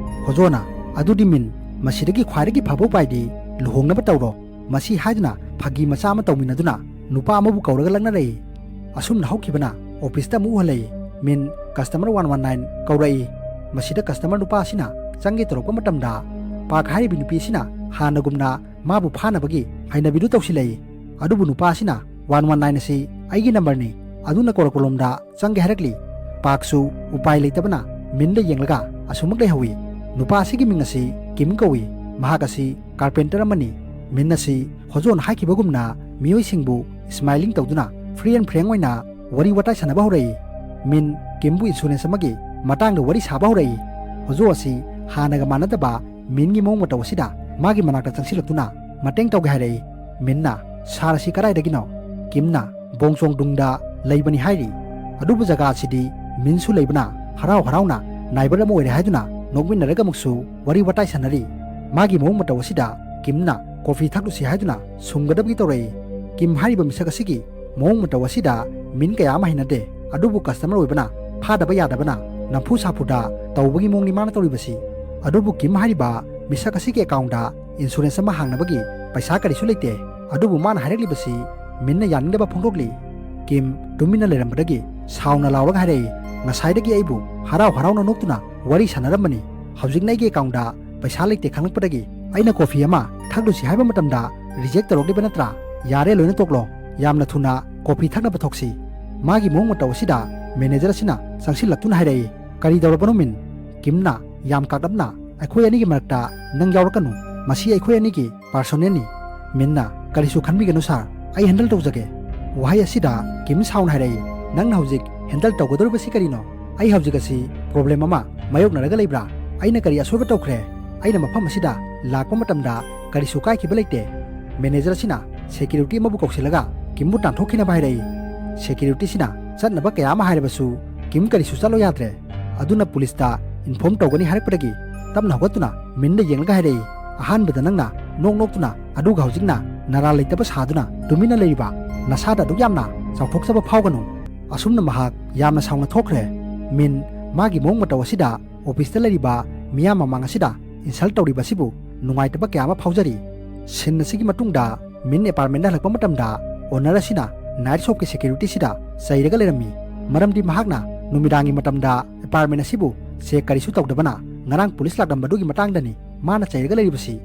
ꯍꯣꯖꯣꯅ, "ꯑꯗꯨꯗꯤ ꯃꯤꯟ, ꯃꯁꯤꯗꯒꯤ ꯈ꯭ꯋꯥꯏꯗꯒꯤ ꯐꯕ ꯎꯄꯥꯏꯗꯤ ꯂꯨꯍꯣꯡꯅꯕ ꯇꯧꯔꯣ꯫" ꯃꯁꯤ ꯍꯥꯏꯗꯨꯅ ꯐꯥꯒꯤ ꯃꯆꯥ ꯑꯃ ꯇꯧꯃꯤꯟꯅꯗꯨꯅ ꯅꯨꯄꯥ ꯑꯃꯕꯨ ꯀꯧꯔꯒ ꯂꯛꯅꯔꯛꯏ꯫ ꯑꯁꯨꯝꯅ ꯍꯧꯈꯤꯕꯅ ꯑꯣꯐꯤꯁꯇ ꯑꯃꯨꯛ ꯎꯍꯜꯂꯛꯏ꯫ ꯃꯤꯟ, "ꯀꯁꯇꯃꯔ ꯋꯥꯟ ꯋꯥꯟ ꯅꯥꯏꯟ ꯀꯧꯔꯛꯏ꯫" ꯃꯁꯤꯗ ꯀꯁꯇꯃꯔ ꯅꯨꯄꯥ ꯑꯁꯤꯅ ꯆꯪꯒꯦ ꯇꯧꯔꯛꯄ ꯃꯇꯝꯗ, ꯄꯥꯛ ꯍꯥꯏꯔꯤꯕꯤ ꯅꯨꯄꯤ ꯑꯁꯤꯅ ꯍꯥꯟꯅꯒꯨꯝꯅ ꯃꯥꯕꯨ ꯐꯥꯅꯕꯒꯤ ꯍꯩꯅꯕꯤꯗꯨ ꯇꯧꯁꯤꯜꯂꯛꯏ꯫ ꯑꯗꯨꯕꯨ ꯅꯨꯄꯥ ꯑꯁꯤꯅ, "ꯋꯥꯟ ꯋꯥꯟ ꯅꯥꯏꯟ ꯑꯁꯤ ꯑꯩꯒꯤ ꯅꯝꯕꯔꯅꯤ, ꯑꯗꯨꯅ ꯀꯧꯔꯛꯄ ꯂꯣꯝꯗ ꯆꯪꯒꯦ" ꯍꯥꯏꯔꯛꯂꯤ꯫ ꯄꯥꯛꯁꯨ ꯎꯄꯥꯏ ꯂꯩꯇꯕꯅ ꯃꯤꯟꯗ ꯌꯦꯡꯂꯒ ꯑꯁꯨꯃꯛ ꯂꯩꯍꯧꯏ꯫ ꯅꯨꯄꯥ ꯑꯁꯤꯒꯤ ꯃꯤꯡ ꯑꯁꯤ ꯀꯤꯝ ꯀꯧꯏ꯫ ꯃꯍꯥꯛ ꯑꯁꯤ carpenter ꯑꯃꯅꯤ꯫ ꯃꯤꯟ ꯑꯁꯤ ꯍꯣꯖꯣꯅ ꯍꯥꯏꯈꯤꯕꯒꯨꯝꯅ ꯃꯤꯑꯣꯏꯁꯤꯡꯕꯨ smiling ꯇꯧꯗꯨꯅ free and frank ꯑꯣꯏꯅ ꯋꯥꯔꯤ ꯋꯥꯇꯥꯏ ꯁꯥꯟꯅꯕ ꯍꯧꯔꯛꯏ꯫ ꯃꯤꯟ ꯀꯤꯝꯕꯨ insurance ꯑꯃꯒꯤ ꯃꯇꯥꯡꯗ ꯋꯥꯔꯤ ꯁꯥꯕ ꯍꯧꯔꯛꯏ꯫ ꯍꯣꯖꯣ ꯑꯁꯤ ꯍꯥꯟꯅꯒ ꯃꯥꯟꯅꯗꯕ ꯃꯤꯟꯒꯤ ꯃꯑꯣꯡ ꯃꯇꯧ ꯑꯁꯤꯗ ꯃꯥꯒꯤ ꯃꯅꯥꯛꯇ ꯆꯪꯁꯤꯜꯂꯛꯇꯨꯅ ꯃꯇꯦꯡ ꯇꯧꯒꯦ ꯍꯥꯏꯔꯛꯏ꯫ ꯃꯤꯟꯅ, "Sir ꯑꯁꯤ ꯀꯗꯥꯏꯗꯒꯤꯅꯣ?" ꯀꯤꯝꯅ, "ꯕꯣꯡꯆꯣꯡꯗꯨꯡꯗ ꯂꯩꯕꯅꯤ" ꯍꯥꯏꯔꯤ꯫ ꯑꯗꯨꯕꯨ ꯖꯒꯥ ꯑꯁꯤꯗꯤ ꯃꯤꯟꯁꯨ ꯂꯩꯕꯅ ꯍꯔꯥꯎ ꯍꯔꯥꯎꯅ neighbour ꯑꯃ ꯑꯣꯏꯔꯦ ꯍꯥꯏꯗꯨꯅ ꯅꯣꯛꯃꯤꯟꯅꯔꯒ ꯑꯃꯨꯛꯁꯨ ꯋꯥꯔꯤ ꯋꯥꯇꯥꯏ ꯁꯥꯟꯅꯔꯤ꯫ ꯃꯥꯒꯤ ꯃꯑꯣꯡ ꯃꯇꯧ ꯑꯁꯤꯗ ꯀꯤꯝꯅ coffee ꯊꯛꯂꯨꯁꯤ ꯍꯥꯏꯗꯨꯅ ꯁꯨꯝꯒꯗꯕꯒꯤ ꯇꯧꯔꯛꯏ꯫ ꯀꯤꯝ ꯍꯥꯏꯔꯤꯕ ꯃꯤꯁꯛ ꯑꯁꯤꯒꯤ ꯃꯑꯣꯡ ꯃꯇꯧ ꯑꯁꯤꯗ ꯃꯤꯟ ꯀꯌꯥ ꯑꯃ ꯍꯩꯅꯗꯦ꯫ ꯑꯗꯨꯕꯨ customer ꯑꯣꯏꯕꯅ ꯐꯥꯗꯕ ꯌꯥꯗꯕꯅ ꯅꯝꯐꯨ ꯁꯥꯐꯨꯗ ꯇꯧꯕꯒꯤ ꯃꯑꯣꯡꯅꯤ ꯃꯥꯅ ꯇꯧꯔꯤꯕꯁꯤ꯫ ꯑꯗꯨꯕꯨ ꯀꯤꯝ ꯍꯥꯏꯔꯤꯕ ꯃꯤꯁꯛ ꯑꯁꯤꯒꯤ accountꯗ insurance ꯑꯃ ꯍꯥꯡꯅꯕꯒꯤ ꯄꯩꯁꯥ ꯀꯔꯤꯁꯨ ꯂꯩꯇꯦ꯫ ꯑꯗꯨꯕꯨ ꯃꯥꯅ ꯍꯥꯏꯔꯛꯂꯤꯕꯁꯤ ꯃꯤꯟꯅ ꯌꯥꯅꯤꯡꯗꯕ ꯐꯣꯡꯗꯣꯛꯂꯤ꯫ ꯀꯤꯝ ꯇꯨꯃꯤꯟꯅ ꯂꯩꯔꯝꯕꯗꯒꯤ ꯁꯥꯎꯅ ꯂꯥꯎꯔꯒ ꯍꯥꯏꯔꯛꯏ, "ꯉꯁꯥꯏꯗꯒꯤ ꯑꯩꯕꯨ ꯍꯔꯥꯎ ꯍꯔꯥꯎꯅ ꯅꯣꯛꯇꯨꯅ ꯋꯥꯔꯤ ꯁꯥꯟꯅꯔꯝꯕꯅꯤ꯫ ꯍꯧꯖꯤꯛꯅ ꯑꯩꯒꯤ accountꯗ ꯄꯩꯁꯥ ꯂꯩꯇꯦ ꯈꯪꯂꯛꯄꯗꯒꯤ ꯑꯩꯅ coffee ꯑꯃ ꯊꯛꯂꯨꯁꯤ ꯍꯥꯏꯕ ꯃꯇꯝꯗ reject ꯇꯧꯔꯛꯂꯤꯕ ꯅꯠꯇ꯭ꯔꯥ? ꯌꯥꯔꯦ, ꯂꯣꯏꯅ ꯇꯣꯛꯂꯣ꯫ ꯌꯥꯝꯅ ꯊꯨꯅ coffee ꯊꯛꯅꯕ ꯊꯣꯛꯁꯤ꯫" ꯃꯥꯒꯤ ꯃꯑꯣꯡ ꯃꯇꯧ ꯑꯁꯤꯗ manager ꯑꯁꯤꯅ ꯆꯪꯁꯤꯜꯂꯛꯇꯨꯅ ꯍꯥꯏꯔꯛꯏ, "ꯀꯔꯤ ꯇꯧꯔꯕꯅꯣ ꯃꯤꯟ?" ꯀꯤꯝꯅ ꯌꯥꯝ ꯀꯥꯛꯂꯞꯅ, "ꯑꯩꯈꯣꯏ ꯑꯅꯤꯒꯤ ꯃꯔꯛꯇ ꯅꯪ ꯌꯥꯎꯔꯛꯀꯅꯨ꯫ ꯃꯁꯤ ꯑꯩꯈꯣꯏ ꯑꯅꯤꯒꯤ personalꯅꯤ꯫" ꯃꯤꯟꯅ, "ꯀꯔꯤꯁꯨ ꯈꯟꯕꯤꯒꯅꯨ sir, ꯑꯩ handle ꯇꯧꯖꯒꯦ꯫" ꯋꯥꯍꯩ ꯑꯁꯤꯗ ꯀꯤꯝ ꯁꯥꯎꯅ ꯍꯥꯏꯔꯛꯏ, "ꯅꯪꯅ ꯍꯧꯖꯤꯛ handle ꯇꯧꯒꯗꯧꯔꯤꯕꯁꯤ ꯀꯔꯤꯅꯣ? ꯑꯩ ꯍꯧꯖꯤꯛ ꯑꯁꯤ problem ꯑꯃ ꯃꯥꯌꯣꯛꯅꯔꯒ ꯂꯩꯕ꯭ꯔꯥ? ꯑꯩꯅ ꯀꯔꯤ ꯑꯁꯣꯏꯕ ꯇꯧꯈ꯭ꯔꯦ? ꯑꯩꯅ ꯃꯐꯝ ꯑꯁꯤꯗ ꯂꯥꯛꯄ ꯃꯇꯝꯗ ꯀꯔꯤꯁꯨ ꯀꯥꯏꯈꯤꯕ ꯂꯩꯇꯦ꯫" Manager ꯑꯁꯤꯅ security ꯑꯃꯕꯨ ꯀꯧꯁꯤꯜꯂꯒ ꯀꯤꯝꯕꯨ ꯇꯥꯟꯊꯣꯛꯈꯤꯅꯕ ꯍꯥꯏꯔꯛꯏ꯫ Security ꯁꯤꯅ ꯆꯠꯅꯕ ꯀꯌꯥ ꯑꯃ ꯍꯥꯏꯔꯕꯁꯨ ꯀꯤꯝ ꯀꯔꯤꯁꯨ ꯆꯠꯂꯣ ꯌꯥꯗ꯭ꯔꯦ꯫ ꯑꯗꯨꯅ policeꯇ inform ꯇꯧꯒꯅꯤ ꯍꯥꯏꯔꯛꯄꯗꯒꯤ ꯇꯞꯅ ꯍꯧꯒꯠꯇꯨꯅ ꯃꯤꯟꯗ ꯌꯦꯡꯂꯒ ꯍꯥꯏꯔꯛꯏ, "ꯑꯍꯥꯟꯕꯗ ꯅꯪꯅ ꯅꯣꯛ ꯅꯣꯛꯇꯨꯅ, ꯑꯗꯨꯒ ꯍꯧꯖꯤꯛꯅ ꯅꯔꯥꯜ ꯂꯩꯇꯕ ꯁꯥꯗꯨꯅ ꯇꯨꯃꯤꯟꯅ ꯂꯩꯔꯤꯕ ꯅꯁꯥꯗ ꯑꯗꯨꯛ ꯌꯥꯝꯅ ꯆꯥꯎꯊꯣꯛꯆꯕ ꯐꯥꯎꯒꯅꯨ꯫" ꯑꯁꯨꯝꯅ ꯃꯍꯥꯛ ꯌꯥꯝꯅ ꯁꯥꯎꯅ ꯊꯣꯛꯈ꯭ꯔꯦ꯫ ꯃꯤꯟ ꯃꯥꯒꯤ ꯃꯑꯣꯡ ꯃꯇꯧ ꯑꯁꯤꯗ officeꯇ ꯂꯩꯔꯤꯕ ꯃꯤꯌꯥꯝ ꯃꯃꯥꯡ ꯑꯁꯤꯗ insult ꯇꯧꯔꯤꯕ ꯑꯁꯤꯕꯨ ꯅꯨꯡꯉꯥꯏꯇꯕ ꯀꯌꯥ ꯑꯃ ꯐꯥꯎꯖꯔꯤ꯫ Scene ꯑꯁꯤꯒꯤ ꯃꯇꯨꯡꯗ ꯃꯤꯟ apartmentꯗ ꯍꯜꯂꯛꯄ ꯃꯇꯝꯗ owner ꯑꯁꯤꯅ night shopꯀꯤ security ꯁꯤꯗ ꯆꯩꯔꯒ ꯂꯩꯔꯝꯃꯤ꯫ ꯃꯔꯝꯗꯤ ꯃꯍꯥꯛꯅ ꯅꯨꯃꯤꯗꯥꯡꯒꯤ ꯃꯇꯝꯗ apartment ꯑꯁꯤꯕꯨ check ꯀꯔꯤꯁꯨ ꯇꯧꯗꯕꯅ ꯉꯔꯥꯡ police ꯂꯥꯛꯂꯝꯕꯗꯨꯒꯤ ꯃꯇꯥꯡꯗꯅꯤ ꯃꯥꯅ ꯆꯩꯔꯒ ꯂꯩꯔꯤꯕꯁꯤ꯫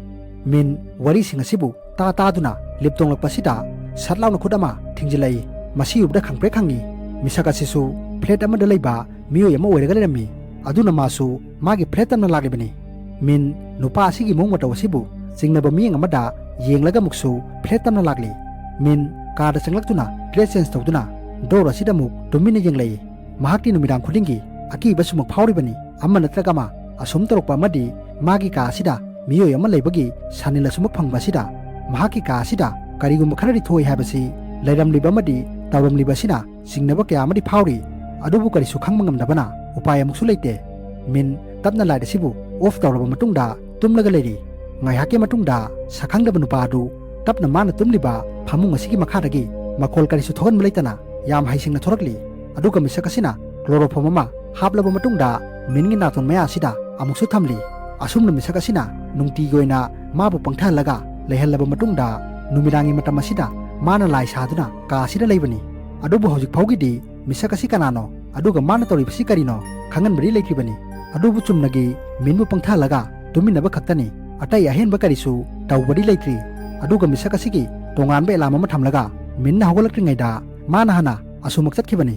ꯃꯤꯟ ꯋꯥꯔꯤꯁꯤꯡ ꯑꯁꯤꯕꯨ ꯇꯥ ꯇꯥꯗꯨꯅ ꯂꯤꯞ ꯇꯣꯡꯂꯛꯄꯁꯤꯗ ꯁꯠ ꯂꯥꯎꯅ ꯈꯨꯠ ꯑꯃ ꯊꯤꯡꯖꯤꯜꯂꯛꯏ꯫ ꯃꯁꯤ ꯎꯕꯗ ꯈꯪꯄ꯭ꯔꯦꯛ ꯈꯪꯉꯤ꯫ ꯃꯤꯁꯛ ꯑꯁꯤꯁꯨ flat ꯑꯃꯗ ꯂꯩꯕ ꯃꯤꯑꯣꯏ ꯑꯃ ꯑꯣꯏꯔꯒ ꯂꯩꯔꯝꯃꯤ꯫ ꯑꯗꯨꯅ ꯃꯥꯁꯨ ꯃꯥꯒꯤ flat ꯇꯝꯅ ꯂꯥꯛꯂꯤꯕꯅꯤ꯫ ꯃꯤꯟ, ꯅꯨꯄꯥ ꯑꯁꯤꯒꯤ ꯃꯑꯣꯡ ꯃꯇꯧ ꯑꯁꯤꯕꯨ ꯆꯤꯡꯅꯕ ꯃꯤꯠꯌꯦꯡ ꯑꯃꯗ ꯌꯦꯡꯂꯒ ꯑꯃꯨꯛꯁꯨ ꯐ꯭ꯂꯦꯠ ꯇꯝꯅ ꯂꯥꯛꯂꯤ꯫ ꯃꯤꯟ ꯀꯥꯗ ꯆꯪꯂꯛꯇꯨꯅ ꯗ꯭ꯔꯦꯁ ꯆꯦꯟꯖ ꯇꯧꯗꯨꯅ ꯗꯣꯔ ꯑꯁꯤꯗ ꯑꯃꯨꯛ ꯇꯨꯃꯤꯟꯅ ꯌꯦꯡꯂꯛꯏ꯫ ꯃꯍꯥꯛꯇꯤ ꯅꯨꯃꯤꯗꯥꯡ ꯈꯨꯗꯤꯡꯒꯤ ꯑꯀꯤꯕ ꯁꯨꯃꯛ ꯐꯥꯎꯔꯤꯕꯅꯤ꯫ ꯑꯃ ꯅꯠꯇ꯭ꯔꯒ ꯑꯃ ꯑꯁꯨꯝ ꯇꯧꯔꯛꯄ ꯑꯃꯗꯤ ꯃꯥꯒꯤ ꯀꯥ ꯑꯁꯤꯗ ꯃꯤꯑꯣꯏ ꯑꯃ ꯂꯩꯕꯒꯤ ꯁꯥꯅꯤꯜ ꯑꯁꯨꯃꯛ ꯐꯪꯕ ꯑꯁꯤꯗ ꯃꯍꯥꯛꯀꯤ ꯀꯥ ꯑꯁꯤꯗ ꯀꯔꯤꯒꯨꯝꯕ ꯈꯔꯗꯤ ꯊꯣꯛꯏ ꯍꯥꯏꯕꯁꯤ ꯂꯩꯔꯝꯂꯤꯕ ꯑꯃꯗꯤ ꯇꯧꯔꯝꯂꯤꯕ ꯑꯁꯤꯅ ꯆꯤꯡꯅꯕ ꯀꯌꯥ ꯑꯃꯗꯤ ꯐꯥꯎꯔꯤ꯫ ꯑꯗꯨꯕꯨ ꯀꯔꯤꯁꯨ ꯈꯪꯕ ꯉꯝꯗꯕꯅ ꯎꯄꯥꯏ ꯑꯃꯨꯛꯁꯨ ꯂꯩꯇꯦ꯫ ꯃꯤꯟ ꯇꯞꯅ ꯂꯥꯏꯠ ꯑꯁꯤꯕꯨ ꯑꯣꯐ ꯇꯧꯔꯕ ꯃꯇꯨꯡꯗ ꯇꯨꯝꯂꯒ ꯂꯩꯔꯤ꯫ ꯉꯥꯏꯍꯥꯛꯀꯤ ꯃꯇꯨꯡꯗ ꯁꯛꯈꯪꯗꯕ ꯅꯨꯄꯥ ꯑꯗꯨ ꯇꯞꯅ ꯃꯥꯅ ꯇꯨꯝꯂꯤꯕ ꯐꯃꯨꯡ ꯑꯁꯤꯒꯤ ꯃꯈꯥꯗꯒꯤ ꯃꯈꯣꯜ ꯀꯔꯤꯁꯨ ꯊꯣꯛꯍꯟꯕ ꯂꯩꯇꯅ ꯌꯥꯝ ꯍꯩꯁꯤꯡꯅ ꯊꯣꯔꯛꯂꯤ꯫ ꯑꯗꯨꯒ ꯃꯤꯁꯛ ꯑꯁꯤꯅ ꯀ꯭ꯂꯣꯔꯣꯐꯣꯝ ꯑꯃ ꯍꯥꯞꯂꯕ ꯃꯇꯨꯡꯗ ꯃꯤꯟꯒꯤ ꯅꯥꯇꯣꯟ ꯃꯌꯥ ꯑꯁꯤꯗ ꯑꯃꯨꯛꯁꯨ ꯊꯝꯂꯤ꯫ ꯑꯁꯨꯝꯅ ꯃꯤꯁꯛ ꯑꯁꯤꯅ ꯅꯨꯡꯇꯤꯒꯤ ꯑꯣꯏꯅ ꯃꯥꯕꯨ ꯄꯪꯊꯍꯜꯂꯒ ꯂꯩꯍꯜꯂꯕ ꯃꯇꯨꯡꯗ ꯅꯨꯃꯤꯗꯥꯡꯒꯤ ꯃꯇꯝ ꯑꯁꯤꯗ ꯃꯥꯅ ꯂꯥꯏ ꯁꯥꯗꯨꯅ ꯀꯥ ꯑꯁꯤꯗ ꯂꯩꯕꯅꯤ꯫ ꯑꯗꯨꯕꯨ ꯍꯧꯖꯤꯛ ꯐꯥꯎꯒꯤꯗꯤ ꯃꯤꯁꯛ ꯑꯁꯤ ꯀꯅꯥꯅꯣ ꯑꯗꯨꯒ ꯃꯥꯅ ꯇꯧꯔꯤꯕꯁꯤ ꯀꯔꯤꯅꯣ ꯈꯪꯍꯟꯕꯗꯤ ꯂꯩꯇ꯭ꯔꯤꯕꯅꯤ꯫ ꯑꯗꯨꯕꯨ ꯆꯨꯝꯅꯒꯤ ꯃꯤꯟꯕꯨ ꯄꯪꯊꯍꯜꯂꯒ ꯇꯨꯃꯤꯟꯅꯕ ꯈꯛꯇꯅꯤ꯫ ꯑꯇꯩ ꯑꯍꯦꯟꯕ ꯀꯔꯤꯁꯨ ꯇꯧꯕꯗꯤ ꯂꯩꯇ꯭ꯔꯤ꯫ ꯑꯗꯨꯒ ꯃꯤꯁꯛ ꯑꯁꯤꯒꯤ ꯇꯣꯉꯥꯟꯕ ꯑꯦꯂꯥꯝ ꯑꯃ ꯊꯝꯂꯒ ꯃꯤꯟꯅ ꯍꯧꯒꯠꯂꯛꯇ꯭ꯔꯤꯉꯩꯗ ꯃꯥꯅ ꯍꯥꯟꯅ ꯑꯁꯨꯃꯛ ꯆꯠꯈꯤꯕꯅꯤ꯫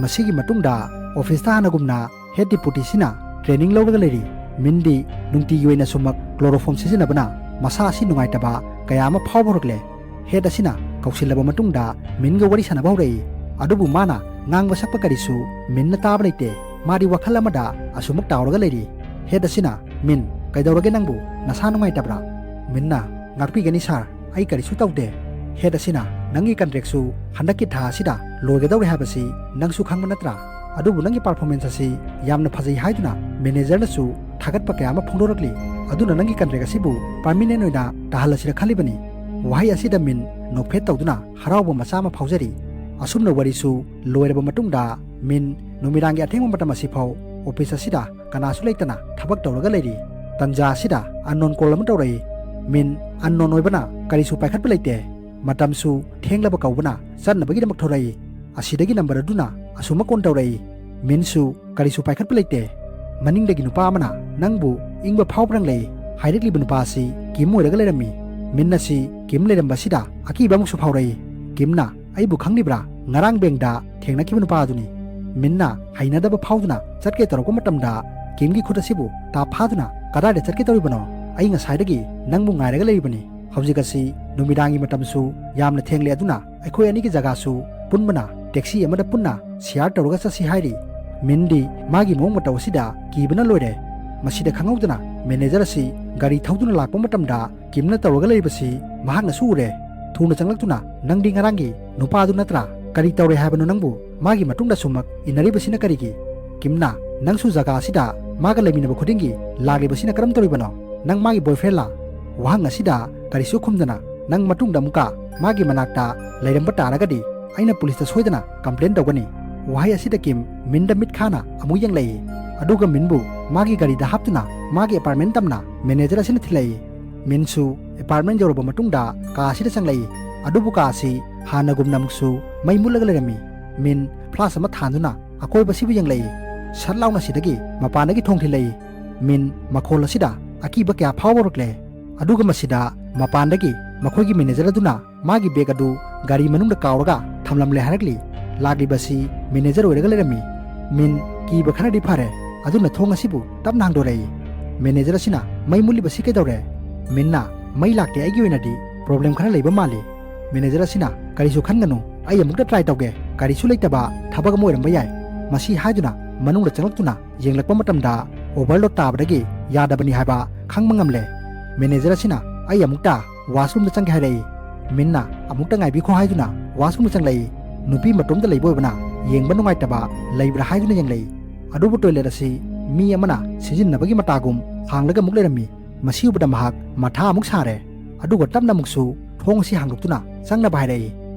ꯃꯁꯤꯒꯤ ꯃꯇꯨꯡꯗ ꯑꯣꯐꯤꯁꯇ ꯍꯥꯟꯅꯒꯨꯝꯅ ꯍꯦꯠ ꯗꯤꯄꯨꯇꯤꯁꯤꯅ ꯇ꯭ꯔꯦꯅꯤꯡ ꯂꯧꯔꯒ ꯂꯩꯔꯤ꯫ ꯃꯤꯟꯗꯤ ꯅꯨꯡꯇꯤꯒꯤ ꯑꯣꯏꯅ ꯁꯨꯃꯛ ꯀ꯭ꯂꯣꯔꯣꯐꯣꯝ ꯁꯤꯖꯤꯟꯅꯕꯅ ꯃꯁꯥ ꯑꯁꯤ ꯅꯨꯡꯉꯥꯏꯇꯕ ꯀꯌꯥ ꯑꯃ ꯐꯥꯎꯕ ꯍꯧꯔꯛꯂꯦ꯫ ꯍꯦꯠ ꯑꯁꯤꯅ ꯀꯧꯁꯤꯜꯂꯕ ꯃꯇꯨꯡꯗ ꯃꯤꯟꯒ ꯋꯥꯔꯤ ꯁꯥꯟꯅꯕ ꯍꯧꯔꯛꯏ꯫ ꯑꯗꯨꯕꯨ ꯃꯥꯅ ꯉꯥꯡꯕ ꯁꯛꯄ ꯀꯔꯤꯁꯨ ꯃꯤꯟꯅ ꯇꯥꯕ ꯂꯩꯇꯦ꯫ ꯃꯥꯗꯤ ꯋꯥꯈꯜ ꯑꯃꯗ ꯑꯁꯨꯃꯛ ꯇꯥꯎꯔꯒ ꯂꯩꯔꯤ꯫ ꯍꯦꯠ ꯑꯁꯤꯅ, "ꯃꯤꯟ, ꯀꯩꯗꯧꯔꯒꯦ ꯅꯪꯕꯨ? ꯅꯁꯥ ꯅꯨꯡꯉꯥꯏꯇꯕ꯭ꯔꯥ?" ꯃꯤꯟꯅ, "ꯉꯥꯛꯄꯤꯒꯅꯤ ꯁꯥꯔ, ꯑꯩ ꯀꯔꯤꯁꯨ ꯇꯧꯗꯦ꯫" ꯍꯦꯠ ꯑꯁꯤꯅ, "ꯅꯪꯒꯤ ꯀꯟꯇ꯭ꯔꯦꯛꯁꯨ ꯍꯟꯗꯛꯀꯤ ꯊꯥ ꯑꯁꯤꯗ ꯂꯣꯏꯒꯗꯧꯔꯦ ꯍꯥꯏꯕꯁꯤ ꯅꯪꯁꯨ ꯈꯪꯕ ꯅꯠꯇ꯭ꯔꯥ? ꯑꯗꯨꯕꯨ ꯅꯪꯒꯤ ꯄꯔꯐꯣꯔꯃꯦꯟꯁ ꯑꯁꯤ ꯌꯥꯝꯅ ꯐꯖꯩ ꯍꯥꯏꯗꯨꯅ ꯃꯦꯅꯦꯖꯔꯅꯁꯨ ꯊꯥꯒꯠꯄ ꯀꯌꯥ ꯑꯃ ꯐꯣꯡꯗꯣꯔꯛꯂꯤ꯫ ꯑꯗꯨꯅ ꯅꯪꯒꯤ ꯀꯟꯇ꯭ꯔꯦꯛ ꯑꯁꯤꯕꯨ ꯄꯔꯃꯤꯅꯦꯟ ꯑꯣꯏꯅ ꯇꯥꯍꯜꯂꯁꯤꯔ ꯈꯜꯂꯤꯕꯅꯤ꯫" ꯋꯥꯍꯩ ꯑꯁꯤꯗ ꯃꯤꯟ ꯅꯣꯛꯐꯦꯠ ꯇꯧꯗꯨꯅ ꯍꯔꯥꯎꯕ ꯃꯆꯥ ꯑꯃ ꯐꯥꯎꯖꯔꯤ꯫ ꯑꯁꯨꯝꯅ ꯋꯥꯔꯤꯁꯨ ꯂꯣꯏꯔꯕ ꯃꯇꯨꯡꯗ ꯃꯤꯟ ꯅꯨꯃꯤꯗꯥꯡꯒꯤ ꯑꯊꯦꯡꯕ ꯃꯇꯝ ꯑꯁꯤꯐꯥꯎ ꯑꯣꯐꯤꯁ ꯑꯁꯤꯗ ꯀꯅꯥꯁꯨ ꯂꯩꯇꯅ ꯊꯕꯛ ꯇꯧꯔꯒ ꯂꯩꯔꯤ꯫ ꯇꯟꯖꯥ ꯑꯁꯤꯗ ꯑꯟꯅꯣꯟ ꯀꯣꯜ ꯑꯃ ꯇꯧꯔꯛꯏ꯫ ꯃꯤꯟ ꯑꯟꯅꯣꯟ ꯑꯣꯏꯕꯅ ꯀꯔꯤꯁꯨ ꯄꯥꯏꯈꯠꯄ ꯂꯩꯇꯦ꯫ ꯃꯇꯝꯁꯨ ꯊꯦꯡꯂꯕ ꯀꯧꯕꯅ ꯆꯠꯅꯕꯒꯤꯗꯃꯛ ꯊꯣꯔꯛꯏ꯫ ꯑꯁꯤꯗꯒꯤ ꯅꯝꯕꯔ ꯑꯗꯨꯅ ꯑꯁꯨꯃꯛ ꯀꯣꯜ ꯇꯧꯔꯛꯏ꯫ ꯃꯤꯟꯁꯨ ꯀꯔꯤꯁꯨ ꯄꯥꯏꯈꯠꯄ ꯂꯩꯇꯦ꯫ ꯃꯅꯤꯡꯗꯒꯤ ꯅꯨꯄꯥ ꯑꯃꯅ, "ꯅꯪꯕꯨ ꯏꯪꯕ ꯐꯥꯎꯕ꯭ꯔꯪ ꯂꯩ?" ꯍꯥꯏꯔꯛꯂꯤꯕ ꯅꯨꯄꯥ ꯑꯁꯤ ꯀꯤꯝ ꯑꯣꯏꯔꯒ ꯂꯩꯔꯝꯃꯤ꯫ ꯃꯤꯟ ꯑꯁꯤ ꯀꯤꯝ ꯂꯩꯔꯝꯕꯁꯤꯗ ꯑꯀꯤꯕ ꯑꯃꯨꯛꯁꯨ ꯐꯥꯎꯔꯛꯏ꯫ ꯀꯤꯝꯅ, "ꯑꯩꯕꯨ ꯈꯪꯂꯤꯕ꯭ꯔꯥ? ꯉꯔꯥꯡ ꯕꯦꯡꯗ ꯊꯦꯡꯅꯈꯤꯕ ꯅꯨꯄꯥ ꯑꯗꯨꯅꯤ꯫" ꯃꯤꯟꯅ ꯍꯩꯅꯗꯕ ꯐꯥꯎꯗꯨꯅ ꯆꯠꯀꯦ ꯇꯧꯔꯛꯄ ꯃꯇꯝꯗ ꯀꯤꯝꯒꯤ ꯈꯨꯠ ꯑꯁꯤꯕꯨ ꯇꯥꯞ ꯐꯥꯗꯨꯅ ꯀꯗꯥꯏꯗ ꯆꯠꯀꯦ ꯇꯧꯔꯤꯕꯅꯣ? ꯑꯩ ꯉꯁꯥꯏꯗꯒꯤ ꯅꯪꯕꯨ ꯉꯥꯏꯔꯒ ꯂꯩꯔꯤꯕꯅꯤ꯫ ꯍꯧꯖꯤꯛ ꯑꯁꯤ ꯅꯨꯃꯤꯗꯥꯡꯒꯤ ꯃꯇꯝꯁꯨ ꯌꯥꯝꯅ ꯊꯦꯡꯂꯦ, ꯑꯗꯨꯅ ꯑꯩꯈꯣꯏ ꯑꯅꯤꯒꯤ ꯖꯒꯥꯁꯨ ꯄꯨꯟꯕꯅ, ꯇꯦꯛꯁꯤ ꯑꯃꯗ ꯄꯨꯟꯅ ꯁꯤꯌꯥꯔ ꯇꯧꯔꯒ ꯆꯠꯁꯤ ꯍꯥꯏꯔꯤ꯫ ꯃꯤꯟꯗꯤ ꯃꯥꯒꯤ ꯃꯑꯣꯡ ꯃꯇꯧ ꯑꯁꯤꯗ ꯀꯤꯕꯅ ꯂꯣꯏꯔꯦ꯫ ꯃꯁꯤꯗ ꯈꯪꯍꯧꯗꯅ ꯃꯦꯅꯦꯖꯔ ꯑꯁꯤ ꯒꯥꯔꯤ ꯊꯧꯗꯨꯅ ꯂꯥꯛꯄ ꯃꯇꯝꯗ ꯀꯤꯝꯅ ꯇꯧꯔꯒ ꯂꯩꯕꯁꯤ ꯃꯍꯥꯛꯅꯁꯨ ꯎꯔꯦ꯫ ꯊꯨꯅ ꯆꯪꯂꯛꯇꯨꯅ, "ꯅꯪꯗꯤ ꯉꯔꯥꯡꯒꯤ ꯅꯨꯄꯥꯗꯨ ꯅꯠꯇ꯭ꯔꯥ? ꯀꯔꯤ ꯇꯧꯔꯦ ꯍꯥꯏꯕꯅꯣ ꯅꯪꯕꯨ? ꯃꯥꯒꯤ ꯃꯇꯨꯡꯗ ꯁꯨꯝꯃꯛ ꯏꯟꯅꯔꯤꯕꯁꯤꯅ ꯀꯔꯤꯒꯤ?" ꯀꯤꯝꯅ, "ꯅꯪꯁꯨ ꯖꯒꯥ ꯑꯁꯤꯗ ꯃꯥꯒ ꯂꯩꯃꯤꯟꯅꯕ ꯈꯨꯗꯤꯡꯒꯤ ꯂꯥꯛꯂꯤꯕꯁꯤꯅ ꯀꯔꯝ ꯇꯧꯔꯤꯕꯅꯣ? ꯅꯪ ꯃꯥꯒꯤ ꯕꯣꯏꯐ꯭ꯔꯦꯟꯂꯥ?" ꯋꯥꯍꯪ ꯑꯁꯤꯗ ꯀꯔꯤꯁꯨ ꯈꯨꯝꯗꯅ, "ꯅꯪ ꯃꯇꯨꯡꯗ ꯑꯃꯨꯛꯀ ꯃꯥꯒꯤ ꯃꯅꯥꯛꯇ ꯂꯩꯔꯝꯕ ꯇꯥꯔꯒꯗꯤ ꯑꯩꯅ ꯄꯨꯂꯤꯁꯇ ꯁꯣꯏꯗꯅ ꯀꯝꯄ꯭ꯂꯦꯟ ꯇꯧꯒꯅꯤ꯫" ꯋꯥꯍꯩ ꯑꯁꯤꯗ ꯀꯤꯝ ꯃꯤꯟꯗ ꯃꯤꯠ ꯈꯥꯅ ꯑꯃꯨꯛ ꯌꯦꯡꯂꯛꯏ꯫ ꯑꯗꯨꯒ ꯃꯤꯟꯕꯨ ꯃꯥꯒꯤ ꯒꯥꯔꯤꯗ ꯍꯥꯞꯇꯨꯅ ꯃꯥꯒꯤ ꯑꯦꯄꯥꯔꯠꯃꯦꯟ ꯇꯝꯅ ꯃꯦꯅꯦꯖꯔ ꯑꯁꯤꯅ ꯊꯤꯜꯂꯛꯏ꯫ ꯃꯤꯟꯁꯨ ꯑꯦꯄꯥꯔꯠꯃꯦꯟ ꯌꯧꯔꯕ ꯃꯇꯨꯡꯗ ꯀꯥ ꯑꯁꯤꯗ ꯆꯪꯂꯛꯏ꯫ ꯑꯗꯨꯕꯨ ꯀꯥ ꯑꯁꯤ ꯍꯥꯟꯅꯒꯨꯝꯅ ꯑꯃꯨꯛꯁꯨ ꯃꯩ ꯃꯨꯠꯂꯒ ꯂꯩꯔꯝꯃꯤ꯫ ꯃꯤꯟ ꯐ꯭ꯂꯥꯁ ꯑꯃ ꯊꯥꯟꯗꯨꯅ ꯑꯀꯣꯏꯕꯁꯤꯕꯨ ꯌꯦꯡꯂꯛꯏ꯫ ꯁꯠ ꯂꯥꯎꯅ ꯁꯤꯗꯒꯤ ꯃꯄꯥꯟꯗꯒꯤ ꯊꯣꯡ ꯊꯤꯜꯂꯛꯏ꯫ ꯃꯤꯟ ꯃꯈꯣꯜ ꯑꯁꯤꯗ ꯑꯀꯤꯕ ꯀꯌꯥ ꯐꯥꯎꯕ ꯍꯧꯔꯛꯂꯦ꯫ ꯑꯗꯨꯒ ꯃꯁꯤꯗ ꯃꯄꯥꯟꯗꯒꯤ ꯃꯈꯣꯏꯒꯤ ꯃꯦꯅꯦꯖꯔ ꯑꯗꯨꯅ ꯃꯥꯒꯤ ꯕꯦꯒ ꯑꯗꯨ ꯒꯥꯔꯤ ꯃꯅꯨꯡꯗ ꯀꯥꯎꯔꯒ ꯊꯝꯂꯝꯂꯦ ꯍꯥꯏꯔꯛꯂꯤ꯫ ꯂꯥꯛꯂꯤꯕꯁꯤ ꯃꯦꯅꯦꯖꯔ ꯑꯣꯏꯔꯒ ꯂꯩꯔꯝꯃꯤ꯫ ꯃꯤꯟ ꯀꯤꯕ ꯈꯔꯗꯤ ꯐꯔꯦ, ꯑꯗꯨꯅ ꯊꯣꯡ ꯑꯁꯤꯕꯨ ꯇꯞꯅ ꯍꯥꯡꯗꯣꯔꯛꯏ꯫ ꯃꯦꯅꯦꯖꯔ ꯑꯁꯤꯅ, "ꯃꯩ ꯃꯨꯠꯂꯤꯕꯁꯤ ꯀꯩꯗꯧꯔꯦ?" ꯃꯤꯟꯅ, "ꯃꯩ ꯂꯥꯛꯇꯦ, ꯑꯩꯒꯤ ꯑꯣꯏꯅꯗꯤ ꯄ꯭ꯔꯣꯕ꯭ꯂꯦꯝ ꯈꯔ ꯂꯩꯕ ꯃꯥꯜꯂꯤ꯫" ꯃꯦꯅꯦꯖꯔ ꯑꯁꯤꯅ, "ꯀꯔꯤꯁꯨ ꯈꯟꯒꯅꯨ, ꯑꯩ ꯑꯃꯨꯛꯇ ꯇ꯭ꯔꯥꯏ ꯇꯧꯒꯦ, ꯀꯔꯤꯁꯨ ꯂꯩꯇꯕ ꯊꯕꯛ ꯑꯃ ꯑꯣꯏꯔꯝꯕ ꯌꯥꯏ꯫" ꯃꯁꯤ ꯍꯥꯏꯗꯨꯅ ꯃꯅꯨꯡꯗ ꯆꯪꯂꯛꯇꯨꯅ ꯌꯦꯡꯂꯛꯄ ꯃꯇꯝꯗ ꯑꯣꯚꯔꯂꯣꯗ ꯇꯥꯕꯗꯒꯤ ꯌꯥꯗꯕꯅꯤ ꯍꯥꯏꯕ ꯈꯪꯕ ꯉꯝꯂꯦ꯫ ꯃꯦꯅꯦꯖꯔ ꯑꯁꯤꯅ, "ꯑꯩ ꯑꯃꯨꯛꯇ ꯋꯥꯁꯔꯨꯝꯗ ꯆꯪꯒꯦ," ꯍꯥꯏꯔꯛꯏ꯫ ꯃꯤꯟꯅ ꯑꯃꯨꯛꯇ ꯉꯥꯏꯕꯤꯈꯣ ꯍꯥꯏꯗꯨꯅ ꯋꯥꯁꯔꯨꯝꯗ ꯆꯪꯂꯛꯏ꯫ ꯅꯨꯄꯤ ꯃꯇꯣꯝꯇ ꯂꯩꯕ ꯑꯣꯏꯕꯅ ꯌꯦꯡꯕ ꯅꯨꯡꯉꯥꯏꯇꯕ ꯂꯩꯕ꯭ꯔꯥ ꯍꯥꯏꯗꯨꯅ ꯌꯦꯡꯂꯛꯏ꯫ ꯑꯗꯨꯕꯨ ꯇꯣꯏꯂꯦꯠ ꯑꯁꯤ ꯃꯤ ꯑꯃꯅ ꯁꯤꯖꯤꯟꯅꯕꯒꯤ ꯃꯇꯥꯒꯨꯝ ꯍꯥꯡꯂꯒ ꯑꯃꯨꯛ ꯂꯩꯔꯝꯃꯤ꯫ ꯃꯁꯤ ꯎꯕꯗ ꯃꯍꯥꯛ ꯃꯊꯥ ꯑꯃꯨꯛ ꯁꯥꯔꯦ꯫ ꯑꯗꯨꯒ ꯇꯞꯅ ꯑꯃꯨꯛꯁꯨ ꯊꯣꯡ ꯑꯁꯤ ꯍꯥꯡꯗꯣꯛꯇꯨꯅ ꯆꯪꯅꯕ ꯍꯥꯏꯔꯛꯏ꯫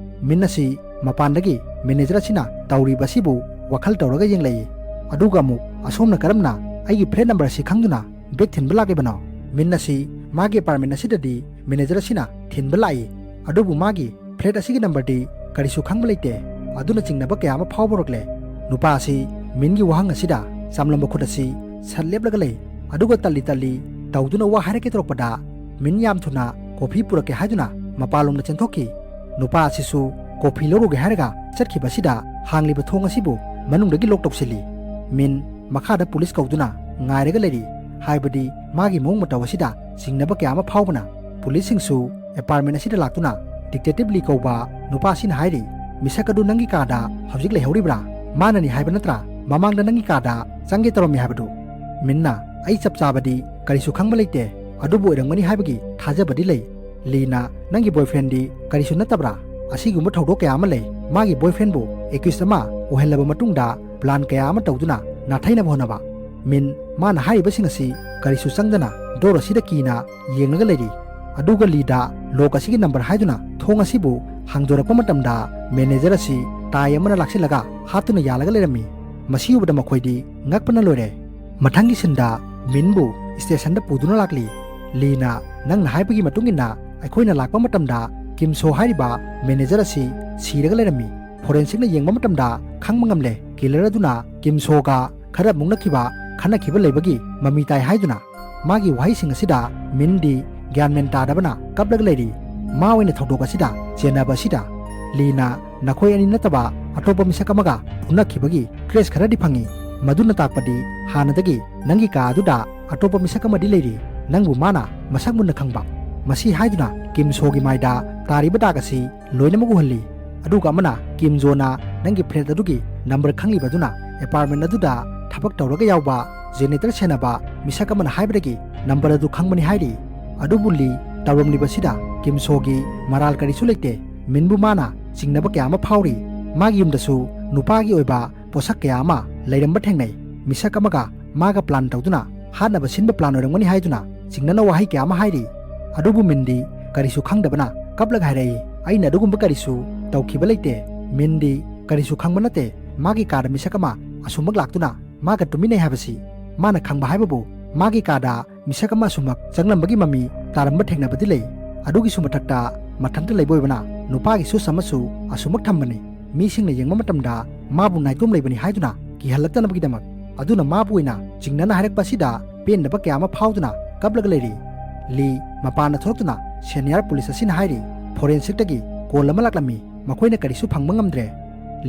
ꯃꯤꯟ ꯑꯁꯤ ꯃꯄꯥꯟꯗꯒꯤ ꯃꯦꯅꯦꯖꯔ ꯑꯁꯤꯅ ꯇꯧꯔꯤꯕ ꯑꯁꯤꯕꯨ ꯋꯥꯈꯜ ꯇꯧꯔꯒ ꯌꯦꯡꯂꯛꯏ꯫ ꯑꯗꯨꯒ ꯑꯃꯨꯛ ꯑꯁꯣꯝꯅ ꯀꯔꯝꯅ ꯑꯩꯒꯤ ꯐ꯭ꯂꯦꯠ ꯅꯝꯕꯔ ꯑꯁꯤ ꯈꯪꯗꯨꯅ ꯕꯦꯛ ꯊꯤꯟꯕ ꯂꯥꯛꯂꯤꯕꯅꯣ? ꯃꯤꯟ ꯑꯁꯤ ꯃꯥꯒꯤ ꯑꯦꯄꯥꯔꯠꯃꯦꯟ ꯑꯁꯤꯗꯗꯤ ꯃꯦꯅꯦꯖꯔ ꯑꯁꯤꯅ ꯊꯤꯟꯕ ꯂꯥꯛꯏ, ꯑꯗꯨꯕꯨ ꯃꯥꯒꯤ ꯐ꯭ꯂꯦꯠ ꯑꯁꯤꯒꯤ ꯅꯝꯕꯔꯗꯤ ꯀꯔꯤꯁꯨ ꯈꯪꯕ ꯂꯩꯇꯦ꯫ ꯑꯗꯨꯅ ꯆꯤꯡꯅꯕ ꯀꯌꯥ ꯑꯃ ꯐꯥꯎꯕ ꯍꯧꯔꯛꯂꯦ꯫ ꯅꯨꯄꯥ ꯑꯁꯤ ꯃꯤꯟꯒꯤ ꯋꯥꯍꯪ ꯑꯁꯤꯗ ꯆꯝꯂꯝꯕ ꯈꯨꯠ ꯑꯁꯤ ꯁꯠ ꯂꯦꯞꯂꯒ ꯂꯩ, ꯑꯗꯨꯒ ꯇꯜꯂꯤ ꯇꯜꯂꯤ ꯇꯧꯗꯨꯅ ꯋꯥ ꯍꯥꯏꯔꯛꯀꯦ ꯇꯧꯔꯛꯄꯗ, ꯃꯤꯟ ꯌꯥꯝ ꯊꯨꯅ ꯀꯣꯐꯤ ꯄꯨꯔꯛꯀꯦ ꯍꯥꯏꯗꯨꯅ ꯃꯄꯥꯟꯂꯣꯝꯗ ꯆꯦꯟꯊꯣꯛꯈꯤ꯫ ꯅꯨꯄꯥ ꯑꯁꯤꯁꯨ ꯀꯣꯐꯤ ꯂꯧꯔꯨꯒꯦ ꯍꯥꯏꯔꯒ ꯆꯠꯈꯤꯕ ꯑꯁꯤꯗ ꯍꯥꯡꯂꯤꯕ ꯊꯣꯡ ꯑꯁꯤꯕꯨ ꯃꯅꯨꯡꯗꯒꯤ ꯂꯣꯛ ꯇꯧꯁꯤꯜꯂꯤ꯫ ꯃꯤꯟ ꯃꯈꯥꯗ ꯄꯨꯂꯤꯁ ꯀꯧꯗꯨꯅ ꯉꯥꯏꯔꯒ ꯂꯩꯔꯤ꯫ ꯍꯥꯏꯕꯗꯤ ꯃꯥꯒꯤ ꯃꯑꯣꯡ ꯃꯇꯧ ꯑꯁꯤꯗ ꯆꯤꯡꯅꯕ ꯀꯌꯥ ꯑꯃ ꯐꯥꯎꯕꯅ ꯄꯨꯂꯤꯁꯁꯤꯡꯁꯨ ꯑꯦꯄꯥꯔꯠꯃꯦꯟ ꯑꯁꯤꯗ ꯂꯥꯛꯇꯨꯅ ꯗꯤꯇꯦꯛꯇꯤꯚ ꯂꯤ ꯀꯧꯕ ꯅꯨꯄꯥ ꯑꯁꯤꯅ ꯍꯥꯏꯔꯤ, "ꯃꯤꯁꯛ ꯑꯗꯨ ꯅꯪꯒꯤ ꯀꯥꯗ ꯍꯧꯖꯤꯛ ꯂꯩꯍꯧꯔꯤꯕ꯭ꯔꯥ? ꯃꯥꯅꯅꯤ ꯍꯥꯏꯕ ꯅꯠꯇ꯭ꯔꯥ ꯃꯃꯥꯡꯗ ꯅꯪꯒꯤ ꯀꯥꯗ ꯆꯪꯒꯦ ꯇꯧꯔꯝꯃꯤ ꯍꯥꯏꯕꯗꯨ?" ꯃꯤꯟꯅ, "ꯑꯩ ꯆꯞ ꯆꯥꯕꯗꯤ ꯀꯔꯤꯁꯨ ꯈꯪꯕ ꯂꯩꯇꯦ, ꯑꯗꯨꯕꯨ ꯑꯣꯏꯔꯝꯒꯅꯤ ꯍꯥꯏꯕꯒꯤ ꯊꯥꯖꯕꯗꯤ ꯂꯩ꯫ ꯂꯤꯅ ꯅꯪꯒꯤ ꯕꯣꯏꯐ꯭ꯔꯦꯟꯗꯤ ꯀꯔꯤꯁꯨ ꯅꯠꯇꯕ꯭ꯔꯥ? ꯑꯁꯤꯒꯨꯝꯕ ꯊꯧꯗꯣꯛ ꯀꯌꯥ ꯑꯃ ꯂꯩ꯫ ꯃꯥꯒꯤ ꯕꯣꯏꯐ꯭ꯔꯦꯟꯕꯨ ꯑꯦꯀ꯭ꯌꯨꯁ ꯑꯃ ꯑꯣꯏꯍꯜꯂꯕ ꯃꯇꯨꯡꯗ ꯄ꯭ꯂꯥꯟ ꯀꯌꯥ ꯑꯃ ꯇꯧꯗꯨꯅ ꯅꯥꯊꯩꯅꯕ ꯍꯣꯠꯅꯕ꯫ ꯃꯤꯟ, ꯃꯥꯅ ꯍꯥꯏꯔꯤꯕꯁꯤꯡ ꯑꯁꯤ ꯀꯔꯤꯁꯨ ꯆꯪꯗꯅ ꯗꯣꯔ ꯑꯁꯤꯗ ꯀꯤꯅ ꯌꯦꯡꯂꯒ ꯂꯩꯔꯤ꯫ ꯑꯗꯨꯒ ꯂꯤꯗ ꯂꯣꯛ ꯑꯁꯤꯒꯤ ꯅꯝꯕꯔ ꯍꯥꯏꯗꯨꯅ ꯊꯣꯡ ꯑꯁꯤꯕꯨ ꯍꯥꯡꯗꯣꯔꯛꯄ ꯃꯇꯝꯗ ꯃꯦꯅꯦꯖꯔ ꯑꯁꯤ ꯇꯥꯏ ꯑꯃꯅ ꯂꯥꯛꯁꯤꯜꯂꯒ ꯍꯥꯠꯇꯨꯅ ꯌꯥꯜꯂꯒ ꯂꯩꯔꯝꯃꯤ꯫ ꯃꯁꯤ ꯎꯕꯗ ꯃꯈꯣꯏꯗꯤ ꯉꯛꯄꯅ ꯂꯣꯏꯔꯦ꯫ ꯃꯊꯪꯒꯤ ꯁꯤꯟꯗ ꯃꯤꯟꯕꯨ ꯁ꯭ꯇꯦꯁꯟꯗ ꯄꯨꯗꯨꯅ ꯂꯥꯛꯂꯤ꯫ ꯂꯤꯅ, "ꯅꯪꯅ ꯍꯥꯏꯕꯒꯤ ꯃꯇꯨꯡ ꯏꯟꯅ ꯑꯩꯈꯣꯏꯅ ꯂꯥꯛꯄ ꯃꯇꯝꯗ ꯀꯤꯝ ꯁꯣ ꯍꯥꯏꯔꯤꯕ ꯃꯦꯅꯦꯖꯔ ꯑꯁꯤ ꯁꯤꯔꯒ ꯂꯩꯔꯝꯃꯤ꯫ ꯐꯣꯔꯦꯟꯁꯤꯛꯅ ꯌꯦꯡꯕ ꯃꯇꯝꯗ ꯈꯪꯕ ꯉꯝꯂꯦ, ꯀꯤꯂꯔ ꯑꯗꯨꯅ ꯀꯤꯝ ꯁꯣꯒ ꯈꯔ ꯃꯨꯛꯅꯈꯤꯕ, ꯈꯠꯅꯈꯤꯕ ꯂꯩꯕꯒꯤ ꯃꯃꯤ ꯇꯥꯏ" ꯍꯥꯏꯗꯨꯅ꯫ ꯃꯥꯒꯤ ꯋꯥꯍꯩꯁꯤꯡ ꯑꯁꯤꯗ ꯃꯤꯟꯗꯤ ꯒ꯭ꯌꯥꯟ ꯃꯦꯟ ꯇꯥꯗꯕꯅ ꯀꯞꯂꯒ ꯂꯩꯔꯤ꯫ ꯃꯥ ꯑꯣꯏꯅ ꯊꯧꯗꯣꯛ ꯑꯁꯤꯗ ꯆꯦꯟꯅꯕ ꯑꯁꯤꯗ ꯂꯤꯅ, "ꯅꯈꯣꯏ ꯑꯅꯤ ꯅꯠꯇꯕ ꯑꯇꯣꯞꯄ ꯃꯤꯁꯛ ꯑꯃꯒ ꯐꯨꯅꯈꯤꯕꯒꯤ ꯇ꯭ꯔꯦꯁ ꯈꯔꯗꯤ ꯐꯪꯉꯤ꯫ ꯃꯗꯨꯅ ꯇꯥꯛꯄꯗꯤ ꯍꯥꯟꯅꯗꯒꯤ ꯅꯪꯒꯤ ꯀꯥ ꯑꯗꯨꯗ ꯑꯇꯣꯞꯄ ꯃꯤꯁꯛ ꯑꯃꯗꯤ ꯂꯩꯔꯤ, ꯅꯪꯕꯨ ꯃꯥꯅ ꯃꯁꯛ ꯃꯨꯟꯅ ꯈꯪꯕ"꯫ ꯃꯁꯤ ꯍꯥꯏꯗꯨꯅ ꯀꯤꯝ ꯁꯣꯒꯤ ꯃꯥꯏꯗ ꯇꯥꯔꯤꯕ ꯗꯥꯛ ꯑꯁꯤ ꯂꯣꯏꯅꯃꯛ ꯎꯍꯜꯂꯤ꯫ ꯑꯗꯨꯒ ꯑꯃꯅ ꯀꯤꯝ ꯖꯣꯅ ꯅꯪꯒꯤ ꯐ꯭ꯂꯦꯠ ꯑꯗꯨꯒꯤ ꯅꯝꯕꯔ ꯈꯪꯂꯤꯕ ꯑꯗꯨꯅ ꯑꯦꯄꯥꯔꯠꯃꯦꯟ ꯑꯗꯨꯗ ꯊꯕꯛ ꯇꯧꯔꯒ ꯌꯥꯎꯕ ꯖꯦꯅꯦꯇꯔ ꯁꯦꯟꯅꯕ ꯃꯤꯁꯛ ꯑꯃꯅ ꯍꯥꯏꯕꯗꯒꯤ ꯅꯝꯕꯔ ꯑꯗꯨ ꯈꯪꯕꯅꯤ ꯍꯥꯏꯔꯤ꯫ ꯑꯗꯨꯕꯨ ꯂꯤ ꯇꯧꯔꯝꯂꯤꯕꯁꯤꯗ ꯀꯤꯝ ꯁꯣꯒꯤ ꯃꯔꯥꯜ ꯀꯔꯤꯁꯨ ꯂꯩꯇꯦ꯫ ꯃꯤꯟꯕꯨ ꯃꯥꯅ ꯆꯤꯡꯅꯕ ꯀꯌꯥ ꯑꯃ ꯐꯥꯎꯔꯤ꯫ ꯃꯥꯒꯤ ꯌꯨꯝꯗꯁꯨ ꯅꯨꯄꯥꯒꯤ ꯑꯣꯏꯕ ꯄꯣꯠꯁꯛ ꯀꯌꯥ ꯑꯃ ꯂꯩꯔꯝꯕ ꯊꯦꯡꯅꯩ꯫ ꯃꯤꯁꯛ ꯑꯃꯒ ꯃꯥꯒ ꯄ꯭ꯂꯥꯟ ꯇꯧꯗꯨꯅ ꯍꯥꯠꯅꯕ ꯁꯤꯟꯕ ꯄ꯭ꯂꯥꯟ ꯑꯣꯏꯔꯝꯒꯅꯤ ꯍꯥꯏꯗꯨꯅ ꯆꯤꯡꯅꯅ ꯋꯥꯍꯩ ꯀꯌꯥ ꯑꯃ ꯍꯥꯏꯔꯤ꯫ ꯑꯗꯨꯕꯨ ꯃꯤꯟꯗꯤ ꯀꯔꯤꯁꯨ ꯈꯪꯗꯕꯅ ꯀꯞꯂꯒ ꯍꯥꯏꯔꯛꯏ, "ꯑꯩꯅ ꯑꯗꯨꯒꯨꯝꯕ ꯀꯔꯤꯁꯨ ꯇꯧꯈꯤꯕ ꯂꯩꯇꯦ"꯫ ꯃꯤꯟꯗꯤ ꯀꯔꯤꯁꯨ ꯈꯪꯕ ꯅꯠꯇꯦ꯫ ꯃꯥꯒꯤ ꯀꯥꯗ ꯃꯤꯁꯛ ꯑꯃ ꯑꯁꯨꯝꯃꯛ ꯂꯥꯛꯇꯨꯅ ꯃꯥꯒ ꯇꯨꯃꯤꯟꯅꯩ ꯍꯥꯏꯕꯁꯤ ꯃꯥꯅ ꯈꯪꯕ ꯍꯥꯏꯕꯕꯨ ꯃꯥꯒꯤ ꯀꯥꯗ ꯃꯤꯁꯛ ꯑꯃ ꯑꯁꯨꯝꯃꯛ ꯆꯪꯂꯝꯕꯒꯤ ꯃꯃꯤ ꯇꯥꯔꯝꯕ ꯊꯦꯡꯅꯕꯗꯤ ꯂꯩ꯫ ꯑꯗꯨꯒꯤꯁꯨ ꯃꯊꯛꯇ ꯃꯊꯟꯇ ꯂꯩꯕ ꯑꯣꯏꯕꯅ ꯅꯨꯄꯥꯒꯤ ꯁꯨꯁ ꯑꯃꯁꯨ ꯑꯁꯨꯝꯃꯛ ꯊꯝꯕꯅꯤ꯫ ꯃꯤꯁꯤꯡꯅ ꯌꯦꯡꯕ ꯃꯇꯝꯗ ꯃꯥꯕꯨ ꯅꯥꯏꯇꯣꯝ ꯂꯩꯕꯅꯤ ꯍꯥꯏꯗꯨꯅ ꯀꯤꯍꯜꯂꯛꯇꯅꯕꯒꯤꯗꯃꯛ꯫ ꯑꯗꯨꯅ ꯃꯥꯕꯨ ꯑꯣꯏꯅ ꯆꯤꯡꯅꯅ ꯍꯥꯏꯔꯛꯄ ꯑꯁꯤꯗ ꯄꯦꯟꯗꯕ ꯀꯌꯥ ꯑꯃ ꯐꯥꯎꯗꯨꯅ ꯀꯞꯂꯒ ꯂꯩꯔꯤ꯫ ꯂꯤ ꯃꯄꯥꯟꯗ ꯊꯣꯛꯂꯛꯇꯨꯅ ꯁꯦꯅꯤꯌꯔ ꯄꯨꯂꯤꯁ ꯑꯁꯤꯅ ꯍꯥꯏꯔꯤ, "ꯐꯣꯔꯦꯟꯁꯤꯛꯇꯒꯤ ꯀꯣꯜ ꯑꯃ ꯂꯥꯛꯂꯝꯃꯤ, ꯃꯈꯣꯏꯅ ꯀꯔꯤꯁꯨ ꯐꯪꯕ ꯉꯝꯗ꯭ꯔꯦ"꯫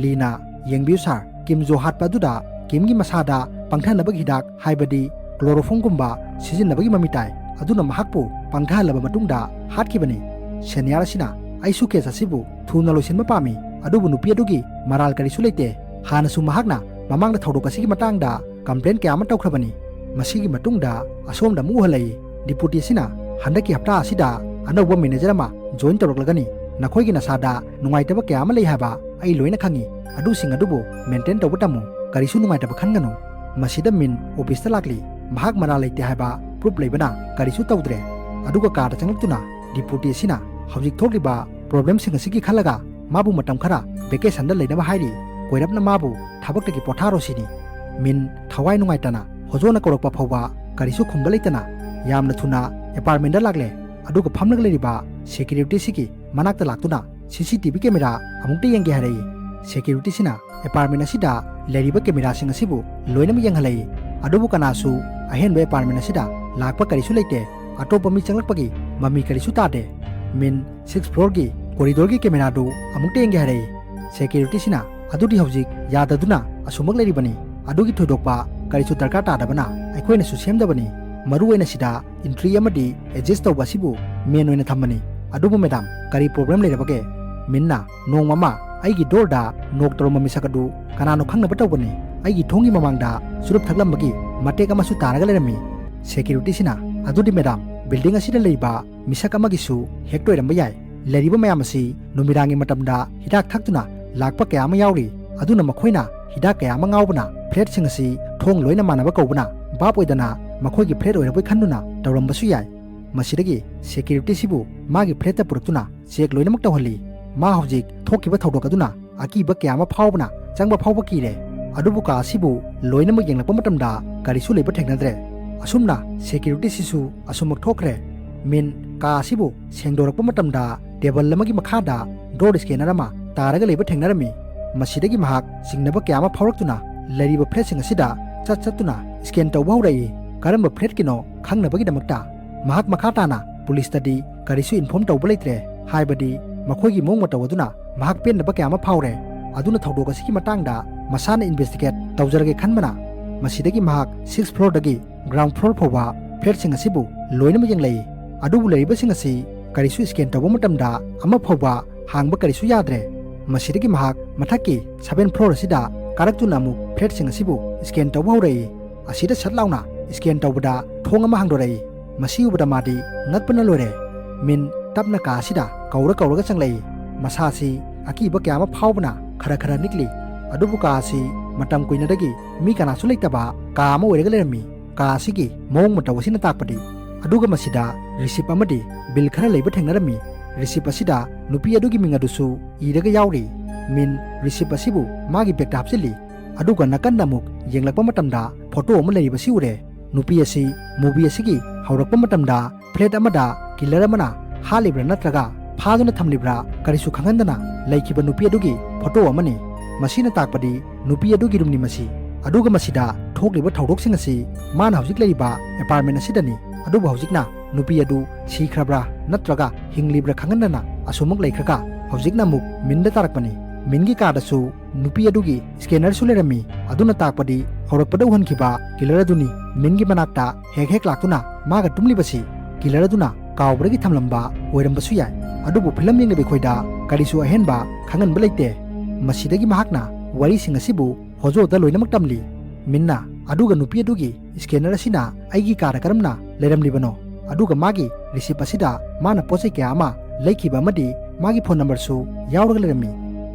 ꯂꯤꯅ, "ꯌꯦꯡꯕꯤꯌꯨ ꯁꯥꯔ, ꯀꯤꯝ ꯖꯣ ꯍꯥꯠꯄ ꯑꯗꯨꯗ ꯀꯤꯝꯒꯤ ꯃꯁꯥꯗ ꯄꯪꯊꯅꯕꯒꯤ ꯍꯤꯗꯥꯛ ꯍꯥꯏꯕꯗꯤ chloroformꯒꯨꯝꯕ ꯁꯤꯖꯤꯟꯅꯕꯒꯤ ꯃꯃꯤ ꯇꯥꯏ꯫ ꯑꯗꯨꯅ ꯃꯍꯥꯛꯄꯨ ꯄꯪꯊꯍꯜꯂꯕ ꯃꯇꯨꯡꯗ ꯍꯥꯠꯈꯤꯕꯅꯤ꯫ Senior ꯑꯁꯤꯅ, "ꯑꯩꯁꯨ case ꯑꯁꯤꯕꯨ ꯊꯨꯅ ꯂꯣꯏꯁꯤꯟꯕ ꯄꯥꯝꯃꯤ, ꯑꯗꯨꯕꯨ ꯅꯨꯄꯤ ꯑꯗꯨꯒꯤ ꯃꯔꯥꯜ ꯀꯔꯤꯁꯨ ꯂꯩꯇꯦ꯫ ꯍꯥꯟꯅꯁꯨ ꯃꯍꯥꯛꯅ ꯃꯃꯥꯡꯗ ꯊꯧꯗꯣꯛ ꯑꯁꯤꯒꯤ ꯃꯇꯥꯡꯗ complaint ꯀꯌꯥ ꯑꯃ ꯇꯧꯈ꯭ꯔꯕꯅꯤ꯫" ꯃꯁꯤꯒꯤ ꯃꯇꯨꯡꯗ ꯑꯁꯣꯝꯗ ꯑꯃꯨꯛ ꯎꯍꯜꯂꯛꯏ꯫ Deputy ꯑꯁꯤꯅ, "ꯍꯟꯗꯛꯀꯤ ꯍꯞꯇꯥ ꯑꯁꯤꯗ ꯑꯅꯧꯕ manager ꯑꯃ join ꯇꯧꯔꯛꯂꯒꯅꯤ꯫ ꯅꯈꯣꯏꯒꯤ ꯅꯁꯥꯗ ꯅꯨꯡꯉꯥꯏꯇꯕ ꯀꯌꯥ ꯑꯃ ꯂꯩ ꯍꯥꯏꯕ ꯑꯩ ꯂꯣꯏꯅ ꯈꯪꯏ꯫ ꯑꯗꯨꯁꯤꯡ ꯑꯗꯨꯕꯨ maintain ꯇꯧꯕ ꯇꯝꯃꯨ꯫ ꯀꯔꯤꯁꯨ ꯅꯨꯡꯉꯥꯏꯇꯕ ꯈꯟꯒꯅꯨ꯫" ꯃꯁꯤꯗ ꯃꯤꯟ officeꯇ ꯂꯥꯛꯂꯤ꯫ ꯃꯍꯥꯛ ꯃꯔꯥꯜ ꯂꯩꯇꯦ ꯍꯥꯏꯕ proof ꯂꯩꯕꯅ ꯀꯔꯤꯁꯨ ꯇꯧꯗ꯭ꯔꯦ꯫ ꯑꯗꯨꯒ carꯗ ꯆꯪꯂꯛꯇꯨꯅ Deputy ꯑꯁꯤꯅ ꯍꯧꯖꯤꯛ ꯊꯣꯛꯂꯤꯕ problemꯁꯤꯡ ꯑꯁꯤꯒꯤ ꯈꯜꯂꯒ ꯃꯥꯕꯨ ꯃꯇꯝ ꯈꯔ vacationꯗ ꯂꯩꯅꯕ ꯍꯥꯏꯔꯤ꯫ ꯀꯣꯏꯔꯞꯅ ꯃꯥꯕꯨ ꯊꯕꯛꯇꯒꯤ ꯄꯣꯊꯥꯔꯣ ꯁꯤꯅꯤ꯫ ꯃꯤꯟ ꯊꯋꯥꯏ ꯅꯨꯡꯉꯥꯏꯇꯅ ꯍꯣꯖꯣꯅ ꯀꯧꯔꯛꯄ ꯐꯥꯎꯕ ꯀꯔꯤꯁꯨ ꯈꯨꯝꯕ ꯂꯩꯇꯅ ꯌꯥꯝꯅ ꯊꯨꯅ apartmentꯗ ꯂꯥꯛꯂꯦ꯫ ꯑꯗꯨꯒ ꯐꯝꯂꯒ ꯂꯩꯔꯤꯕ security ꯑꯁꯤꯒꯤ ꯃꯅꯥꯛꯇ ꯂꯥꯛꯇꯨꯅ CCTV camera ꯑꯃꯨꯛꯇ ꯌꯦꯡꯒꯦ ꯍꯥꯏꯔꯛꯏ꯫ Security ꯑꯁꯤꯅ apartment ꯑꯁꯤꯗ ꯂꯩꯔꯤꯕ cameraꯁꯤꯡ ꯑꯁꯤꯕꯨ ꯂꯣꯏꯅꯃꯛ ꯌꯦꯡꯍꯜꯂꯛꯏ꯫ ꯑꯗꯨꯕꯨ ꯀꯅꯥꯁꯨ ꯑꯍꯦꯟꯕ apartment ꯑꯁꯤꯗ ꯂꯥꯛꯄ ꯀꯔꯤꯁꯨ ꯂꯩꯇꯦ꯫ ꯑꯇꯣꯞꯄ ꯃꯤ ꯆꯪꯂꯛꯄꯒꯤ ꯃꯃꯤ ꯀꯔꯤꯁꯨ ꯇꯥꯗꯦ꯫ ꯃꯤꯟ sixth floorꯒꯤ corridorꯒꯤ cameraꯗꯨ ꯑꯃꯨꯛꯇ ꯌꯦꯡꯒꯦ ꯍꯥꯏꯔꯛꯏ꯫ Security ꯑꯁꯤꯅ, "ꯑꯗꯨꯗꯤ ꯍꯧꯖꯤꯛ ꯌꯥꯗꯗꯨꯅ ꯑꯁꯨꯃꯛ ꯂꯩꯔꯤꯕꯅꯤ꯫ ꯑꯗꯨꯒꯤ ꯊꯣꯏꯗꯣꯛꯄ ꯀꯔꯤꯁꯨ ꯗꯔꯀꯥꯔ ꯇꯥꯗꯕꯅ ꯑꯩꯈꯣꯏꯅꯁꯨ ꯁꯦꯝꯗꯕꯅꯤ꯫ ꯃꯔꯨ ꯑꯣꯏꯅ ꯁꯤꯗ entry ꯑꯃꯗꯤ exit ꯇꯧꯕ ꯑꯁꯤꯕꯨ main ꯑꯣꯏꯅ ꯊꯝꯕꯅꯤ꯫ ꯑꯗꯨꯕꯨ madam, ꯀꯔꯤ problem ꯂꯩꯔꯕꯒꯦ?" ꯃꯤꯟꯅ, "ꯅꯣꯡꯃ ꯑꯃ ꯑꯩꯒꯤ doorꯗ knock ꯇꯧꯔꯝꯕ ꯃꯤꯁꯛ ꯑꯗꯨ ꯀꯅꯥꯅꯣ ꯈꯪꯅꯕ ꯇꯧꯕꯅꯤ꯫ ꯑꯩꯒꯤ ꯊꯣꯡꯒꯤ ꯃꯃꯥꯡꯗ ꯆꯨꯔꯨꯞ ꯊꯛꯂꯝꯕꯒꯤ ꯃꯇꯦꯛ ꯑꯃꯁꯨ ꯇꯥꯔꯒ ꯂꯩꯔꯝꯃꯤ꯫" Security ꯑꯁꯤꯅ, "ꯑꯗꯨꯗꯤ madam, building ꯑꯁꯤꯗ ꯂꯩꯕ ꯃꯤꯁꯛ ꯑꯃꯒꯤꯁꯨ ꯍꯦꯛ ꯑꯣꯏꯔꯝꯕ ꯌꯥꯏ꯫ ꯂꯩꯔꯤꯕ ꯃꯌꯥꯝ ꯑꯁꯤ ꯅꯨꯃꯤꯗꯥꯡꯒꯤ ꯃꯇꯝꯗ ꯍꯤꯗꯥꯛ ꯊꯛꯇꯨꯅ ꯂꯥꯛꯄ ꯀꯌꯥ ꯑꯃ ꯌꯥꯎꯔꯤ꯫ ꯑꯗꯨꯅ ꯃꯈꯣꯏꯅ ꯍꯤꯗꯥꯛ ꯀꯌꯥ ꯑꯃ ꯉꯥꯎꯕꯅ flatꯁꯤꯡ ꯑꯁꯤ ꯊꯣꯡ ꯂꯣꯏꯅ ꯃꯥꯟꯅꯕ ꯀꯧꯕꯅ ꯚꯥꯞ ꯑꯣꯏꯗꯅ ꯃꯈꯣꯏꯒꯤ flat ꯑꯣꯏꯔꯕꯣꯏ ꯈꯟꯗꯨꯅ ꯇꯧꯔꯝꯕꯁꯨ ꯌꯥꯏ꯫" ꯃꯁꯤꯗꯒꯤ security ꯑꯁꯤꯕꯨ ꯃꯥꯒꯤ flatꯇ ꯄꯨꯔꯛꯇꯨꯅ check ꯂꯣꯏꯅꯃꯛ ꯇꯧꯍꯜꯂꯤ꯫ ꯃꯥ ꯍꯧꯖꯤꯛ ꯊꯣꯛꯈꯤꯕ ꯊꯧꯗꯣꯛ ꯑꯗꯨꯅ ꯑꯀꯤꯕ ꯀꯌꯥ ꯑꯃ ꯐꯥꯎꯕꯅ ꯆꯪꯕ ꯐꯥꯎꯕ ꯀꯤꯔꯦ꯫ ꯑꯗꯨꯕꯨ ꯀꯥ ꯑꯁꯤꯕꯨ ꯂꯣꯏꯅꯃꯛ ꯌꯦꯡꯂꯛꯄ ꯃꯇꯝꯗ ꯀꯔꯤꯁꯨ ꯂꯩꯕ ꯊꯦꯡꯅꯗ꯭ꯔꯦ꯫ ꯑꯁꯨꯝꯅ security ꯑꯁꯤꯁꯨ ꯑꯁꯨꯝꯃꯛ ꯊꯣꯛꯈ꯭ꯔꯦ꯫ ꯃꯤꯟ ꯀꯥ ꯑꯁꯤꯕꯨ ꯁꯦꯡꯗꯣꯔꯛꯄ ꯃꯇꯝꯗ table ꯑꯃꯒꯤ ꯃꯈꯥꯗ door scanner ꯑꯃ ꯇꯥꯔꯒ ꯂꯩꯕ ꯊꯦꯡꯅꯔꯝꯃꯤ꯫ ꯃꯁꯤꯗꯒꯤ ꯃꯍꯥꯛ ꯆꯤꯡꯅꯕ ꯀꯌꯥ ꯑꯃ ꯐꯥꯎꯔꯛꯇꯨꯅ ꯂꯩꯔꯤꯕ flatꯁꯤꯡ ꯑꯁꯤꯗ ꯆꯠ ꯆꯠꯇꯨꯅ scan ꯇꯧꯕ ꯍꯧꯔꯛꯏ꯫ ꯀꯔꯝꯕ flatꯀꯤꯅꯣ ꯈꯪꯅꯕꯒꯤꯗꯃꯛꯇ꯫ ꯃꯍꯥꯛ ꯃꯈꯥ ꯇꯥꯅ policeꯇꯗꯤ ꯀꯔꯤꯁꯨ inform ꯇꯧꯕ ꯂꯩꯇ꯭ꯔꯦ, ꯍꯥꯏꯕꯗꯤ ꯃꯈꯣꯏꯒꯤ ꯃꯑꯣꯡ ꯃꯇꯧ ꯑꯗꯨꯅ ꯃꯍꯥꯛ ꯄꯦꯟꯗꯕ ꯀꯌꯥ ꯑꯃ ꯐꯥꯎꯔꯦ꯫ ꯑꯗꯨꯅ ꯊꯧꯗꯣꯛ ꯑꯁꯤꯒꯤ ꯃꯇꯥꯡꯗ ꯃꯁꯥꯅ investigate ꯇꯧꯖꯔꯒꯦ ꯈꯟꯕꯅ ꯃꯁꯤꯗꯒꯤ ꯃꯍꯥꯛ sixth floorꯗꯒꯤ ground floor ꯐꯥꯎꯕ flatꯁꯤꯡ ꯑꯁꯤꯕꯨ ꯂꯣꯏꯅꯃꯛ ꯌꯦꯡꯂꯛꯏ꯫ ꯑꯗꯨꯕꯨ ꯂꯩꯔꯤꯕꯁꯤꯡ ꯑꯁꯤ ꯀꯔꯤꯁꯨ scan ꯇꯧꯕ ꯃꯇꯝꯗ ꯑꯃ ꯐꯥꯎꯕ ꯍꯥꯡꯕ ꯀꯔꯤꯁꯨ ꯌꯥꯗ꯭ꯔꯦ꯫ ꯃꯁꯤꯗꯒꯤ ꯃꯍꯥꯛ ꯃꯊꯛꯀꯤ seventh floor ꯑꯁꯤꯗ ꯀꯥꯔꯛꯇꯨꯅ ꯑꯃꯨꯛ flatꯁꯤꯡ ꯑꯁꯤꯕꯨ scan ꯇꯧꯕ ꯍꯧꯔꯛꯏ꯫ ꯑꯁꯤꯗ ꯁꯠ ꯂꯥꯎꯅ scan ꯇꯧꯕꯗ ꯊꯣꯡ ꯑꯃ ꯍꯥꯡꯗꯣꯔꯛꯏ꯫ ꯃꯁꯤ ꯎꯕꯗ ꯃꯥꯗꯤ ꯉꯛꯄꯅ ꯂꯣꯏꯔꯦ꯫ ꯃꯤꯟ ꯇꯞꯅ ꯀꯥ ꯑꯁꯤꯗ ꯀꯧꯔ ꯀꯧꯔꯒ ꯆꯪꯂꯛꯏ꯫ ꯃꯁꯥꯁꯤ ꯑꯀꯤꯕ ꯀꯌꯥ ꯑꯃ ꯐꯥꯎꯕꯅ ꯈꯔ ꯈꯔ ꯅꯤꯛꯂꯤ꯫ ꯑꯗꯨꯕꯨ ꯀꯥ ꯑꯁꯤ ꯃꯇꯝ ꯀꯨꯏꯅꯗꯒꯤ ꯃꯤ ꯀꯅꯥꯁꯨ ꯂꯩꯇꯕ ꯀꯥ ꯑꯃ ꯑꯣꯏꯔꯒ ꯂꯩꯔꯝꯃꯤ꯫ ꯀꯥ ꯑꯁꯤꯒꯤ ꯃꯑꯣꯡ ꯃꯇꯧ ꯑꯁꯤꯅ ꯇꯥꯛꯄꯗꯤ, ꯑꯗꯨꯒ ꯃꯁꯤꯗ receipt ꯑꯃꯗꯤ bill ꯈꯔ ꯂꯩꯕ ꯊꯦꯡꯅꯔꯝꯃꯤ꯫ Receipt ꯑꯁꯤꯗ ꯅꯨꯄꯤ ꯑꯗꯨꯒꯤ ꯃꯤꯡ ꯑꯗꯨꯁꯨ ꯏꯔꯒ ꯌꯥꯎꯔꯤ꯫ ꯃꯤꯟ receipt ꯑꯁꯤꯕꯨ ꯃꯥꯒꯤ bagꯇ ꯍꯥꯞꯆꯤꯜꯂꯤ꯫ ꯑꯗꯨꯒ ꯅꯥꯀꯟꯗ ꯑꯃꯨꯛ ꯌꯦꯡꯂꯛꯄ ꯃꯇꯝꯗ photo ꯑꯃ ꯂꯩꯔꯤꯕꯁꯤ ꯎꯔꯦ꯫ ꯅꯨꯄꯤ ꯑꯁꯤ movie ꯑꯁꯤꯒꯤ ꯍꯧꯔꯛꯄ ꯃꯇꯝꯗ flat ꯑꯃꯗ killer ꯑꯃꯅ ꯍꯥꯠꯂꯤꯕ꯭ꯔꯥ ꯅꯠꯇ꯭ꯔꯒ ꯐꯥꯗꯨꯅ ꯊꯝꯂꯤꯕ꯭ꯔꯥ ꯀꯔꯤꯁꯨ ꯈꯪꯍꯟꯗꯅ ꯂꯩꯈꯤꯕ ꯅꯨꯄꯤ ꯑꯗꯨꯒꯤ photo ꯑꯃꯅꯤ꯫ ꯃꯁꯤꯅ ꯇꯥꯛꯄꯗꯤ ꯅꯨꯄꯤ ꯑꯗꯨꯒꯤ ꯔꯨꯝꯅꯤ ꯃꯁꯤ꯫ ꯑꯗꯨꯒ ꯃꯁꯤꯗ ꯊꯣꯛꯂꯤꯕ ꯊꯧꯗꯣꯛꯁꯤꯡ ꯑꯁꯤ ꯃꯥꯅ ꯍꯧꯖꯤꯛ ꯂꯩꯔꯤꯕ apartment ꯑꯁꯤꯗꯅꯤ꯫ ꯑꯗꯨꯕꯨ ꯍꯧꯖꯤꯛꯅ ꯅꯨꯄꯤ ꯑꯗꯨ ꯁꯤꯈ꯭ꯔꯕ꯭ꯔꯥ ꯅꯠꯇ꯭ꯔꯒ ꯍꯤꯡꯂꯤꯕ꯭ꯔꯥ ꯈꯪꯍꯟꯗꯅ ꯑꯁꯨꯃꯛ ꯂꯩꯈ꯭ꯔꯒ ꯍꯧꯖꯤꯛꯅ ꯑꯃꯨꯛ ꯃꯤꯟꯗ ꯇꯥꯔꯛꯄꯅꯤ꯫ ꯃꯤꯟꯒꯤ ꯀꯥꯗꯁꯨ ꯅꯨꯄꯤ ꯑꯗꯨꯒꯤ scannerꯁꯨ ꯂꯩꯔꯝꯃꯤ꯫ ꯑꯗꯨꯅ ꯇꯥꯛꯄꯗꯤ ꯍꯧꯔꯛꯄꯗ ꯎꯍꯟꯈꯤꯕ killer ꯑꯗꯨꯅꯤ ꯃꯤꯟꯒꯤ ꯃꯅꯥꯛꯇ ꯍꯦꯛ ꯍꯦꯛ ꯂꯥꯛꯇꯨꯅ ꯃꯥꯒ ꯇꯨꯝꯂꯤꯕꯁꯤ killer ꯑꯗꯨꯅ ꯀꯥꯎꯕꯗꯒꯤ ꯊꯝꯂꯝꯕ ꯑꯣꯏꯔꯝꯕꯁꯨ ꯌꯥꯏ꯫ ꯑꯗꯨꯕꯨ film ꯌꯦꯡꯂꯤꯕ ꯑꯩꯈꯣꯏꯗ ꯀꯔꯤꯁꯨ ꯑꯍꯦꯟꯕ ꯈꯪꯍꯟꯕ ꯂꯩꯇꯦ꯫ ꯃꯁꯤꯗꯒꯤ ꯃꯍꯥꯛꯅ ꯋꯥꯔꯤꯁꯤꯡ ꯑꯁꯤꯕꯨ ꯍꯣꯖꯣꯗ ꯂꯣꯏꯅꯃꯛ ꯇꯝꯂꯤ꯫ ꯃꯤꯟꯅ ꯑꯗꯨꯒ ꯅꯨꯄꯤ ꯑꯗꯨꯒꯤ scanner ꯑꯁꯤꯅ ꯑꯩꯒꯤ ꯀꯥꯗ ꯀꯔꯝꯅ ꯂꯩꯔꯝꯂꯤꯕꯅꯣ? ꯑꯗꯨꯒ ꯃꯥꯒꯤ receipt ꯑꯁꯤꯗ ꯃꯥꯅ ꯄꯣꯠ ꯆꯩ ꯀꯌꯥ ꯑꯃ ꯂꯩꯈꯤꯕ ꯑꯃꯗꯤ ꯃꯥꯒꯤ phone numberꯁꯨ ꯌꯥꯎꯔꯒ ꯂꯩꯔꯝꯃꯤ꯫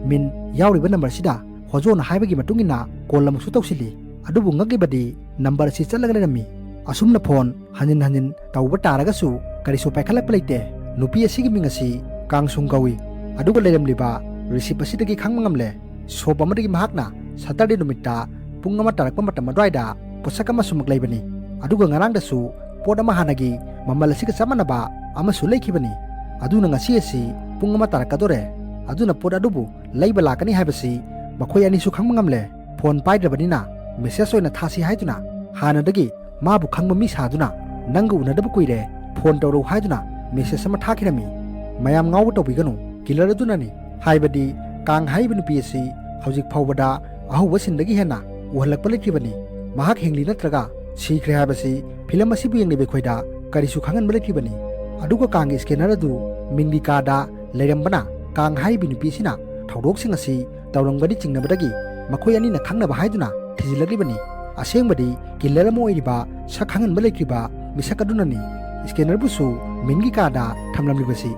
ꯃꯤꯟ ꯌꯥꯎꯔꯤꯕ numberꯁꯤꯗ ꯍꯣꯖꯣꯅ ꯍꯥꯏꯕꯒꯤ ꯃꯇꯨꯡ ꯏꯟꯅ call ꯑꯃꯨꯛꯁꯨ ꯇꯧꯁꯤꯜꯂꯤ꯫ ꯑꯗꯨꯕꯨ ꯉꯛꯂꯤꯕꯗꯤ number ꯑꯁꯤ ꯆꯠꯂꯒ ꯂꯩꯔꯝꯃꯤ꯫ ꯑꯁꯨꯝꯅ phone ꯍꯟꯖꯤꯟ ꯍꯟꯖꯤꯟ ꯇꯧꯕ ꯇꯥꯔꯒꯁꯨ ꯀꯔꯤꯁꯨ ꯄꯥꯏꯈꯠꯂꯛꯄ ꯂꯩꯇꯦ꯫ ꯅꯨꯄꯤ ꯑꯁꯤꯒꯤ ꯃꯤꯡ ꯑꯁꯤ ꯀꯥꯡꯁꯨꯡ ꯀꯧꯏ꯫ ꯑꯗꯨꯒ ꯂꯩꯔꯝꯂꯤꯕ receipt ꯑꯁꯤꯗꯒꯤ ꯈꯪꯕ ꯉꯝꯂꯦ꯫ Shop ꯑꯃꯗꯒꯤ ꯃꯍꯥꯛꯅ Saturday ꯅꯨꯃꯤꯠꯇ ꯄꯨꯡ ꯑꯃ ꯇꯥꯔꯛꯄ ꯃꯇꯝ ꯑꯗꯨꯋꯥꯏꯗ ꯄꯣꯠꯁꯛ ꯑꯃ ꯁꯨꯃꯛ ꯂꯩꯕꯅꯤ꯫ ꯑꯗꯨꯒ ꯉꯔꯥꯡꯗꯁꯨ ꯄꯣꯠ ꯑꯃ ꯍꯥꯟꯅꯒꯤ ꯃꯃꯜ ꯑꯁꯤꯒ ꯆꯞ ꯃꯥꯟꯅꯕ ꯑꯃꯁꯨ ꯂꯩꯈꯤꯕꯅꯤ꯫ ꯑꯗꯨꯅ ꯉꯁꯤ ꯑꯁꯤ ꯄꯨꯡ ꯑꯃ ꯇꯥꯔꯛꯀꯗꯣꯔꯦ꯫ ꯑꯗꯨꯅ ꯄꯣꯠ ꯑꯗꯨꯕꯨ ꯂꯩꯕ ꯂꯥꯛꯀꯅꯤ ꯍꯥꯏꯕꯁꯤ ꯃꯈꯣꯏ ꯑꯅꯤꯁꯨ ꯈꯪꯕ ꯉꯝꯂꯦ꯫ Phone ꯄꯥꯏꯗ꯭ꯔꯕꯅꯤꯅ message ꯑꯣꯏꯅ ꯊꯥꯁꯤ ꯍꯥꯏꯗꯨꯅ ꯍꯥꯟꯅꯗꯒꯤ ꯃꯥꯕꯨ ꯈꯪꯕ ꯃꯤ ꯁꯥꯗꯨꯅ ꯅꯪꯒ ꯎꯅꯗꯕ ꯀꯨꯏꯔꯦ, phone ꯇꯧꯔꯛꯎ ꯍꯥꯏꯗꯨꯅ message ꯑꯃ ꯊꯥꯈꯤꯔꯝꯃꯤ꯫ ꯃꯌꯥꯝ ꯉꯥꯎꯕ ꯇꯧꯕꯤꯒꯅꯨ꯫ Killer ꯑꯗꯨꯅꯅꯤ꯫ ꯍꯥꯏꯕꯗꯤ ꯀꯥꯡ ꯍꯥꯏꯔꯤꯕ ꯅꯨꯄꯤ ꯑꯁꯤ ꯍꯧꯖꯤꯛ ꯐꯥꯎꯕꯗ ꯑꯍꯧꯕ sceneꯗꯒꯤ ꯍꯦꯟꯅ ꯎꯍꯜꯂꯛꯄ ꯂꯩꯇ꯭ꯔꯤꯕꯅꯤ꯫ ꯃꯍꯥꯛ ꯍꯤꯡꯂꯤ ꯅꯠꯇ꯭ꯔꯒ ꯁꯤꯈ꯭ꯔꯦ ꯍꯥꯏꯕꯁꯤ ꯐꯤꯂꯝ ꯑꯁꯤꯕꯨ ꯌꯦꯡꯂꯤꯕ ꯑꯩꯈꯣꯏꯗ ꯀꯔꯤꯁꯨ ꯈꯪꯍꯟꯕ ꯂꯩꯇ꯭ꯔꯤꯕꯅꯤ꯫ ꯑꯗꯨꯒ ꯀꯥꯡꯒꯤ scanner ꯑꯗꯨ ꯃꯤꯟꯒꯤ ꯀꯥꯗ ꯂꯩꯔꯝꯕꯅ ꯀꯥꯡ ꯍꯥꯏꯔꯤꯕꯤ ꯅꯨꯄꯤ ꯑꯁꯤꯅ ꯊꯧꯗꯣꯛꯁꯤꯡ ꯑꯁꯤ ꯇꯧꯔꯝꯒꯅꯤ ꯆꯤꯡꯅꯕꯗꯒꯤ ꯃꯈꯣꯏ ꯑꯅꯤꯅ ꯈꯪꯅꯕ ꯍꯥꯏꯗꯨꯅ ꯊꯤꯖꯤꯜꯂꯛꯂꯤꯕꯅꯤ꯫ ꯑꯁꯦꯡꯕꯗꯤ killer ꯑꯃ ꯑꯣꯏꯔꯤꯕ ꯁꯛ ꯈꯪꯍꯟꯕ ꯂꯩꯇ꯭ꯔꯤꯕ ꯃꯤꯁꯛ ꯑꯗꯨꯅꯅꯤ scannerꯕꯨꯁꯨ ꯃꯤꯟꯒꯤ ꯀꯥꯗ ꯊꯝꯂꯝꯂꯤꯕꯁꯤ꯫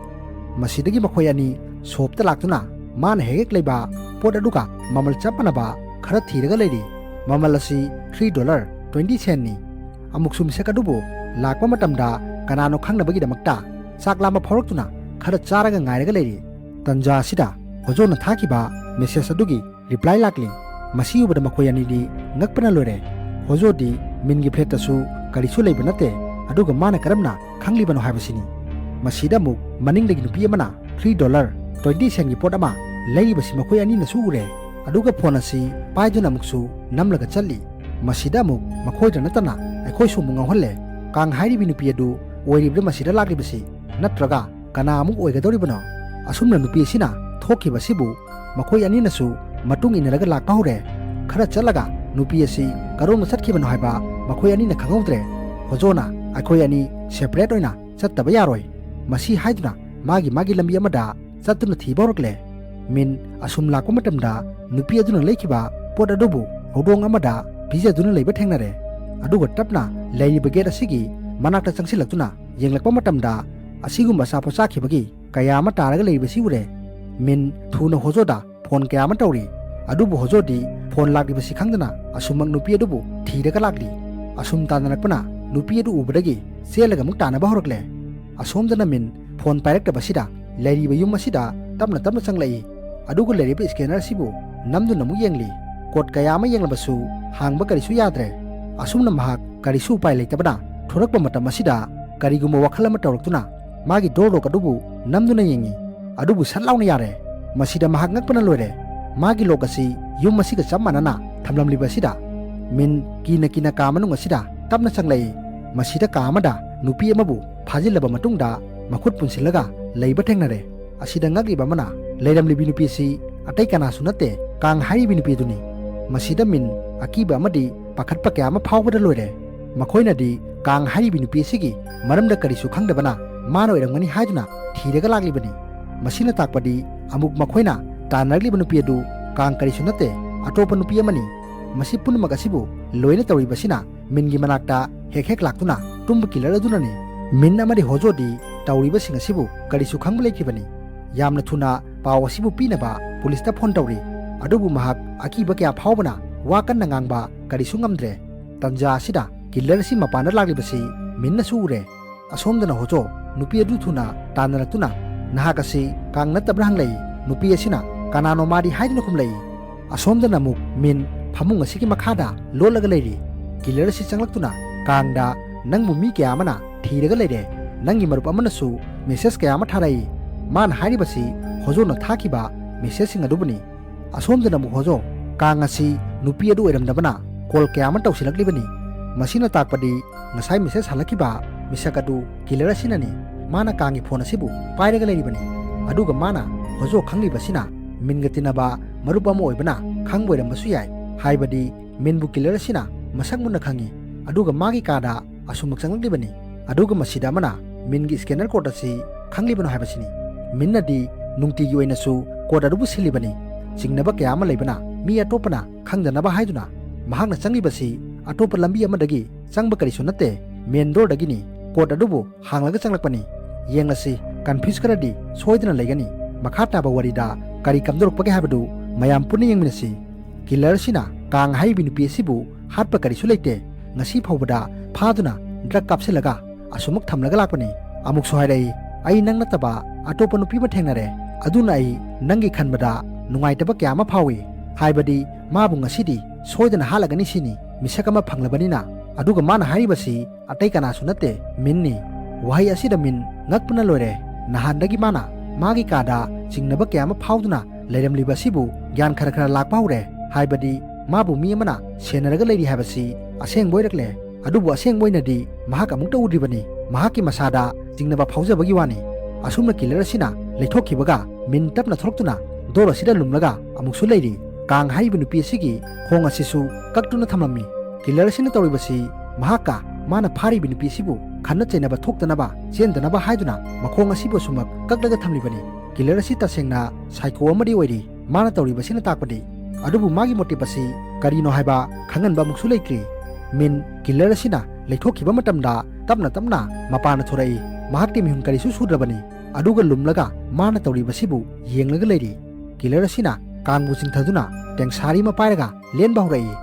ꯃꯁꯤꯗꯒꯤ ꯃꯈꯣꯏ ꯑꯅꯤ shopꯇ ꯂꯥꯛꯇꯨꯅ ꯃꯥꯅ ꯍꯦꯛ ꯍꯦꯛ ꯂꯩꯕ ꯄꯣꯠ ꯑꯗꯨꯒ ꯃꯃꯜ ꯆꯞ ꯃꯥꯟꯅꯕ ꯈꯔ ꯊꯤꯔꯒ ꯂꯩꯔꯤ꯫ ꯃꯃꯜ ꯑꯁꯤ three dollar twenty centꯅꯤ꯫ ꯑꯃꯨꯛꯁꯨ ꯃꯤꯁꯛ ꯑꯗꯨꯕꯨ ꯂꯥꯛꯄ ꯃꯇꯝꯗ ꯀꯅꯥꯅꯣ ꯈꯪꯅꯕꯒꯤꯗꯃꯛꯇ ꯆꯥꯛ ꯂꯥꯝꯕ ꯐꯥꯎꯔꯛꯇꯨꯅ ꯈꯔ ꯆꯥꯔꯒ ꯉꯥꯏꯔꯒ ꯂꯩꯔꯤ꯫ ꯇꯟꯖꯥ ꯑꯁꯤꯗ ꯍꯣꯖꯣꯅ ꯊꯥꯈꯤꯕ message ꯑꯗꯨꯒꯤ reply ꯂꯥꯛꯂꯤ꯫ ꯃꯁꯤ ꯎꯕꯗ ꯃꯈꯣꯏ ꯑꯅꯤꯗꯤ ꯉꯛꯄꯅ ꯂꯣꯏꯔꯦ꯫ ꯍꯣꯖꯣꯗꯤ ꯃꯤꯟꯒꯤ flatꯇꯁꯨ ꯀꯔꯤꯁꯨ ꯂꯩꯕ ꯅꯠꯇꯦ, ꯑꯗꯨꯒ ꯃꯥꯅ ꯀꯔꯝꯅ ꯈꯪꯂꯤꯕꯅꯣ ꯍꯥꯏꯕꯁꯤꯅꯤ꯫ ꯃꯁꯤꯗ ꯑꯃꯨꯛ ꯃꯅꯤꯡꯗꯒꯤ ꯅꯨꯄꯤ ꯑꯃꯅ three dollar twenty centꯒꯤ ꯄꯣꯠ ꯑꯃ ꯂꯩꯔꯤꯕꯁꯤ ꯃꯈꯣꯏ ꯑꯅꯤꯅꯁꯨ ꯎꯔꯦ, ꯑꯗꯨꯒ phone ꯑꯁꯤ ꯄꯥꯏꯗꯨꯅ ꯑꯃꯨꯛꯁꯨ ꯅꯝꯂꯒ ꯆꯠꯂꯤ꯫ ꯃꯁꯤꯗ ꯑꯃꯨꯛ ꯃꯈꯣꯏꯗ ꯅꯠꯇꯅ ꯑꯩꯈꯣꯏꯁꯨ ꯑꯃꯨꯛ ꯉꯥꯎꯍꯜꯂꯦ꯫ ꯀꯥꯡ ꯍꯥꯏꯔꯤꯕꯤ ꯅꯨꯄꯤ ꯑꯗꯨ ꯑꯣꯏꯔꯤꯕ꯭ꯔꯥ ꯃꯁꯤꯗ ꯂꯥꯛꯂꯤꯕꯁꯤ, ꯅꯠꯇ꯭ꯔꯒ ꯀꯅꯥ ꯑꯃꯨꯛ ꯑꯣꯏꯒꯗꯧꯔꯤꯕꯅꯣ? ꯑꯁꯨꯝꯅ ꯅꯨꯄꯤ ꯑꯁꯤꯅ ꯊꯣꯛꯈꯤꯕ ꯑꯁꯤꯕꯨ ꯃꯈꯣꯏ ꯑꯅꯤꯅꯁꯨ ꯃꯇꯨꯡ ꯏꯟꯅꯔꯒ ꯂꯥꯛꯄ ꯍꯧꯔꯦ꯫ ꯈꯔ ꯆꯠꯂꯒ ꯅꯨꯄꯤ ꯑꯁꯤ ꯀꯔꯣꯝꯗ ꯆꯠꯈꯤꯕꯅꯣ ꯍꯥꯏꯕ ꯃꯈꯣꯏ ꯑꯅꯤꯅ ꯈꯪꯍꯧꯗ꯭ꯔꯦ꯫ ꯍꯣꯖꯣꯅ ꯑꯩꯈꯣꯏ ꯑꯅꯤ separate ꯑꯣꯏꯅ ꯆꯠꯇꯕ ꯌꯥꯔꯣꯏ꯫ ꯃꯁꯤ ꯍꯥꯏꯗꯨꯅ ꯃꯥꯒꯤ ꯃꯥꯒꯤ ꯂꯝꯕꯤ ꯑꯃꯗ ꯆꯠꯇꯨꯅ ꯊꯤꯕ ꯍꯧꯔꯛꯂꯦ꯫ ꯃꯤꯟ ꯑꯁꯨꯝ ꯂꯥꯛꯄ ꯃꯇꯝꯗ ꯅꯨꯄꯤ ꯑꯗꯨꯅ ꯂꯩꯈꯤꯕ ꯄꯣꯠ ꯑꯗꯨꯕꯨ ꯍꯧꯗꯣꯡ ꯑꯃꯗ ꯄꯤꯖꯗꯨꯅ ꯂꯩꯕ ꯊꯦꯡꯅꯔꯦ꯫ ꯑꯗꯨꯒ ꯇꯞꯅ ꯂꯩꯔꯤꯕ gate ꯑꯁꯤꯒꯤ ꯃꯅꯥꯛꯇ ꯆꯪꯁꯤꯜꯂꯛꯇꯨꯅ ꯌꯦꯡꯂꯛꯄ ꯃꯇꯝꯗ ꯑꯁꯤꯒꯨꯝꯕ ꯑꯆꯥꯄꯣꯠ ꯆꯥꯈꯤꯕꯒꯤ ꯀꯌꯥ ꯑꯃ ꯇꯥꯔꯒ ꯂꯩꯔꯤꯕꯁꯤ ꯎꯔꯦ꯫ ꯃꯤꯟ ꯊꯨꯅ ꯍꯣꯖꯣꯗ phone ꯀꯌꯥ ꯑꯃ ꯇꯧꯔꯤ꯫ ꯑꯗꯨꯕꯨ ꯍꯣꯖꯣꯗꯤ phone ꯂꯥꯛꯂꯤꯕꯁꯤ ꯈꯪꯗꯅ ꯑꯁꯨꯝꯃꯛ ꯅꯨꯄꯤ ꯑꯗꯨꯕꯨ ꯊꯤꯔꯒ ꯂꯥꯛꯂꯤ꯫ ꯑꯁꯨꯝ ꯇꯥꯟꯅꯔꯛꯄꯅ ꯅꯨꯄꯤ ꯑꯗꯨ ꯎꯕꯗꯒꯤ ꯆꯦꯜꯂꯒ ꯑꯃꯨꯛ ꯇꯥꯟꯅꯕ ꯍꯧꯔꯛꯂꯦ꯫ ꯑꯁꯣꯝꯗꯅ ꯃꯤꯟ phone ꯄꯥꯏꯔꯛꯇꯕꯁꯤꯗ ꯂꯩꯔꯤꯕ ꯌꯨꯝ ꯑꯁꯤꯗ ꯇꯞꯅ ꯇꯞꯅ ꯆꯪꯂꯛꯏ꯫ ꯑꯗꯨꯒ ꯂꯩꯔꯤꯕ scanner ꯑꯁꯤꯕꯨ ꯅꯝꯗꯨꯅ ꯑꯃꯨꯛ ꯌꯦꯡꯂꯤ꯫ Code ꯀꯌꯥ ꯑꯃ ꯌꯦꯡꯂꯕꯁꯨ ꯍꯥꯡꯕ ꯀꯔꯤꯁꯨ ꯌꯥꯗ꯭ꯔꯦ꯫ ꯑꯁꯨꯝꯅ ꯃꯍꯥꯛ ꯀꯔꯤꯁꯨ ꯎꯄꯥꯏ ꯂꯩꯇꯕꯅ ꯊꯣꯔꯛꯄ ꯃꯇꯝ ꯑꯁꯤꯗ ꯀꯔꯤꯒꯨꯝꯕ ꯋꯥꯈꯜ ꯑꯃ ꯇꯧꯔꯛꯇꯨꯅ ꯃꯥꯒꯤ door lock ꯑꯗꯨꯕꯨ ꯅꯝꯗꯨꯅ ꯌꯦꯡꯉꯤ꯫ ꯑꯗꯨꯕꯨ ꯁꯠ ꯂꯥꯎꯅ ꯌꯥꯔꯦ꯫ ꯃꯁꯤꯗ ꯃꯍꯥꯛ ꯉꯛꯄꯅ ꯂꯣꯏꯔꯦ꯫ ꯃꯥꯒꯤ lock ꯑꯁꯤ ꯌꯨꯝ ꯑꯁꯤꯒ ꯆꯞ ꯃꯥꯟꯅꯅ ꯊꯝꯂꯝꯂꯤꯕ ꯑꯁꯤꯗ ꯃꯤꯟ ꯀꯤꯅ ꯀꯤꯅ ꯀꯥ ꯃꯅꯨꯡ ꯑꯁꯤꯗ ꯇꯞꯅ ꯆꯪꯂꯛꯏ꯫ ꯃꯁꯤꯗ ꯀꯥ ꯑꯃꯗ ꯅꯨꯄꯤ ꯑꯃꯕꯨ ꯐꯥꯖꯤꯜꯂꯕ ꯃꯇꯨꯡꯗ ꯃꯈꯨꯠ ꯄꯨꯟꯁꯤꯜꯂꯒ ꯂꯩꯕ ꯊꯦꯡꯅꯔꯦ꯫ ꯑꯁꯤꯗ ꯉꯛꯂꯤꯕ ꯑꯃꯅ ꯂꯩꯔꯝꯂꯤꯕꯤ ꯅꯨꯄꯤ ꯑꯁꯤ ꯑꯇꯩ ꯀꯅꯥꯁꯨ ꯅꯠꯇꯦ, ꯀꯥꯡ ꯍꯥꯏꯔꯤꯕꯤ ꯅꯨꯄꯤ ꯑꯗꯨꯅꯤ꯫ ꯃꯁꯤꯗ ꯃꯤꯟ ꯑꯀꯤꯕ ꯑꯃꯗꯤ ꯄꯥꯈꯠꯄ ꯀꯌꯥ ꯑꯃ ꯐꯥꯎꯕꯗ ꯂꯣꯏꯔꯦ꯫ ꯃꯈꯣꯏꯅꯗꯤ ꯀꯥꯡ ꯍꯥꯏꯔꯤꯕꯤ ꯅꯨꯄꯤ ꯑꯁꯤꯒꯤ ꯃꯔꯝꯗ ꯀꯔꯤꯁꯨ ꯈꯪꯗꯕꯅ ꯃꯥꯅ ꯑꯣꯏꯔꯝꯒꯅꯤ ꯍꯥꯏꯗꯨꯅ ꯊꯤꯔꯒ ꯂꯥꯛꯂꯤꯕꯅꯤ꯫ ꯃꯁꯤꯅ ꯇꯥꯛꯄꯗꯤ ꯑꯃꯨꯛ ꯃꯈꯣꯏꯅ ꯇꯥꯟꯅꯔꯛꯂꯤꯕ ꯅꯨꯄꯤ ꯑꯗꯨ ꯀꯥꯡ ꯀꯔꯤꯁꯨ ꯅꯠꯇꯦ, ꯑꯇꯣꯞꯄ ꯅꯨꯄꯤ ꯑꯃꯅꯤ꯫ ꯃꯁꯤ ꯄꯨꯝꯅꯃꯛ ꯑꯁꯤꯕꯨ ꯂꯣꯏꯅ ꯇꯧꯔꯤꯕꯁꯤꯅ ꯃꯤꯟꯒꯤ ꯃꯅꯥꯛꯇ ꯍꯦꯛ ꯍꯦꯛ ꯂꯥꯛꯇꯨꯅ ꯇꯨꯝꯕ ꯀꯤꯂꯔ ꯑꯗꯨꯅꯅꯤ꯫ ꯃꯤꯟ ꯑꯃꯗꯤ ꯍꯣꯖꯣꯗꯤ ꯇꯧꯔꯤꯕꯁꯤꯡ ꯑꯁꯤꯕꯨ ꯀꯔꯤꯁꯨ ꯈꯪꯕ ꯂꯩꯈꯤꯕꯅꯤ꯫ ꯌꯥꯝꯅ ꯊꯨꯅ ꯄꯥꯎ ꯑꯁꯤꯕꯨ ꯄꯤꯅꯕ ꯄꯨꯂꯤꯁꯇ ꯐꯣꯟ ꯇꯧꯔꯤ꯫ ꯑꯗꯨꯕꯨ ꯃꯍꯥꯛ ꯑꯀꯤꯕ ꯀꯌꯥ ꯐꯥꯎꯕꯅ ꯋꯥ ꯀꯟꯅ ꯉꯥꯡꯕ ꯀꯔꯤꯁꯨ ꯉꯝꯗ꯭ꯔꯦ꯫ ꯇꯟꯖꯥ ꯑꯁꯤꯗ ꯀꯤꯂꯔ ꯑꯁꯤ ꯃꯄꯥꯟꯗ ꯂꯥꯛꯂꯤꯕꯁꯤ ꯃꯤꯟꯅꯁꯨ ꯎꯔꯦ꯫ ꯑꯁꯣꯝꯗꯅ ꯍꯣꯖꯣ ꯅꯨꯄꯤ ꯑꯗꯨ ꯊꯨꯅ ꯇꯥꯟꯅꯔꯛꯇꯨꯅ, "ꯅꯍꯥꯛ ꯑꯁꯤ ꯀꯥꯡ ꯅꯠꯇꯕ꯭ꯔꯥ?" ꯍꯪꯂꯛꯏ꯫ ꯅꯨꯄꯤ ꯑꯁꯤꯅ, "ꯀꯅꯥꯅꯣ ꯃꯥꯗꯤ?" ꯍꯥꯏꯗꯨꯅ ꯈꯨꯝꯂꯛꯏ꯫ ꯑꯁꯣꯝꯗꯅ ꯑꯃꯨꯛ ꯃꯤꯟ ꯐꯃꯨꯡ ꯑꯁꯤꯒꯤ ꯃꯈꯥꯗ ꯂꯣꯠꯂꯒ ꯂꯩꯔꯤ꯫ ꯀꯤꯂꯔ ꯑꯁꯤ ꯆꯪꯂꯛꯇꯨꯅ, "ꯀꯥꯡꯗ ꯅꯪꯕꯨ ꯃꯤ ꯀꯌꯥ ꯑꯃꯅ ꯊꯤꯔꯒ ꯂꯩꯔꯦ꯫ ꯅꯪꯒꯤ ꯃꯔꯨꯞ ꯑꯃꯅꯁꯨ ꯃꯦꯁꯦꯖ ꯀꯌꯥ ꯑꯃ ꯊꯥꯔꯛꯏ꯫ ꯃꯥꯅ ꯍꯥꯏꯔꯤꯕꯁꯤ ꯍꯣꯖꯣꯅ ꯊꯥꯈꯤꯕ ꯃꯦꯁꯦꯖꯁꯤꯡ ꯑꯗꯨꯕꯨꯅꯤ꯫" ꯑꯁꯣꯝꯗꯅ ꯑꯃꯨꯛ ꯍꯣꯖꯣ ꯀꯥꯡ ꯑꯁꯤ ꯅꯨꯄꯤ ꯑꯗꯨ ꯑꯣꯏꯔꯝꯗꯕꯅ ꯀꯣꯜ ꯀꯌꯥ ꯑꯃ ꯇꯧꯁꯤꯜꯂꯛꯂꯤꯕꯅꯤ꯫ ꯃꯁꯤꯅ ꯇꯥꯛꯄꯗꯤ ꯉꯁꯥꯏ ꯃꯦꯁꯦꯖ ꯍꯜꯂꯛꯈꯤꯕ ꯃꯤꯁꯛ ꯑꯗꯨ ꯀꯤꯂꯔ ꯑꯁꯤꯅꯅꯤ꯫ ꯃꯥꯅ ꯀꯥꯡꯒꯤ ꯐꯣꯟ ꯑꯁꯤꯕꯨ ꯄꯥꯏꯔꯒ ꯂꯩꯔꯤꯕꯅꯤ꯫ ꯑꯗꯨꯒ ꯃꯥꯅ ꯍꯣꯖꯣ ꯈꯪꯂꯤꯕꯁꯤꯅ ꯃꯤꯟꯒ ꯇꯤꯟꯅꯕ ꯃꯔꯨꯞ ꯑꯃ ꯑꯣꯏꯕꯅ ꯈꯪꯕ ꯑꯣꯏꯔꯝꯕꯁꯨ ꯌꯥꯏ꯫ ꯍꯥꯏꯕꯗꯤ ꯃꯤꯟꯕꯨ ꯀꯤꯂꯔ ꯑꯁꯤꯅ ꯃꯁꯛ ꯃꯨꯟꯅ ꯈꯪꯉꯤ꯫ ꯑꯗꯨꯒ ꯃꯥꯒꯤ ꯀꯥꯗ ꯑꯁꯨꯝꯃꯛ ꯆꯪꯂꯛꯂꯤꯕꯅꯤ꯫ ꯑꯗꯨꯒ ꯃꯁꯤꯗ ꯑꯃꯅ ꯃꯤꯟꯒꯤ ꯁ꯭ꯀꯦꯅꯔ ꯀꯣꯗ ꯑꯁꯤ ꯈꯪꯂꯤꯕꯅꯣ ꯍꯥꯏꯕꯁꯤꯅꯤ꯫ ꯃꯤꯟꯅꯗꯤ ꯅꯨꯡꯇꯤꯒꯤ ꯑꯣꯏꯅꯁꯨ ꯀꯣꯗ ꯑꯗꯨꯕꯨ ꯁꯤꯜꯂꯤꯕꯅꯤ꯫ ꯆꯤꯡꯅꯕ ꯀꯌꯥ ꯑꯃ ꯂꯩꯕꯅ ꯃꯤ ꯑꯇꯣꯞꯄꯅ ꯈꯪꯗꯅꯕ ꯍꯥꯏꯗꯨꯅ ꯃꯍꯥꯛꯅ ꯆꯪꯂꯤꯕꯁꯤ ꯑꯇꯣꯞꯄ ꯂꯝꯕꯤ ꯑꯃꯗꯒꯤ ꯆꯪꯕ ꯀꯔꯤꯁꯨ ꯅꯠꯇꯦ, ꯃꯦꯟ ꯗꯣꯔꯗꯒꯤꯅꯤ꯫ ꯀꯣꯗ ꯑꯗꯨꯕꯨ ꯍꯥꯡꯂꯒ ꯆꯪꯂꯛꯄꯅꯤ꯫ ꯌꯦꯡꯂꯁꯤ, ꯀꯟꯐ꯭ꯌꯨꯁ ꯈꯔꯗꯤ ꯁꯣꯏꯗꯅ ꯂꯩꯒꯅꯤ꯫ ꯃꯈꯥ ꯇꯥꯕ ꯋꯥꯔꯤꯗ ꯀꯔꯤ ꯀꯝꯗꯧꯔꯛꯄꯒꯦ ꯍꯥꯏꯕꯗꯨ ꯃꯌꯥꯝ ꯄꯨꯟꯅ ꯌꯦꯡꯃꯤꯟꯅꯁꯤ꯫ ꯀꯤꯂꯔꯁꯤꯅ ꯀꯥꯡ ꯍꯥꯏꯔꯤꯕꯤ ꯅꯨꯄꯤ ꯑꯁꯤꯕꯨ ꯍꯥꯠꯄ ꯀꯔꯤꯁꯨ ꯂꯩꯇꯦ꯫ ꯉꯁꯤ ꯐꯥꯎꯕꯗ ꯐꯥꯗꯨꯅ ꯗ꯭ꯔꯒ ꯀꯥꯞꯁꯤꯜꯂꯒ ꯑꯁꯨꯃꯛ ꯊꯝꯂꯒ ꯂꯥꯛꯄꯅꯤ꯫ ꯑꯃꯨꯛꯁꯨ ꯍꯥꯏꯔꯛꯏ, "ꯑꯩ ꯅꯪ ꯅꯠꯇꯕ ꯑꯇꯣꯞꯄ ꯅꯨꯄꯤ ꯑꯃ ꯊꯦꯡꯅꯔꯦ꯫ ꯑꯗꯨꯅ ꯑꯩ ꯅꯪꯒꯤ ꯈꯟꯕꯗ ꯅꯨꯡꯉꯥꯏꯇꯕ ꯀꯌꯥ ꯑꯃ ꯐꯥꯎꯏ꯫ ꯍꯥꯏꯕꯗꯤ ꯃꯥꯕꯨ ꯉꯁꯤꯗꯤ ꯁꯣꯏꯗꯅ ꯍꯥꯠꯂꯒꯅꯤ ꯁꯤꯅꯤ, ꯃꯤꯁꯛ ꯑꯃ ꯐꯪꯂꯕꯅꯤꯅ꯫" ꯑꯗꯨꯒ ꯃꯥꯅ ꯍꯥꯏꯔꯤꯕꯁꯤ ꯑꯇꯩ ꯀꯅꯥꯁꯨ ꯅꯠꯇꯦ, ꯃꯤꯟꯅꯤ꯫ ꯋꯥꯍꯩ ꯑꯁꯤꯗ ꯃꯤꯟ ꯉꯛꯄꯅ ꯂꯣꯏꯔꯦ꯫ ꯅꯍꯥꯟꯗꯒꯤ ꯃꯥꯅ ꯃꯥꯒꯤ ꯀꯥꯗ ꯆꯤꯡꯅꯕ ꯀꯌꯥ ꯑꯃ ꯐꯥꯎꯗꯨꯅ ꯂꯩꯔꯝꯂꯤꯕ ꯑꯁꯤꯕꯨ ꯒ꯭ꯌꯥꯟ ꯈꯔ ꯈꯔ ꯂꯥꯛꯄ ꯍꯧꯔꯦ꯫ ꯍꯥꯏꯕꯗꯤ ꯃꯥꯕꯨ ꯃꯤ ꯑꯃꯅ ꯁꯦꯟꯅꯔꯒ ꯂꯩꯔꯤ ꯍꯥꯏꯕꯁꯤ ꯑꯁꯦꯡꯕ ꯑꯣꯏꯔꯛꯂꯦ꯫ ꯑꯗꯨꯕꯨ ꯑꯁꯦꯡꯕ ꯑꯣꯏꯅꯗꯤ ꯃꯍꯥꯛ ꯑꯃꯨꯛꯇ ꯎꯗ꯭ꯔꯤꯕꯅꯤ꯫ ꯃꯍꯥꯛꯀꯤ ꯃꯁꯥꯗ ꯆꯤꯡꯅꯕ ꯐꯥꯎꯖꯕꯒꯤ ꯋꯥꯅꯤ꯫ ꯑꯁꯨꯝꯅ ꯀꯤꯂꯔ ꯑꯁꯤꯅ ꯂꯩꯊꯣꯛꯈꯤꯕꯒ ꯃꯤꯟ ꯇꯞꯅ ꯊꯣꯛꯂꯛꯇꯨꯅ ꯗꯣꯔ ꯑꯁꯤꯗ ꯂꯨꯝꯂꯒ ꯑꯃꯨꯛꯁꯨ ꯂꯩꯔꯤ꯫ ꯀꯥꯡ ꯍꯥꯏꯔꯤꯕ ꯅꯨꯄꯤ ꯑꯁꯤꯒꯤ ꯈꯣꯡ ꯑꯁꯤꯁꯨ ꯀꯛꯇꯨꯅ ꯊꯝꯂꯝꯃꯤ꯫ ꯀꯤꯂꯔ ꯑꯁꯤꯅ ꯇꯧꯔꯤꯕꯁꯤ ꯃꯍꯥꯛꯀ ꯃꯥꯅ ꯐꯥꯔꯤꯕ ꯅꯨꯄꯤꯁꯤꯕꯨ ꯈꯟꯅ ꯆꯩꯅꯕ ꯊꯣꯛꯇꯅꯕ, ꯆꯦꯟꯗꯅꯕ ꯍꯥꯏꯗꯨꯅ ꯃꯈꯣꯡ ꯑꯁꯤꯕꯨ ꯑꯁꯨꯃꯛ ꯀꯛꯂꯒ ꯊꯝꯂꯤꯕꯅꯤ꯫ Killer ꯑꯁꯤ ꯇꯁꯦꯡꯅ psycho ꯑꯃꯗꯤ ꯑꯣꯏꯔꯤ꯫ ꯃꯥꯅ ꯇꯧꯔꯤꯕꯁꯤꯅ ꯇꯥꯛꯄꯗꯤ꯫ ꯑꯗꯨꯕꯨ ꯃꯥꯒꯤ motive ꯑꯁꯤ ꯀꯔꯤꯅꯣ ꯍꯥꯏꯕ ꯈꯪꯍꯟꯕ ꯑꯃꯨꯛꯁꯨ ꯂꯩꯇ꯭ꯔꯤ꯫ ꯃꯤꯟ killer ꯑꯁꯤꯅ ꯂꯩꯊꯣꯛꯈꯤꯕ ꯃꯇꯝꯗ ꯇꯞꯅ ꯇꯞꯅ ꯃꯄꯥꯟꯗ ꯊꯣꯔꯛꯏ꯫ ꯃꯍꯥꯛꯇꯤ ꯃꯤꯍꯨꯟ ꯀꯔꯤꯁꯨ ꯁꯨꯗ꯭ꯔꯕꯅꯤ꯫ ꯑꯗꯨꯒ ꯂꯨꯝꯂꯒ ꯃꯥꯅ ꯇꯧꯔꯤꯕꯁꯤꯕꯨ ꯌꯦꯡꯂꯒ ꯂꯩꯔꯤ꯫ Killer ꯑꯁꯤꯅ ꯀꯥꯡꯕꯨ ꯆꯤꯡꯊꯗꯨꯅ ꯇꯦꯡꯁꯥꯔꯤ ꯑꯃ ꯄꯥꯏꯔꯒ ꯂꯦꯟꯕ ꯍꯧꯔꯛꯏ꯫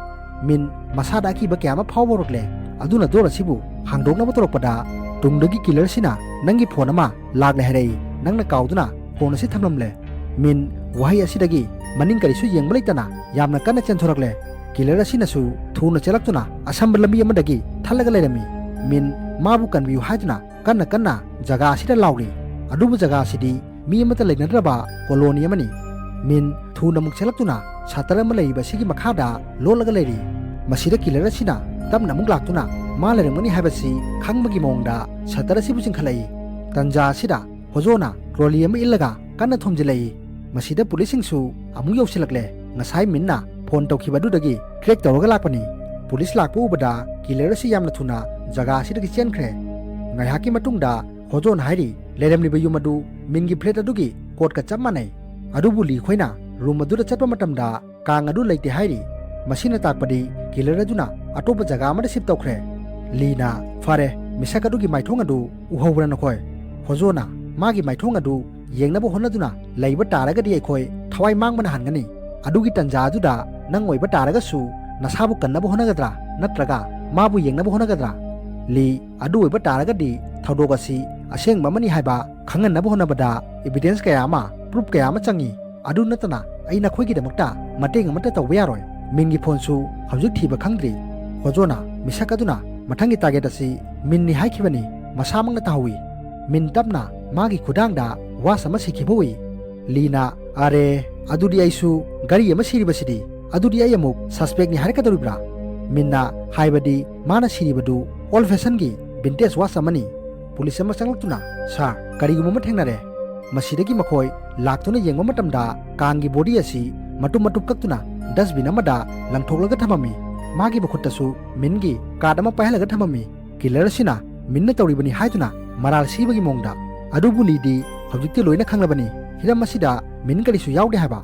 ꯃꯤꯟ ꯃꯁꯥꯗ ꯑꯀꯤꯕ ꯀꯌꯥ ꯑꯃ ꯐꯥꯎꯕ ꯍꯧꯔꯛꯂꯦ꯫ ꯑꯗꯨꯅ door ꯑꯁꯤꯕꯨ ꯍꯥꯡꯗꯣꯛꯅꯕ ꯇꯧꯔꯛꯄꯗ, ꯇꯨꯡꯗꯒꯤ killer ꯑꯁꯤꯅ, "ꯅꯪꯒꯤ phone ꯑꯃ ꯂꯥꯛꯂꯦ ꯍꯥꯏꯔꯛꯏ꯫ ꯅꯪꯅ ꯀꯥꯎꯗꯨꯅ phone ꯑꯁꯤ ꯊꯝꯂꯝꯂꯦ꯫" ꯃꯤꯟ ꯋꯥꯍꯩ ꯑꯁꯤꯗꯒꯤ ꯃꯅꯤꯡ ꯀꯔꯤꯁꯨ ꯌꯦꯡꯕ ꯂꯩꯇꯅ ꯌꯥꯝꯅ ꯀꯟꯅ ꯆꯦꯟꯊꯣꯔꯛꯂꯦ꯫ Killer ꯑꯁꯤꯅꯁꯨ ꯊꯨꯅ ꯆꯦꯜꯂꯛꯇꯨꯅ ꯑꯁꯝꯕ ꯂꯝꯕꯤ ꯑꯃꯗꯒꯤ ꯊꯠꯂꯒ ꯂꯩꯔꯝꯃꯤ꯫ ꯃꯤꯟ ꯃꯥꯕꯨ ꯀꯟꯕꯤꯌꯨ ꯍꯥꯏꯗꯨꯅ ꯀꯟꯅ ꯀꯟꯅ ꯖꯒꯥ ꯑꯁꯤꯗ ꯂꯥꯎꯔꯤ꯫ ꯑꯗꯨꯕꯨ ꯖꯒꯥ ꯑꯁꯤꯗꯤ ꯃꯤ ꯑꯃꯠꯇ ꯂꯩꯅꯗ꯭ꯔꯕ colony ꯑꯃꯅꯤ꯫ ꯃꯤꯟ ꯊꯨꯅ ꯑꯃꯨꯛ ꯆꯦꯜꯂꯛꯇꯨꯅ shutter ꯑꯃ ꯂꯩꯔꯤꯕ ꯑꯁꯤꯒꯤ ꯃꯈꯥꯗ ꯂꯣꯠꯂꯒ ꯂꯩꯔꯤ꯫ ꯃꯁꯤꯗ killer ꯑꯁꯤꯅ ꯇꯞꯅ ꯑꯃꯨꯛ ꯂꯥꯛꯇꯨꯅ ꯃꯥ ꯂꯩꯔꯝꯒꯅꯤ ꯍꯥꯏꯕꯁꯤ ꯈꯪꯕꯒꯤ ꯃꯑꯣꯡꯗ shutter ꯑꯁꯤꯕꯨ ꯆꯤꯡꯈꯠꯂꯛꯏ꯫ ꯇꯟꯖꯥ ꯑꯁꯤꯗ ꯍꯣꯖꯣꯅ trolley ꯑꯃ ꯏꯜꯂꯒ ꯀꯟꯅ ꯊꯣꯝꯖꯤꯜꯂꯛꯏ꯫ ꯃꯁꯤꯗ policeꯁꯤꯡꯁꯨ ꯑꯃꯨꯛ ꯌꯧꯁꯤꯜꯂꯛꯂꯦ꯫ ꯉꯁꯥꯏ ꯃꯤꯟꯅ phone ꯇꯧꯈꯤꯕ ꯑꯗꯨꯗꯒꯤ track ꯇꯧꯔꯒ ꯂꯥꯛꯄꯅꯤ꯫ Police ꯂꯥꯛꯄ ꯎꯕꯗ killer ꯑꯁꯤ ꯌꯥꯝꯅ ꯊꯨꯅ ꯖꯒꯥ ꯑꯁꯤꯗꯒꯤ ꯆꯦꯟꯈ꯭ꯔꯦ꯫ ꯉꯥꯏꯍꯥꯛꯀꯤ ꯃꯇꯨꯡꯗ ꯍꯣꯖꯣꯟ ꯍꯥꯏꯔꯤ, ꯂꯩꯔꯝꯂꯤꯕ ꯌꯨꯝ ꯑꯗꯨ ꯃꯤꯟꯒꯤ flat ꯑꯗꯨꯒꯤ codeꯀ ꯆꯞ ꯃꯥꯟꯅꯩ꯫ ꯑꯗꯨꯕꯨ ꯂꯤ ꯈꯣꯏꯅ room ꯑꯗꯨꯗ ꯆꯠꯄ ꯃꯇꯝꯗ ꯀꯥꯡ ꯑꯗꯨ ꯂꯩꯇꯦ ꯍꯥꯏꯔꯤ꯫ ꯃꯁꯤꯅ ꯇꯥꯛꯄꯗꯤ killer ꯑꯗꯨꯅ ꯑꯇꯣꯞꯄ ꯖꯒꯥ ꯑꯃꯗ shift ꯇꯧꯈ꯭ꯔꯦ꯫ ꯂꯤꯅ, "ꯐꯔꯦ, ꯃꯤꯁꯛ ꯑꯗꯨꯒꯤ ꯃꯥꯏꯊꯣꯡ ꯑꯗꯨ ꯎꯍꯧꯕ꯭ꯔꯥ ꯅꯈꯣꯏ?" ꯍꯣꯖꯣꯅ, "ꯃꯥꯒꯤ ꯃꯥꯏꯊꯣꯡ ꯑꯗꯨ ꯌꯦꯡꯅꯕ ꯍꯣꯠꯅꯗꯨꯅ ꯂꯩꯕ ꯇꯥꯔꯒꯗꯤ ꯑꯩꯈꯣꯏ ꯊꯋꯥꯏ ꯃꯥꯡꯕꯅ ꯍꯥꯟꯒꯅꯤ꯫ ꯑꯗꯨꯒꯤ ꯇꯟꯖꯥ ꯑꯗꯨꯗ ꯅꯪ ꯑꯣꯏꯕ ꯇꯥꯔꯒꯁꯨ ꯅꯁꯥꯕꯨ ꯀꯟꯅꯕ ꯍꯣꯠꯅꯒꯗ꯭ꯔꯥ? ꯅꯠꯇ꯭ꯔꯒ ꯃꯥꯕꯨ ꯌꯦꯡꯅꯕ ꯍꯣꯠꯅꯒꯗ꯭ꯔꯥ?" ꯂꯤ, "ꯑꯗꯨ ꯑꯣꯏꯕ ꯇꯥꯔꯒꯗꯤ ꯊꯧꯗꯣꯛ ꯑꯁꯤ ꯑꯁꯦꯡꯕ ꯑꯃꯅꯤ ꯍꯥꯏꯕ ꯈꯪꯍꯟꯅꯕ ꯍꯣꯠꯅꯕꯗ evidence ꯀꯌꯥ ꯑꯃ, proof ꯀꯌꯥ ꯑꯃ ꯆꯪꯏ꯫ ꯑꯗꯨ ꯅꯠꯇꯅ ꯑꯩ ꯅꯈꯣꯏꯒꯤꯗꯃꯛꯇ ꯃꯇꯦꯡ ꯑꯃꯠꯇ ꯇꯧꯕ ꯌꯥꯔꯣꯏ꯫ ꯃꯤꯟꯒꯤ phoneꯁꯨ ꯍꯧꯖꯤꯛ ꯊꯤꯕ ꯈꯪꯗ꯭ꯔꯤ꯫" ꯍꯣꯖꯣꯅ ꯃꯤꯁꯛ ꯑꯗꯨꯅ ꯃꯊꯪꯒꯤ target ꯑꯁꯤ ꯃꯤꯟꯅꯤ ꯍꯥꯏꯈꯤꯕꯅꯤ ꯃꯁꯥꯃꯛꯅ ꯇꯥꯍꯧꯏ꯫ ꯃꯤꯟ ꯇꯞꯅ ꯃꯥꯒꯤ ꯈꯨꯗꯥꯡꯗ watch ꯑꯃ ꯁꯤꯈꯤꯕ ꯎꯏ꯫ ꯂꯤꯅ, "ꯑꯔꯦ, ꯑꯗꯨꯗꯤ ꯑꯩꯁꯨ ꯘꯔꯤ ꯑꯃ ꯁꯤꯔꯤꯕꯁꯤꯗꯤ꯫ ꯑꯗꯨꯗꯤ ꯑꯩ ꯑꯃꯨꯛ suspectꯅꯤ ꯍꯥꯏꯔꯛꯀꯗꯧꯔꯤꯕ꯭ꯔꯥ?" ꯃꯤꯟꯅ ꯍꯥꯏꯕꯗꯤ ꯃꯥꯅ ꯁꯤꯔꯤꯕꯗꯨ old fashionꯒꯤ vintage watch ꯑꯃꯅꯤ꯫ Police ꯑꯃ ꯆꯪꯂꯛꯇꯨꯅ, "Sir, ꯀꯔꯤꯒꯨꯝꯕ ꯑꯃ ꯊꯦꯡꯅꯔꯦ꯫" ꯃꯁꯤꯗꯒꯤ ꯃꯈꯣꯏ ꯂꯥꯛꯇꯨꯅ ꯌꯦꯡꯕ ꯃꯇꯝꯗ ꯀꯥꯡꯒꯤ body ꯑꯁꯤ ꯃꯇꯨꯝ ꯃꯇꯨꯝ ꯀꯛꯇꯨꯅ dustbin ꯑꯃꯗ ꯂꯪꯊꯣꯛꯂꯒ ꯊꯝꯃꯝꯃꯤ꯫ ꯃꯥꯒꯤ ꯃꯈꯨꯠꯇꯁꯨ ꯃꯤꯟꯒꯤ ꯀꯥꯔꯗ ꯑꯃ ꯄꯥꯏꯍꯜꯂꯒ ꯊꯝꯃꯝꯃꯤ꯫ ꯀꯤꯂꯔ ꯑꯁꯤꯅ ꯃꯤꯟꯅ ꯇꯧꯔꯤꯕꯅꯤ ꯍꯥꯏꯗꯨꯅ ꯃꯔꯥꯜ ꯁꯤꯕꯒꯤ ꯃꯑꯣꯡꯗ꯫ ꯑꯗꯨꯕꯨ ꯂꯤꯗꯤ ꯍꯧꯖꯤꯛꯇꯤ ꯂꯣꯏꯅ ꯈꯪꯂꯕꯅꯤ꯫ ꯍꯤꯔꯝ ꯑꯁꯤꯗ ꯃꯤꯟ ꯀꯔꯤꯁꯨ ꯌꯥꯎꯗꯦ ꯍꯥꯏꯕ꯫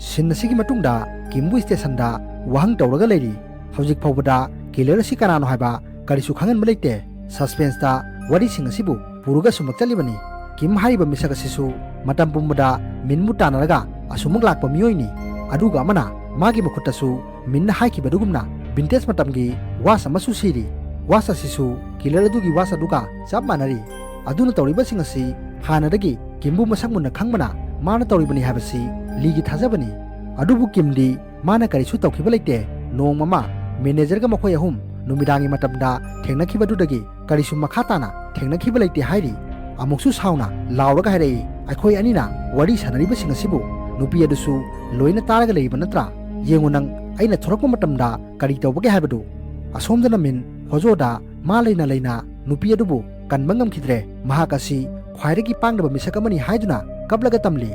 ꯁꯤꯟ ꯑꯁꯤꯒꯤ ꯃꯇꯨꯡꯗ ꯀꯤꯝꯕꯨ ꯁ꯭ꯇꯦꯁꯟꯗ ꯋꯥꯍꯪ ꯇꯧꯔꯒ ꯂꯩꯔꯤ꯫ ꯍꯧꯖꯤꯛ ꯐꯥꯎꯕꯗ ꯀꯤꯂꯔ ꯑꯁꯤ ꯀꯅꯥꯅꯣ ꯍꯥꯏꯕ ꯀꯔꯤꯁꯨ ꯈꯪꯍꯟꯕ ꯂꯩꯇꯦ꯫ ꯁꯁꯄꯦꯟꯁꯇ ꯋꯥꯔꯤꯁꯤꯡ ꯑꯁꯤꯕꯨ ꯄꯨꯔꯒ ꯑꯁꯨꯝꯃꯛ ꯆꯠꯂꯤꯕꯅꯤ꯫ ꯀꯤꯝ ꯍꯥꯏꯔꯤꯕ ꯃꯤꯁꯛ ꯑꯁꯤꯁꯨ ꯃꯇꯝ ꯄꯨꯝꯕꯗ ꯃꯤꯟꯕꯨ ꯇꯥꯟꯅꯔꯒ ꯑꯁꯨꯝꯃꯛ ꯂꯥꯛꯄ ꯃꯤꯑꯣꯏꯅꯤ꯫ ꯑꯗꯨꯒ ꯑꯃꯅ ꯃꯥꯒꯤ ꯃꯈꯨꯠꯇꯁꯨ ꯃꯤꯟꯅ ꯍꯥꯏꯈꯤꯕ ꯑꯗꯨꯒꯨꯝꯅ ꯚꯤꯟꯇꯦꯖ ꯃꯇꯝꯒꯤ ꯋꯥꯆ ꯑꯃꯁꯨ ꯁꯤꯔꯤ꯫ ꯋꯥꯆ ꯑꯁꯤꯁꯨ ꯀꯤꯂꯔ ꯑꯗꯨꯒꯤ ꯋꯥꯆ ꯑꯗꯨꯒ ꯆꯞ ꯃꯥꯟꯅꯔꯤ꯫ ꯑꯗꯨꯅ ꯇꯧꯔꯤꯕꯁꯤꯡ ꯑꯁꯤ ꯍꯥꯟꯅꯗꯒꯤ ꯀꯤꯝꯕꯨ ꯃꯁꯛ ꯃꯨꯟꯅ ꯈꯪꯕꯅ ꯃꯥꯅ ꯇꯧꯔꯤꯕꯅꯤ ꯍꯥꯏꯕꯁꯤ ꯂꯤꯒꯤ ꯊꯥꯖꯕꯅꯤ꯫ ꯑꯗꯨꯕꯨ ꯀꯤꯝꯗꯤ ꯃꯥꯅ ꯀꯔꯤꯁꯨ ꯇꯧꯈꯤꯕ ꯂꯩꯇꯦ꯫ ꯅꯣꯡꯃ ꯑꯃ ꯃꯦꯅꯦꯖꯔꯒ ꯃꯈꯣꯏ ꯑꯍꯨꯝ ꯅꯨꯃꯤꯗꯥꯡꯒꯤ ꯃꯇꯝꯗ ꯊꯦꯡꯅꯈꯤꯕꯗꯨꯗꯒꯤ ꯀꯔꯤꯁꯨ ꯃꯈꯥ ꯇꯥꯅ ꯊꯦꯡꯅꯈꯤꯕ ꯂꯩꯇꯦ ꯍꯥꯏꯔꯤ꯫ ꯑꯃꯨꯛꯁꯨ ꯁꯥꯎꯅ ꯂꯥꯎꯔꯒ ꯍꯥꯏꯔꯛꯏ, "ꯑꯩꯈꯣꯏ ꯑꯅꯤꯅ ꯋꯥꯔꯤ ꯁꯥꯟꯅꯔꯤꯕꯁꯤꯡ ꯑꯁꯤꯕꯨ ꯅꯨꯄꯤ ꯑꯗꯨꯁꯨ ꯂꯣꯏꯅ ꯇꯥꯔꯒ ꯂꯩꯔꯤꯕ ꯅꯠꯇ꯭ꯔꯥ? ꯌꯦꯡꯉꯨ ꯅꯪ, ꯑꯩꯅ ꯊꯣꯔꯛꯄ ꯃꯇꯝꯗ ꯀꯔꯤ ꯇꯧꯕꯒꯦ ꯍꯥꯏꯕꯗꯨ?" ꯑꯁꯣꯝꯗꯅ ꯃꯤꯟ ꯍꯣꯖꯣꯗ ꯃꯥ ꯂꯩꯅ ꯂꯩꯅ ꯅꯨꯄꯤ ꯑꯗꯨꯕꯨ ꯀꯟꯕ ꯉꯝꯈꯤꯗ꯭ꯔꯦ꯫ ꯃꯍꯥꯛ ꯑꯁꯤ ꯈ꯭ꯋꯥꯏꯗꯒꯤ ꯄꯥꯡꯗꯕ ꯃꯤꯁꯛ ꯑꯃꯅꯤ ꯍꯥꯏꯗꯨꯅ ꯀꯞꯂꯒ ꯇꯝꯂꯤ꯫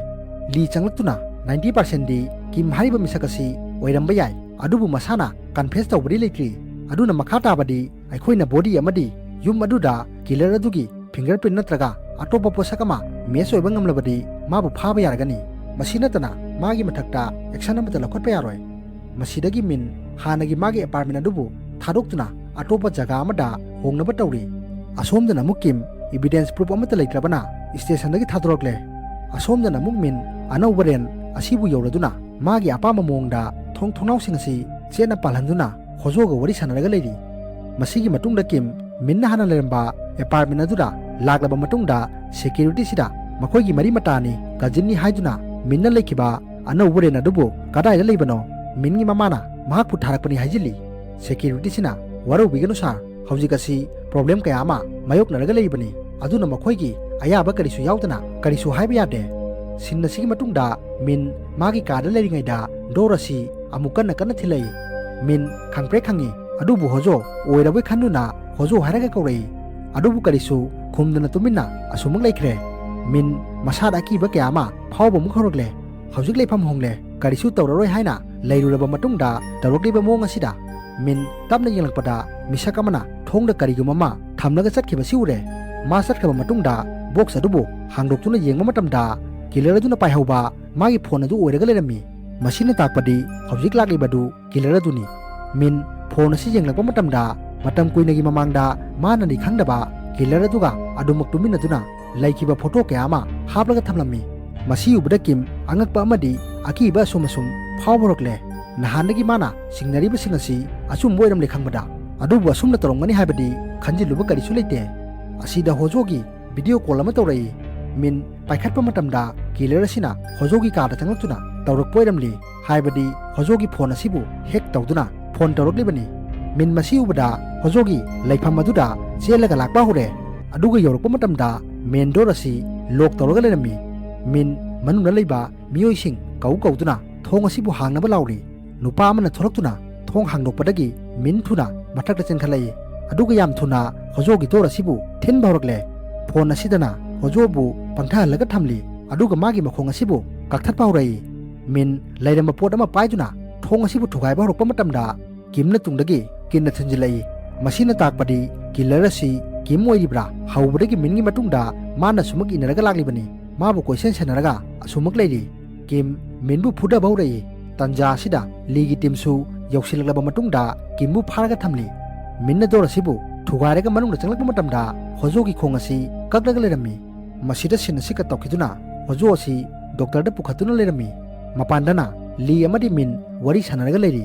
ꯂꯤ ꯆꯪꯂꯛꯇꯨꯅ, "ꯅꯥꯏꯟꯇꯤ ꯄꯥꯔꯁꯦꯟꯗꯤ ꯀꯤꯝ ꯍꯥꯏꯔꯤꯕ ꯃꯤꯁꯛ ꯑꯁꯤ ꯑꯣꯏꯔꯝꯕ ꯌꯥꯏ, ꯑꯗꯨꯕꯨ ꯃꯁꯥꯅ ꯀꯟꯐꯦꯁ ꯇꯧꯕꯗꯤ ꯂꯩꯇ꯭ꯔꯤ꯫ ꯑꯗꯨꯅ ꯃꯈꯥ ꯇꯥꯕꯗꯤ ꯑꯩꯈꯣꯏꯅ ꯕꯣꯗꯤ ꯑꯃꯗꯤ ꯌꯨꯝ ꯑꯗꯨꯗ ꯀꯤꯂꯔ ꯑꯗꯨꯒꯤ ꯐꯤꯡꯒꯔ ꯄ꯭ꯔꯤꯟ ꯅꯠꯇ꯭ꯔꯒ ꯑꯇꯣꯞꯄ ꯄꯣꯠꯁꯛ ꯑꯃ ꯃꯦꯆ ꯑꯣꯏꯕ ꯉꯝꯂꯕꯗꯤ ꯃꯥꯕꯨ ꯐꯥꯕ ꯌꯥꯔꯒꯅꯤ꯫ ꯃꯁꯤ ꯅꯠꯇꯅ ꯃꯥꯒꯤ ꯃꯊꯛꯇ ꯑꯦꯛꯁꯟ ꯑꯃꯠꯇ ꯂꯧꯈꯠꯄ ꯌꯥꯔꯣꯏ꯫" ꯃꯁꯤꯗꯒꯤ ꯃꯤꯟ ꯍꯥꯟꯅꯒꯤ ꯃꯥꯒꯤ ꯑꯦꯄꯥꯔꯠꯃꯦꯟ ꯑꯗꯨꯕꯨ ꯊꯥꯗꯣꯛꯇꯨꯅ ꯑꯇꯣꯞꯄ ꯖꯒꯥ ꯑꯃꯗ ꯍꯣꯡꯅꯕ ꯇꯧꯔꯤ꯫ ꯑꯁꯣꯝꯗꯅ ꯑꯃꯨꯛ ꯀꯤꯝ ꯏꯕꯤꯗꯦꯟꯁ ꯄ꯭ꯔꯨꯐ ꯑꯃꯠꯇ ꯂꯩꯇ꯭ꯔꯕꯅ ꯁ꯭ꯇꯦꯁꯟꯗꯒꯤ ꯊꯥꯗꯣꯔꯛꯂꯦ꯫ ꯑꯁꯣꯝꯗꯅ ꯑꯃꯨꯛ ꯃꯤꯟ ꯑꯅꯧꯕ ꯔꯦꯟ ꯑꯁꯤꯕꯨ ꯌꯧꯔꯗꯨꯅ ꯃꯥꯒꯤ ꯑꯄꯥꯝꯕ ꯃꯑꯣꯡꯗ ꯊꯣꯡ ꯊꯣꯡꯅꯥꯎꯁꯤꯡ ꯑꯁꯤ ꯆꯦꯠꯅ ꯄꯥꯜꯍꯟꯗꯨꯅ ꯍꯣꯖꯣꯒ ꯋꯥꯔꯤ ꯁꯥꯟꯅꯔꯒ ꯂꯩꯔꯤ꯫ ꯃꯁꯤꯒꯤ ꯃꯇꯨꯡꯗ ꯀꯤꯝ ꯃꯤꯟꯅ ꯍꯥꯟꯅ ꯂꯩꯔꯝꯕ ꯑꯦꯄꯥꯔꯠꯃꯦꯟ ꯑꯗꯨꯗ ꯂꯥꯛꯂꯕ ꯃꯇꯨꯡꯗ ꯁꯦꯀ꯭ꯌꯨꯔꯤꯇꯤꯁꯤꯗ ꯃꯈꯣꯏꯒꯤ ꯃꯔꯤ ꯃꯇꯥꯅꯤ, ꯀꯖꯤꯟꯅꯤ ꯍꯥꯏꯗꯨꯅ ꯃꯤꯟꯅ ꯂꯩꯈꯤꯕ ꯑꯅꯧꯕ ꯔꯦꯟ ꯑꯗꯨꯕꯨ ꯀꯗꯥꯏꯗ ꯂꯩꯕꯅꯣ? ꯃꯤꯟꯒꯤ ꯃꯃꯥꯅ ꯃꯍꯥꯛꯄꯨ ꯊꯥꯔꯛꯄꯅꯤ ꯍꯥꯏꯖꯤꯜꯂꯤ꯫ ꯁꯦꯀ꯭ꯌꯨꯔꯤꯇꯤꯁꯤꯅ, "ꯋꯥꯔꯧꯕꯤꯒꯅꯨ ꯁꯥꯔ, ꯍꯧꯖꯤꯛ ꯑꯁꯤ ꯄ꯭ꯔꯣꯕ꯭ꯂꯦꯝ ꯀꯌꯥ ꯑꯃ ꯃꯥꯌꯣꯛꯅꯔꯒ ꯂꯩꯔꯤꯕꯅꯤ, ꯑꯗꯨꯅ ꯃꯈꯣꯏꯒꯤ ꯑꯌꯥꯕ ꯀꯔꯤꯁꯨ ꯌꯥꯎꯗꯅ ꯀꯔꯤꯁꯨ ꯍꯥꯏꯕ ꯌꯥꯗꯦ꯫" ꯁꯤꯟ ꯑꯁꯤꯒꯤ ꯃꯇꯨꯡꯗ ꯃꯤꯟ ꯃꯥꯒꯤ ꯀꯥꯗ ꯂꯩꯔꯤꯉꯩꯗ ꯗꯣꯔ ꯑꯁꯤ ꯑꯃꯨꯛ ꯀꯟꯅ ꯀꯟꯅ ꯊꯤꯜꯂꯛꯏ꯫ ꯃꯤꯟ ꯈꯪꯄ꯭ꯔꯦꯛ ꯈꯪꯉꯤ, ꯑꯗꯨꯕꯨ ꯍꯣꯖꯣ ꯑꯣꯏꯔꯕꯣꯏ ꯈꯟꯗꯨꯅ ꯍꯣꯖꯣ ꯍꯥꯏꯔꯒ ꯀꯧꯔꯛꯏ꯫ ꯑꯗꯨꯕꯨ ꯀꯔꯤꯁꯨ ꯈꯨꯝꯗꯅ ꯇꯨꯃꯤꯟꯅ ꯑꯁꯨꯃꯛ ꯂꯩꯈ꯭ꯔꯦ꯫ ꯃꯤꯟ ꯃꯁꯥꯗ ꯑꯀꯤꯕ ꯀꯌꯥ ꯑꯃ ꯐꯥꯎꯕ ꯑꯃꯨꯛ ꯍꯧꯔꯛꯂꯦ꯫ ꯍꯧꯖꯤꯛ ꯂꯩꯐꯝ ꯍꯣꯡꯂꯦ, ꯀꯔꯤꯁꯨ ꯇꯧꯔꯔꯣꯏ ꯍꯥꯏꯅ ꯂꯩꯔꯨꯔꯕ ꯃꯇꯨꯡꯗ ꯇꯧꯔꯛꯂꯤꯕ ꯃꯑꯣꯡ ꯑꯁꯤꯗ ꯃꯤꯟ ꯇꯞꯅ ꯌꯦꯡꯂꯛꯄꯗ ꯃꯤꯁꯛ ꯑꯃꯅ ꯊꯣꯡꯗ ꯀꯔꯤꯒꯨꯝꯕ ꯑꯃ ꯊꯝꯂꯒ ꯆꯠꯈꯤꯕꯁꯤ ꯎꯔꯦ꯫ ꯃꯥ ꯆꯠꯈ꯭ꯔꯕ ꯃꯇꯨꯡꯗ ꯕꯣꯛꯁ ꯑꯗꯨꯕꯨ ꯍꯥꯡꯗꯣꯛꯇꯨꯅ ꯌꯦꯡꯕ ꯃꯇꯝꯗ ꯀꯤꯂꯔ ꯑꯗꯨꯅ ꯄꯥꯏꯍꯧꯕ ꯃꯥꯒꯤ ꯐꯣꯟ ꯑꯗꯨ ꯑꯣꯏꯔꯒ ꯂꯩꯔꯝꯃꯤ꯫ ꯃꯁꯤꯅ ꯇꯥꯛꯄꯗꯤ ꯍꯧꯖꯤꯛ ꯂꯥꯛꯂꯤꯕꯗꯨ ꯀꯤꯂꯔ ꯑꯗꯨꯅꯤ꯫ ꯃꯤꯟ ꯐꯣꯟ ꯑꯁꯤ ꯌꯦꯡꯂꯛꯄ ꯃꯇꯝꯗ ꯃꯇꯝ ꯀꯨꯏꯅꯒꯤ ꯃꯃꯥꯡꯗ ꯃꯥꯅꯗꯤ ꯈꯪꯗꯕ ꯀꯤꯂꯔ ꯑꯗꯨꯒ ꯑꯗꯨꯃꯛ ꯇꯨꯃꯤꯟꯅꯗꯨꯅ ꯂꯩꯈꯤꯕ ꯐꯣꯇꯣ ꯀꯌꯥ ꯑꯃ ꯍꯥꯞꯂꯒ ꯊꯝꯂꯝꯃꯤ꯫ ꯃꯁꯤ ꯎꯕꯗ ꯀꯤꯝ ꯑꯉꯛꯄ ꯑꯃꯗꯤ ꯑꯀꯤꯕ ꯑꯁꯨꯝ ꯑꯁꯨꯝ ꯐꯥꯎꯕ ꯍꯧꯔꯛꯂꯦ꯫ ꯅꯍꯥꯟꯗꯒꯤ ꯃꯥꯅ ꯆꯤꯡꯅꯔꯤꯕꯁꯤꯡ ꯑꯁꯤ ꯑꯆꯨꯝꯕ ꯑꯣꯏꯔꯝꯂꯦ ꯈꯪꯕꯗ, ꯑꯗꯨꯕꯨ ꯑꯁꯨꯝꯅ ꯇꯧꯔꯝꯒꯅꯤ ꯍꯥꯏꯕꯗꯤ ꯈꯟꯖꯤꯜꯂꯨꯕ ꯀꯔꯤꯁꯨ ꯂꯩꯇꯦ꯫ ꯑꯁꯤꯗ ꯍꯣꯖꯣꯒꯤ ꯚꯤꯗꯤꯑꯣ ꯀꯣꯜ ꯑꯃ ꯇꯧꯔꯛꯏ꯫ ꯃꯤꯟ ꯄꯥꯏꯈꯠꯄ ꯃꯇꯝꯗ ꯀꯤꯂꯔ ꯑꯁꯤꯅ ꯍꯣꯖꯣꯒꯤ ꯀꯥꯗ ꯆꯪꯂꯛꯇꯨꯅ ꯇꯧꯔꯛꯄ ꯑꯣꯏꯔꯝꯂꯤ꯫ ꯍꯥꯏꯕꯗꯤ ꯍꯣꯖꯣꯒꯤ ꯐꯣꯟ ꯑꯁꯤꯕꯨ ꯍꯦꯛ ꯇꯧꯗꯨꯅ ꯐꯣꯟ ꯇꯧꯔꯛꯂꯤꯕꯅꯤ꯫ ꯃꯤꯟ ꯃꯁꯤ ꯎꯕꯗ ꯍꯣꯖꯣꯒꯤ ꯂꯩꯐꯝ ꯑꯗꯨꯗ ꯆꯦꯜꯂꯒ ꯂꯥꯛꯄ ꯍꯧꯔꯦ꯫ ꯑꯗꯨꯒ ꯌꯧꯔꯛꯄ ꯃꯇꯝꯗ ꯃꯦꯟ ꯗꯣꯔ ꯑꯁꯤ ꯂꯣꯛ ꯇꯧꯔꯒ ꯂꯩꯔꯝꯃꯤ꯫ ꯃꯤꯟ ꯃꯅꯨꯡꯗ ꯂꯩꯕ ꯃꯤꯑꯣꯏꯁꯤꯡ ꯀꯧ ꯀꯧꯗꯨꯅ ꯊꯣꯡ ꯑꯁꯤꯕꯨ ꯍꯥꯡꯅꯕ ꯂꯥꯎꯔꯤ꯫ ꯅꯨꯄꯥ ꯑꯃꯅ ꯊꯣꯔꯛꯇꯨꯅ ꯊꯣꯡ ꯍꯥꯡꯗꯣꯛꯄꯗꯒꯤ ꯃꯤꯟ ꯊꯨꯅ ꯃꯊꯛꯇ ꯆꯦꯟꯈꯠꯂꯛꯏ꯫ ꯑꯗꯨꯒ ꯌꯥꯝ ꯊꯨꯅ ꯍꯣꯖꯣꯒꯤ ꯗꯣꯔ ꯑꯁꯤꯕꯨ ꯊꯤꯟꯕ ꯍꯧꯔꯛꯂꯦ꯫ ꯐꯣꯟ ꯑꯁꯤꯗꯅ ꯍꯣꯖꯣꯕꯨ ꯄꯪꯊꯍꯜꯂꯒ ꯊꯝꯂꯤ꯫ ꯑꯗꯨꯒ ꯃꯥꯒꯤ ꯃꯈꯣꯡ ꯑꯁꯤꯕꯨ ꯀꯛꯊꯠꯄ ꯍꯧꯔꯛꯏ꯫ ꯃꯤꯟ ꯂꯩꯔꯝꯕ ꯄꯣꯠ ꯑꯃ ꯄꯥꯏꯗꯨꯅ ꯊꯣꯡ ꯑꯁꯤꯕꯨ ꯊꯨꯒꯥꯏꯕ ꯍꯧꯔꯛꯄ ꯃꯇꯝꯗ ꯀꯤꯝꯅ ꯇꯨꯡꯗꯒꯤ ꯀꯤꯟꯅ ꯊꯤꯟꯖꯤꯜꯂꯛꯏ꯫ ꯃꯁꯤꯅ ꯇꯥꯛꯄꯗꯤ ꯀꯤꯂꯔ ꯑꯁꯤ ꯀꯤꯝ ꯑꯣꯏꯔꯤꯕ꯭ꯔꯥ? ꯍꯧꯕꯗꯒꯤ ꯃꯤꯟꯒꯤ ꯃꯇꯨꯡꯗ ꯃꯥꯅ ꯁꯨꯃꯛ ꯏꯟꯅꯔꯒ ꯂꯥꯛꯂꯤꯕꯅꯤ꯫ ꯃꯥꯕꯨ ꯀꯣꯏꯁꯦꯟ ꯁꯦꯟꯅꯔꯒ ꯑꯁꯨꯃꯛ ꯂꯩꯔꯤ꯫ ꯀꯤꯝ ꯃꯤꯟꯕꯨ ꯐꯨꯗꯕ ꯍꯧꯔꯛꯏ꯫ ꯇꯟꯖꯥ ꯑꯁꯤꯗ ꯂꯤꯒꯤ ꯇꯤꯝꯁꯨ ꯌꯧꯁꯤꯜꯂꯛꯂꯕ ꯃꯇꯨꯡꯗ ꯀꯤꯝꯕꯨ ꯐꯥꯔꯒ ꯊꯝꯂꯤ꯫ ꯃꯤꯟꯅ ꯗꯣꯔ ꯑꯁꯤꯕꯨ ꯊꯨꯒꯥꯏꯔꯒ ꯃꯅꯨꯡꯗ ꯆꯪꯂꯛꯄ ꯃꯇꯝꯗ ꯍꯣꯖꯣꯒꯤ ꯈꯣꯡ ꯑꯁꯤ ꯀꯛꯂꯒ ꯂꯩꯔꯝꯃꯤ꯫ ꯃꯁꯤꯗ ꯁꯤꯟ ꯑꯁꯤ ꯀꯠ ꯇꯧꯈꯤꯗꯨꯅ ꯍꯣꯖꯣ ꯑꯁꯤ ꯗꯣꯛꯇꯔꯗ ꯄꯨꯈꯠꯇꯨꯅ ꯂꯩꯔꯝꯃꯤ꯫ ꯃꯄꯥꯟꯗꯅ ꯂꯤ ꯑꯃꯗꯤ ꯃꯤꯟ ꯋꯥꯔꯤ ꯁꯥꯟꯅꯔꯒ ꯂꯩꯔꯤ꯫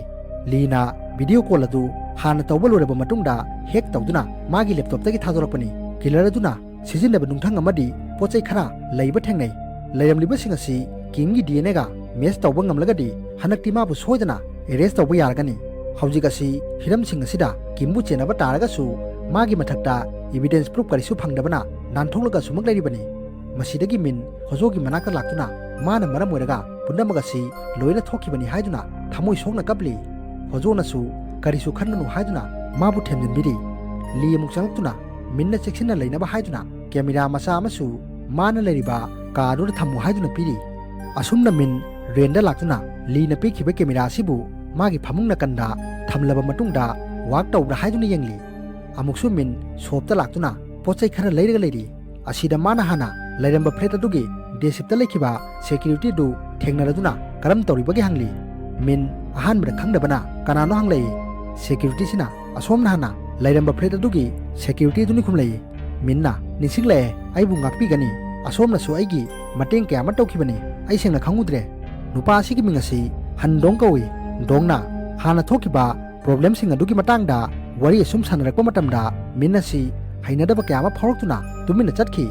ꯂꯤꯅ ꯚꯤꯗꯤꯑꯣ ꯀꯣꯜ ꯑꯗꯨ ꯍꯥꯟꯅ ꯇꯧꯕ ꯂꯣꯏꯔꯕ ꯃꯇꯨꯡꯗ ꯍꯦꯛ ꯇꯧꯗꯨꯅ ꯃꯥꯒꯤ ꯂꯦꯞꯇꯣꯞꯇꯒꯤ ꯊꯥꯗꯣꯔꯛꯄꯅꯤ꯫ ꯀꯤꯂꯔ ꯑꯗꯨꯅ ꯁꯤꯖꯤꯟꯅꯕ ꯅꯨꯡꯊꯪ ꯑꯃꯗꯤ ꯄꯣꯠ ꯆꯩ ꯈꯔ ꯂꯩꯕ ꯊꯦꯡꯅꯩ꯫ ꯂꯩꯔꯝꯂꯤꯕꯁꯤꯡ ꯑꯁꯤ ꯀꯤꯝꯒꯤ ꯗꯤ ꯑꯦꯟ ꯑꯦꯒ ꯃꯦꯆ ꯇꯧꯕ ꯉꯝꯂꯒꯗꯤ ꯍꯟꯗꯛꯇꯤ ꯃꯥꯕꯨ ꯁꯣꯏꯗꯅ ꯑꯦꯔꯦꯁ ꯇꯧꯕ ꯌꯥꯔꯒꯅꯤ꯫ ꯍꯧꯖꯤꯛ ꯑꯁꯤ ꯍꯤꯔꯝꯁꯤꯡ ꯑꯁꯤꯗ ꯀꯤꯝꯕꯨ ꯆꯦꯟꯅꯕ ꯇꯥꯔꯒꯁꯨ ꯃꯥꯒꯤ ꯃꯊꯛꯇ ꯏꯕꯤꯗꯦꯟꯁ ꯄ꯭ꯔꯨꯐ ꯀꯔꯤꯁꯨ ꯐꯪꯗꯕꯅ ꯅꯥꯟꯊꯣꯛꯂꯒ ꯁꯨꯃꯛ ꯂꯩꯔꯤꯕꯅꯤ꯫ ꯃꯁꯤꯗꯒꯤ ꯃꯤꯟ ꯍꯣꯖꯣꯒꯤ ꯃꯅꯥꯛꯇ ꯂꯥꯛꯇꯨꯅ ꯃꯥꯅ ꯃꯔꯝ ꯑꯣꯏꯔꯒ ꯄꯨꯝꯅꯃꯛ ꯑꯁꯤ ꯂꯣꯏꯅ ꯊꯣꯛꯈꯤꯕꯅꯤ ꯍꯥꯏꯗꯨꯅ ꯊꯃꯣꯏ ꯁꯣꯛꯅ ꯀꯞꯂꯤ꯫ ꯍꯣꯖꯣꯅꯁꯨ ꯀꯔꯤꯁꯨ ꯈꯟꯒꯅꯨ ꯍꯥꯏꯗꯨꯅ ꯃꯥꯕꯨ ꯊꯦꯝꯖꯤꯟꯕꯤꯔꯤ꯫ ꯂꯤ ꯑꯃꯨꯛ ꯆꯪꯂꯛꯇꯨꯅ ꯃꯤꯟꯅ ꯆꯦꯛꯁꯤꯟꯅ ꯂꯩꯅꯕ ꯍꯥꯏꯗꯨꯅ ꯀꯦꯃꯦꯔꯥ ꯃꯆꯥ ꯑꯃꯁꯨ ꯃꯥꯅ ꯂꯩꯔꯤꯕ ꯀꯥ ꯑꯗꯨꯗ ꯊꯝꯃꯨ ꯍꯥꯏꯗꯨꯅ ꯄꯤꯔꯤ꯫ ꯑꯁꯨꯝꯅ ꯃꯤꯟ ꯔꯦꯟꯗ ꯂꯥꯛꯇꯨꯅ ꯂꯤꯅ ꯄꯤꯈꯤꯕ ꯀꯦꯃꯦꯔꯥ ꯑꯁꯤꯕꯨ ꯃꯥꯒꯤ ꯐꯃꯨꯡ ꯅꯥꯀꯟꯗ ꯊꯝꯂꯕ ꯃꯇꯨꯡꯗ ꯋꯥꯛ ꯇꯧꯕ꯭ꯔꯥ ꯍꯥꯏꯗꯨꯅ ꯌꯦꯡꯂꯤ꯫ ꯑꯃꯨꯛꯁꯨ ꯃꯤꯟ ꯁꯣꯞꯇ ꯂꯥꯛꯇꯨꯅ ꯄꯣꯠ ꯆꯩ ꯈꯔ ꯂꯩꯔꯒ ꯂꯩꯔꯤ꯫ ꯑꯁꯤꯗ ꯃꯥꯅ ꯍꯥꯟꯅ ꯂꯩꯔꯝꯕ ꯐ꯭ꯂꯦꯠ ꯑꯗꯨꯒꯤ ꯗꯦ ꯁꯤꯞꯇ ꯂꯩꯈꯤꯕ ꯁꯦꯀ꯭ꯌꯨꯔꯤꯇꯤꯗꯨ ꯊꯦꯡꯅꯔꯗꯨꯅ ꯀꯔꯝ ꯇꯧꯔꯤꯕꯒꯦ ꯍꯪꯂꯤ꯫ ꯃꯤꯟ ꯑꯍꯥꯟꯕꯗ ꯈꯪꯗꯕꯅ ꯀꯅꯥꯅꯣ ꯍꯪꯂꯛꯏ꯫ ꯁꯦꯀ꯭ꯌꯨꯔꯤꯇꯤꯁꯤꯅ ꯑꯁꯣꯝꯅ ꯍꯥꯟꯅ ꯂꯩꯔꯝꯕ ꯐ꯭ꯂꯦꯠ ꯑꯗꯨꯒꯤ ꯁꯦꯀ꯭ꯌꯨꯔꯤꯇꯤꯗꯨꯅꯤ ꯈꯨꯝꯂꯛꯏ꯫ ꯃꯤꯟꯅ ꯅꯤꯡꯁꯤꯡꯂꯛꯑꯦ, ꯑꯩꯕꯨ ꯉꯥꯛꯄꯤꯒꯅꯤ꯫ ꯑꯁꯣꯝꯅꯁꯨ ꯑꯩꯒꯤ ꯃꯇꯦꯡ ꯀꯌꯥ ꯑꯃ ꯇꯧꯈꯤꯕꯅꯤ꯫ ꯑꯩ ꯁꯦꯡꯅ ꯈꯪꯉꯨꯗ꯭ꯔꯦ꯫ ꯅꯨꯄꯥ ꯑꯁꯤꯒꯤ ꯃꯤꯡ ꯑꯁꯤ ꯍꯟ ꯗꯣꯡ ꯀꯧꯏ꯫ ꯗꯣꯡꯅ ꯍꯥꯟꯅ ꯊꯣꯛꯈꯤꯕ ꯄ꯭ꯔꯣꯕ꯭ꯂꯦꯝꯁꯤꯡ ꯑꯗꯨꯒꯤ ꯃꯇꯥꯡꯗ ꯋꯥꯔꯤ ꯑꯁꯨꯝ ꯁꯥꯟꯅꯔꯛꯄ ꯃꯇꯝꯗ ꯃꯤꯟ ꯑꯁꯤ ꯍꯩꯅꯗꯕ ꯀꯌꯥ ꯑꯃ ꯐꯥꯎꯔꯛꯇꯨꯅ ꯇꯨꯃꯤꯟꯅ ꯆꯠꯈꯤ꯫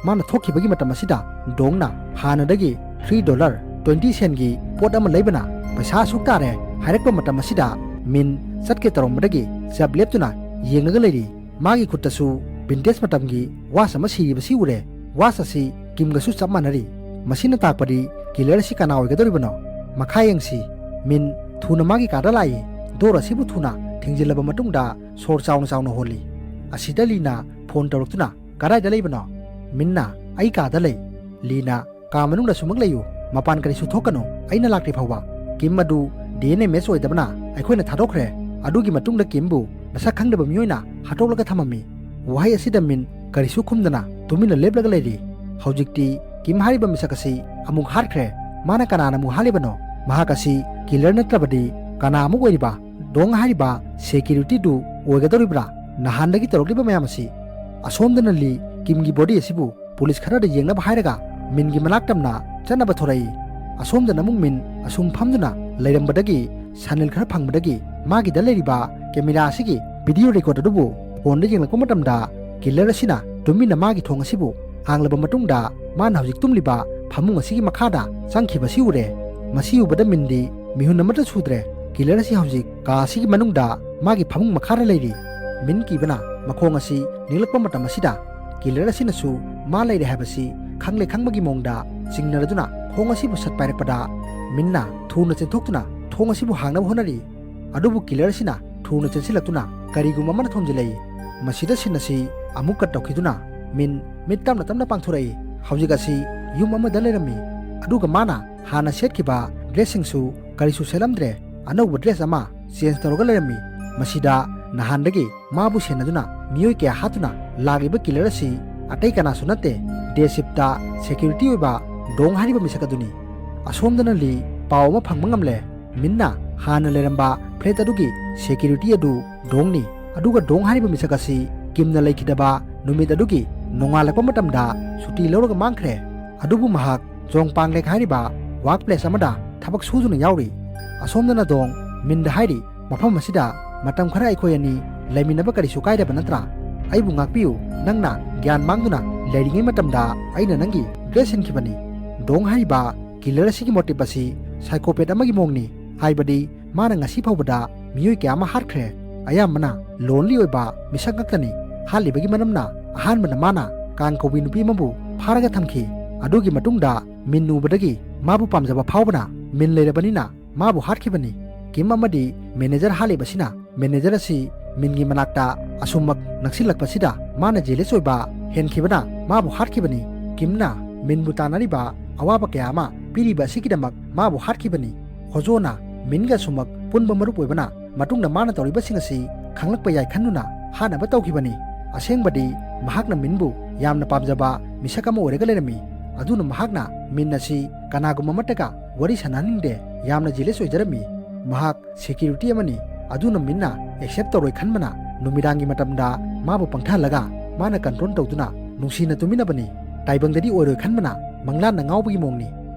ꯃꯥꯅ ꯊꯣꯛꯈꯤꯕꯒꯤ ꯃꯇꯝ ꯑꯁꯤꯗ ꯗꯣꯡꯅ ꯍꯥꯟꯅꯗꯒꯤ ꯊ꯭ꯔꯤ ꯗꯣꯂꯔ ꯇ꯭ꯋꯦꯟꯇꯤ ꯁꯦꯟꯒꯤ ꯄꯣꯠ ꯑꯃ ꯂꯩꯕꯅ ꯄꯩꯁꯥ ꯑꯁꯨꯛ ꯇꯥꯔꯦ ꯍꯥꯏꯔꯛꯄ ꯃꯇꯝ ꯑꯁꯤꯗ ꯃꯤꯟ ꯆꯠꯀꯦ ꯇꯧꯔꯝꯕꯗꯒꯤ ꯆꯞ ꯂꯦꯞꯇꯨꯅ ꯌꯦꯡꯂꯒ ꯂꯩꯔꯤ꯫ ꯃꯥꯒꯤ ꯈꯨꯠꯇꯁꯨ ꯚꯤꯟꯇꯦꯖ ꯃꯇꯝꯒꯤ ꯋꯥꯆ ꯑꯃ ꯁꯤꯔꯤꯕꯁꯤ ꯎꯔꯦ꯫ ꯋꯥꯆ ꯑꯁꯤ ꯀꯤꯝꯒꯁꯨ ꯆꯞ ꯃꯥꯟꯅꯔꯤ꯫ ꯃꯁꯤꯅ ꯇꯥꯛꯄꯗꯤ ꯀꯤꯂꯔ ꯑꯁꯤ ꯀꯅꯥ ꯑꯣꯏꯒꯗꯧꯔꯤꯕꯅꯣ? ꯃꯈꯥ ꯌꯦꯡꯁꯤ꯫ ꯃꯤꯟ ꯊꯨꯅ ꯃꯥꯒꯤ ꯀꯥꯗ ꯂꯥꯛꯏ꯫ ꯗꯣꯔ ꯑꯁꯤꯕꯨ ꯊꯨꯅ ꯊꯤꯡꯖꯤꯜꯂꯕ ꯃꯇꯨꯡꯗ ꯁꯣꯔ ꯆꯥꯎꯅ ꯆꯥꯎꯅ ꯍꯣꯜꯂꯤ꯫ ꯑꯁꯤꯗ ꯂꯤꯅ ꯐꯣꯟ ꯇꯧꯔꯛꯇꯨꯅ, "ꯀꯗꯥꯏꯗ ꯂꯩꯕꯅꯣ?" ꯃꯤꯟꯅ, "ꯑꯩ ꯀꯥꯗ ꯂꯩ꯫" ꯂꯤꯅ, "ꯀꯥ ꯃꯅꯨꯡꯗ ꯁꯨꯃꯛ ꯂꯩꯌꯨ, ꯃꯄꯥꯟ ꯀꯔꯤꯁꯨ ꯊꯣꯛꯀꯅꯨ, ꯑꯩꯅ ꯂꯥꯛꯇ꯭ꯔꯤ ꯐꯥꯎꯕ꯫ ꯀꯤꯝ ꯑꯗꯨ ꯗꯤ ꯑꯦꯟ ꯑꯦ ꯃꯦꯆ ꯑꯣꯏꯗꯕꯅ ꯑꯩꯈꯣꯏꯅ ꯊꯥꯗꯣꯛꯈ꯭ꯔꯦ꯫ ꯑꯗꯨꯒꯤ ꯃꯇꯨꯡꯗ ꯀꯤꯝꯕꯨ ꯃꯁꯛ ꯈꯪꯗꯕ ꯃꯤꯑꯣꯏꯅ ꯍꯥꯠꯇꯣꯛꯂꯒ ꯊꯝꯃꯝꯃꯤ꯫" ꯋꯥꯍꯩ ꯑꯁꯤꯗ ꯃꯤꯟ ꯀꯔꯤꯁꯨ ꯈꯨꯝꯗꯅ ꯇꯨꯃꯤꯟꯅ ꯂꯦꯞꯂꯒ ꯂꯩꯔꯤ꯫ ꯍꯧꯖꯤꯛꯇꯤ ꯀꯤꯝ ꯍꯥꯏꯔꯤꯕ ꯃꯤꯁꯛ ꯑꯁꯤ ꯑꯃꯨꯛ ꯍꯥꯠꯈ꯭ꯔꯦ꯫ ꯃꯥꯅ ꯀꯅꯥꯅ ꯑꯃꯨꯛ ꯍꯥꯠꯂꯤꯕꯅꯣ? ꯃꯍꯥꯛ ꯑꯁꯤ ꯀꯤꯂꯔ ꯅꯠꯇ꯭ꯔꯕꯗꯤ ꯀꯅꯥ ꯑꯃꯨꯛ ꯑꯣꯏꯔꯤꯕ? ꯗꯣꯡ ꯍꯥꯏꯔꯤꯕ ꯁꯦꯀ꯭ꯌꯨꯔꯤꯇꯤꯗꯨ ꯑꯣꯏꯒꯗꯧꯔꯤꯕ꯭ꯔꯥ? ꯅꯍꯥꯟꯗꯒꯤ ꯇꯧꯔꯛꯂꯤꯕ ꯃꯌꯥꯝ ꯑꯁꯤ꯫ ꯑꯁꯣꯝꯗꯅ ꯂꯤ ꯀꯤꯝꯒꯤ ꯕꯣꯗꯤ ꯑꯁꯤꯕꯨ ꯄꯨꯂꯤꯁ ꯈꯔꯗ ꯌꯦꯡꯅꯕ ꯍꯥꯏꯔꯒ ꯃꯤꯟꯒꯤ ꯃꯅꯥꯛ ꯇꯝꯅ ꯆꯠꯅꯕ ꯊꯣꯔꯛꯏ꯫ ꯑꯁꯣꯝꯗꯅ ꯑꯃꯨꯛ ꯃꯤꯟ ꯑꯁꯨꯝ ꯐꯝꯗꯨꯅ ꯂꯩꯔꯝꯕꯗꯒꯤ ꯁꯥꯅꯤꯜ ꯈꯔ ꯐꯪꯕꯗꯒꯤ ꯃꯥꯒꯤꯗ ꯂꯩꯔꯤꯕ ꯀꯦꯃꯦꯔꯥ ꯑꯁꯤꯒꯤ ꯚꯤꯗꯤꯑꯣ ꯔꯦꯀꯣꯔꯗ ꯑꯗꯨꯕꯨ ꯐꯣꯟꯗ ꯌꯦꯡꯂꯛꯄ ꯃꯇꯝꯗ ꯀꯤꯂꯔ ꯑꯁꯤꯅ ꯇꯨꯃꯤꯟꯅ ꯃꯥꯒꯤ ꯊꯣꯡ ꯑꯁꯤꯕꯨ ꯍꯥꯡꯂꯕ ꯃꯇꯨꯡꯗ ꯃꯥꯅ ꯍꯧꯖꯤꯛ ꯇꯨꯝꯂꯤꯕ ꯐꯃꯨꯡ ꯑꯁꯤꯒꯤ ꯃꯈꯥꯗ ꯆꯪꯈꯤꯕꯁꯤ ꯎꯔꯦ꯫ ꯃꯁꯤ ꯎꯕꯗ ꯃꯤꯟꯗꯤ ꯃꯤꯍꯨꯟ ꯑꯃꯠꯇ ꯁꯨꯗ꯭ꯔꯦ꯫ ꯀꯤꯂꯔ ꯑꯁꯤ ꯍꯧꯖꯤꯛ ꯀꯥ ꯑꯁꯤꯒꯤ ꯃꯅꯨꯡꯗ ꯃꯥꯒꯤ ꯐꯃꯨꯡ ꯃꯈꯥꯗ ꯂꯩꯔꯤ꯫ ꯃꯤꯟ ꯀꯤꯕꯅ ꯃꯈꯣꯡ ꯑꯁꯤ ꯅꯤꯛꯂꯛꯄ ꯃꯇꯝ ꯑꯁꯤꯗ ꯀꯤꯂꯔ ꯑꯁꯤꯅꯁꯨ ꯃꯥ ꯂꯩꯔꯦ ꯍꯥꯏꯕꯁꯤ ꯈꯪꯂꯦ ꯈꯪꯕꯒꯤ ꯃꯑꯣꯡꯗ ꯆꯤꯡꯅꯔꯗꯨꯅ ꯈꯣꯡ ꯑꯁꯤꯕꯨ ꯁꯠ ꯄꯥꯏꯔꯛꯄꯗ ꯃꯤꯟꯅ ꯊꯨꯅ ꯆꯦꯟꯊꯣꯛꯇꯨꯅ ꯊꯣꯡ ꯑꯁꯤꯕꯨ ꯍꯥꯡꯅꯕ ꯍꯣꯠꯅꯔꯤ꯫ ꯑꯗꯨꯕꯨ ꯀꯤꯂꯔ ꯑꯁꯤꯅ ꯊꯨꯅ ꯆꯦꯟꯁꯤꯜꯂꯛꯇꯨꯅ ꯀꯔꯤꯒꯨꯝꯕ ꯑꯃꯅ ꯊꯣꯝꯖꯤꯜꯂꯛꯏ꯫ ꯃꯁꯤꯗ ꯁꯤꯟ ꯑꯁꯤ ꯑꯃꯨꯛ ꯀꯠ ꯇꯧꯈꯤꯗꯨꯅ ꯃꯤꯟ ꯃꯤꯠ ꯇꯞꯅ ꯇꯞꯅ ꯄꯥꯡꯊꯣꯔꯛꯏ꯫ ꯍꯧꯖꯤꯛ ꯑꯁꯤ ꯌꯨꯝ ꯑꯃꯗ ꯂꯩꯔꯝꯃꯤ꯫ ꯑꯗꯨꯒ ꯃꯥꯅ ꯍꯥꯟꯅ ꯁꯦꯠꯈꯤꯕ ꯗ꯭ꯔꯦꯁꯁꯤꯡꯁꯨ ꯀꯔꯤꯁꯨ ꯁꯦꯠꯂꯝꯗ꯭ꯔꯦ꯫ ꯑꯅꯧꯕ ꯗ꯭ꯔꯦꯁ ꯑꯃ ꯆꯦꯟꯖ ꯇꯧꯔꯒ ꯂꯩꯔꯝꯃꯤ꯫ ꯃꯁꯤꯗ ꯅꯍꯥꯟꯗꯒꯤ ꯃꯥꯕꯨ ꯁꯦꯟꯅꯗꯨꯅ ꯃꯤꯑꯣꯏ ꯀꯌꯥ ꯍꯥꯠꯇꯨꯅ ꯂꯥꯛꯂꯤꯕ ꯀꯤꯂꯔ ꯑꯁꯤ ꯑꯇꯩ ꯀꯅꯥꯁꯨ ꯅꯠꯇꯦ, ꯗꯦ ꯁꯤꯞꯇ ꯁꯦꯀ꯭ꯌꯨꯔꯤꯇꯤ ꯑꯣꯏꯕ ꯗꯣꯡ ꯍꯥꯏꯔꯤꯕ ꯃꯤꯁꯛ ꯑꯗꯨꯅꯤ꯫ ꯑꯁꯣꯝꯗꯅ ꯂꯤ ꯄꯥꯎ ꯑꯃ ꯐꯪꯕ ꯉꯝꯂꯦ꯫ ꯃꯤꯟꯅ ꯍꯥꯟꯅ ꯂꯩꯔꯝꯕ ꯐ꯭ꯂꯦꯠ ꯑꯗꯨꯒꯤ ꯁꯦꯀ꯭ꯌꯨꯔꯤꯇꯤ ꯑꯗꯨ ꯗꯣꯡꯅꯤ꯫ ꯑꯗꯨꯒ ꯗꯣꯡ ꯍꯥꯏꯔꯤꯕ ꯃꯤꯁꯛ ꯑꯁꯤ ꯀꯤꯝꯅ ꯂꯩꯈꯤꯗꯕ ꯅꯨꯃꯤꯠ ꯑꯗꯨꯒꯤ ꯅꯣꯡꯉꯥꯜꯂꯛꯄ ꯃꯇꯝꯗ ꯁꯨꯇꯤ ꯂꯧꯔꯒ ꯃꯥꯡꯈ꯭ꯔꯦ꯫ ꯑꯗꯨꯕꯨ ꯃꯍꯥꯛ ꯖꯣꯡꯄꯥꯡꯂꯦꯛ ꯍꯥꯏꯔꯤꯕ ꯋꯥꯔꯛ ꯄ꯭ꯂꯦꯁ ꯑꯃꯗ ꯊꯕꯛ ꯁꯨꯗꯨꯅ ꯌꯥꯎꯔꯤ꯫ ꯑꯁꯣꯝꯗꯅ ꯗꯣꯡ ꯃꯤꯟꯗ ꯍꯥꯏꯔꯤ, "ꯃꯐꯝ ꯑꯁꯤꯗ ꯃꯇꯝ ꯈꯔ ꯑꯩꯈꯣꯏ ꯑꯅꯤ ꯂꯩꯃꯤꯟꯅꯕ ꯀꯔꯤꯁꯨ ꯀꯥꯏꯗꯕ ꯅꯠꯇ꯭ꯔꯥ? ꯑꯩꯕꯨ ꯉꯥꯛꯄꯤꯌꯨ, ꯅꯪꯅ ꯒ꯭ꯌꯥꯟ ꯃꯥꯡꯗꯨꯅ ꯂꯩꯔꯤꯉꯩ ꯃꯇꯝꯗ ꯑꯩꯅ ꯅꯪꯒꯤ ꯗ꯭ꯔꯦꯁ ꯁꯤꯟꯈꯤꯕꯅꯤ"꯫ ꯗꯣꯡ ꯍꯥꯏꯔꯤꯕ ꯀꯤꯂꯔ ꯑꯁꯤꯒꯤ ꯃꯣꯇꯤꯞ ꯑꯁꯤ ꯁꯥꯏꯀꯣꯄꯦꯠ ꯑꯃꯒꯤ ꯃꯑꯣꯡꯅꯤ, ꯍꯥꯏꯕꯗꯤ ꯃꯥꯅ ꯉꯁꯤ ꯐꯥꯎꯕꯗ ꯃꯤꯑꯣꯏ ꯀꯌꯥ ꯑꯃ ꯍꯥꯠꯈ꯭ꯔꯦ꯫ ꯑꯌꯥꯝꯕꯅ ꯂꯣꯟꯂꯤ ꯑꯣꯏꯕ ꯃꯤꯁꯛ ꯉꯥꯛꯇꯅꯤ꯫ ꯍꯥꯠꯂꯤꯕꯒꯤ ꯃꯔꯝꯅ ꯑꯍꯥꯟꯕꯗ ꯃꯥꯅ ꯀꯥꯡ ꯀꯧꯕꯤ ꯅꯨꯄꯤ ꯑꯃꯕꯨ ꯐꯥꯔꯒ ꯊꯝꯈꯤ꯫ ꯑꯗꯨꯒꯤ ꯃꯇꯨꯡꯗ ꯃꯤꯟ ꯎꯕꯗꯒꯤ ꯃꯥꯕꯨ ꯄꯥꯝꯖꯕ ꯐꯥꯎꯕꯅ ꯃꯤꯟ ꯂꯩꯔꯕꯅꯤꯅ ꯃꯥꯕꯨ ꯍꯥꯠꯈꯤꯕꯅꯤ꯫ ꯀꯤꯝ ꯑꯃꯗꯤ ꯃꯦꯅꯦꯖꯔ ꯍꯥꯠꯂꯤꯕꯁꯤꯅ ꯃꯦꯅꯦꯖꯔ ꯑꯁꯤ ꯃꯤꯟꯒꯤ ꯃꯅꯥꯛꯇ ꯑꯁꯨꯝꯃꯛ ꯅꯛꯁꯤꯜꯂꯛꯄꯁꯤꯗ ꯃꯥꯅ ꯖꯦꯂꯤꯁ ꯑꯣꯏꯕ ꯍꯦꯟꯈꯤꯕꯅ ꯃꯥꯕꯨ ꯍꯥꯠꯈꯤꯕꯅꯤ꯫ ꯀꯤꯝꯅ ꯃꯤꯟꯕꯨ ꯇꯥꯟꯅꯔꯤꯕ ꯑꯋꯥꯕ ꯀꯌꯥ ꯑꯃ ꯄꯤꯔꯤꯕ ꯑꯁꯤꯒꯤꯗꯃꯛ ꯃꯥꯕꯨ ꯍꯥꯠꯈꯤꯕꯅꯤ꯫ ꯍꯣꯖꯣꯅ ꯃꯤꯟꯒ ꯑꯁꯨꯝꯃꯛ ꯄꯨꯟꯕ ꯃꯔꯨꯞ ꯑꯣꯏꯕꯅ ꯃꯇꯨꯡꯗ ꯃꯥꯅ ꯇꯧꯔꯤꯕꯁꯤꯡ ꯑꯁꯤ ꯈꯪꯂꯛꯄ ꯌꯥꯏ ꯈꯟꯗꯨꯅ ꯍꯥꯠꯅꯕ ꯇꯧꯈꯤꯕꯅꯤ꯫ ꯑꯁꯦꯡꯕꯗꯤ ꯃꯍꯥꯛꯅ ꯃꯤꯟꯕꯨ ꯌꯥꯝꯅ ꯄꯥꯝꯖꯕ ꯃꯤꯁꯛ ꯑꯃ ꯑꯣꯏꯔꯒ ꯂꯩꯔꯝꯃꯤ꯫ ꯑꯗꯨꯅ ꯃꯍꯥꯛꯅ ꯃꯤꯟ ꯑꯁꯤ ꯀꯅꯥꯒꯨꯝꯕ ꯑꯃꯠꯇꯒ ꯋꯥꯔꯤ ꯁꯥꯟꯅꯍꯟꯅꯤꯡꯗꯦ, ꯌꯥꯝꯅ ꯖꯦꯂꯤꯁ ꯑꯣꯏꯖꯔꯝꯃꯤ꯫ ꯃꯍꯥꯛ ꯁꯦꯀ꯭ꯌꯨꯔꯤꯇꯤ ꯑꯃꯅꯤ, ꯑꯗꯨꯅ ꯃꯤꯟꯅ ꯑꯦꯛꯁꯦꯞ ꯇꯧꯔꯣꯏ ꯈꯟꯕꯅ ꯅꯨꯃꯤꯗꯥꯡꯒꯤ ꯃꯇꯝꯗ ꯃꯥꯕꯨ ꯄꯪꯊꯍꯜꯂꯒ ꯃꯥꯅ ꯀꯟꯇ꯭ꯔꯣꯜ ꯇꯧꯗꯨꯅ ꯅꯨꯡꯁꯤꯅ ꯇꯨꯃꯤꯟꯅꯕꯅꯤ꯫ ꯇꯥꯏꯕꯪꯗꯗꯤ ꯑꯣꯏꯔꯣꯏ ꯈꯟꯕꯅ ꯃꯪꯂꯥꯟꯗ ꯉꯥꯎꯕꯒꯤ ꯃꯑꯣꯡꯅꯤ꯫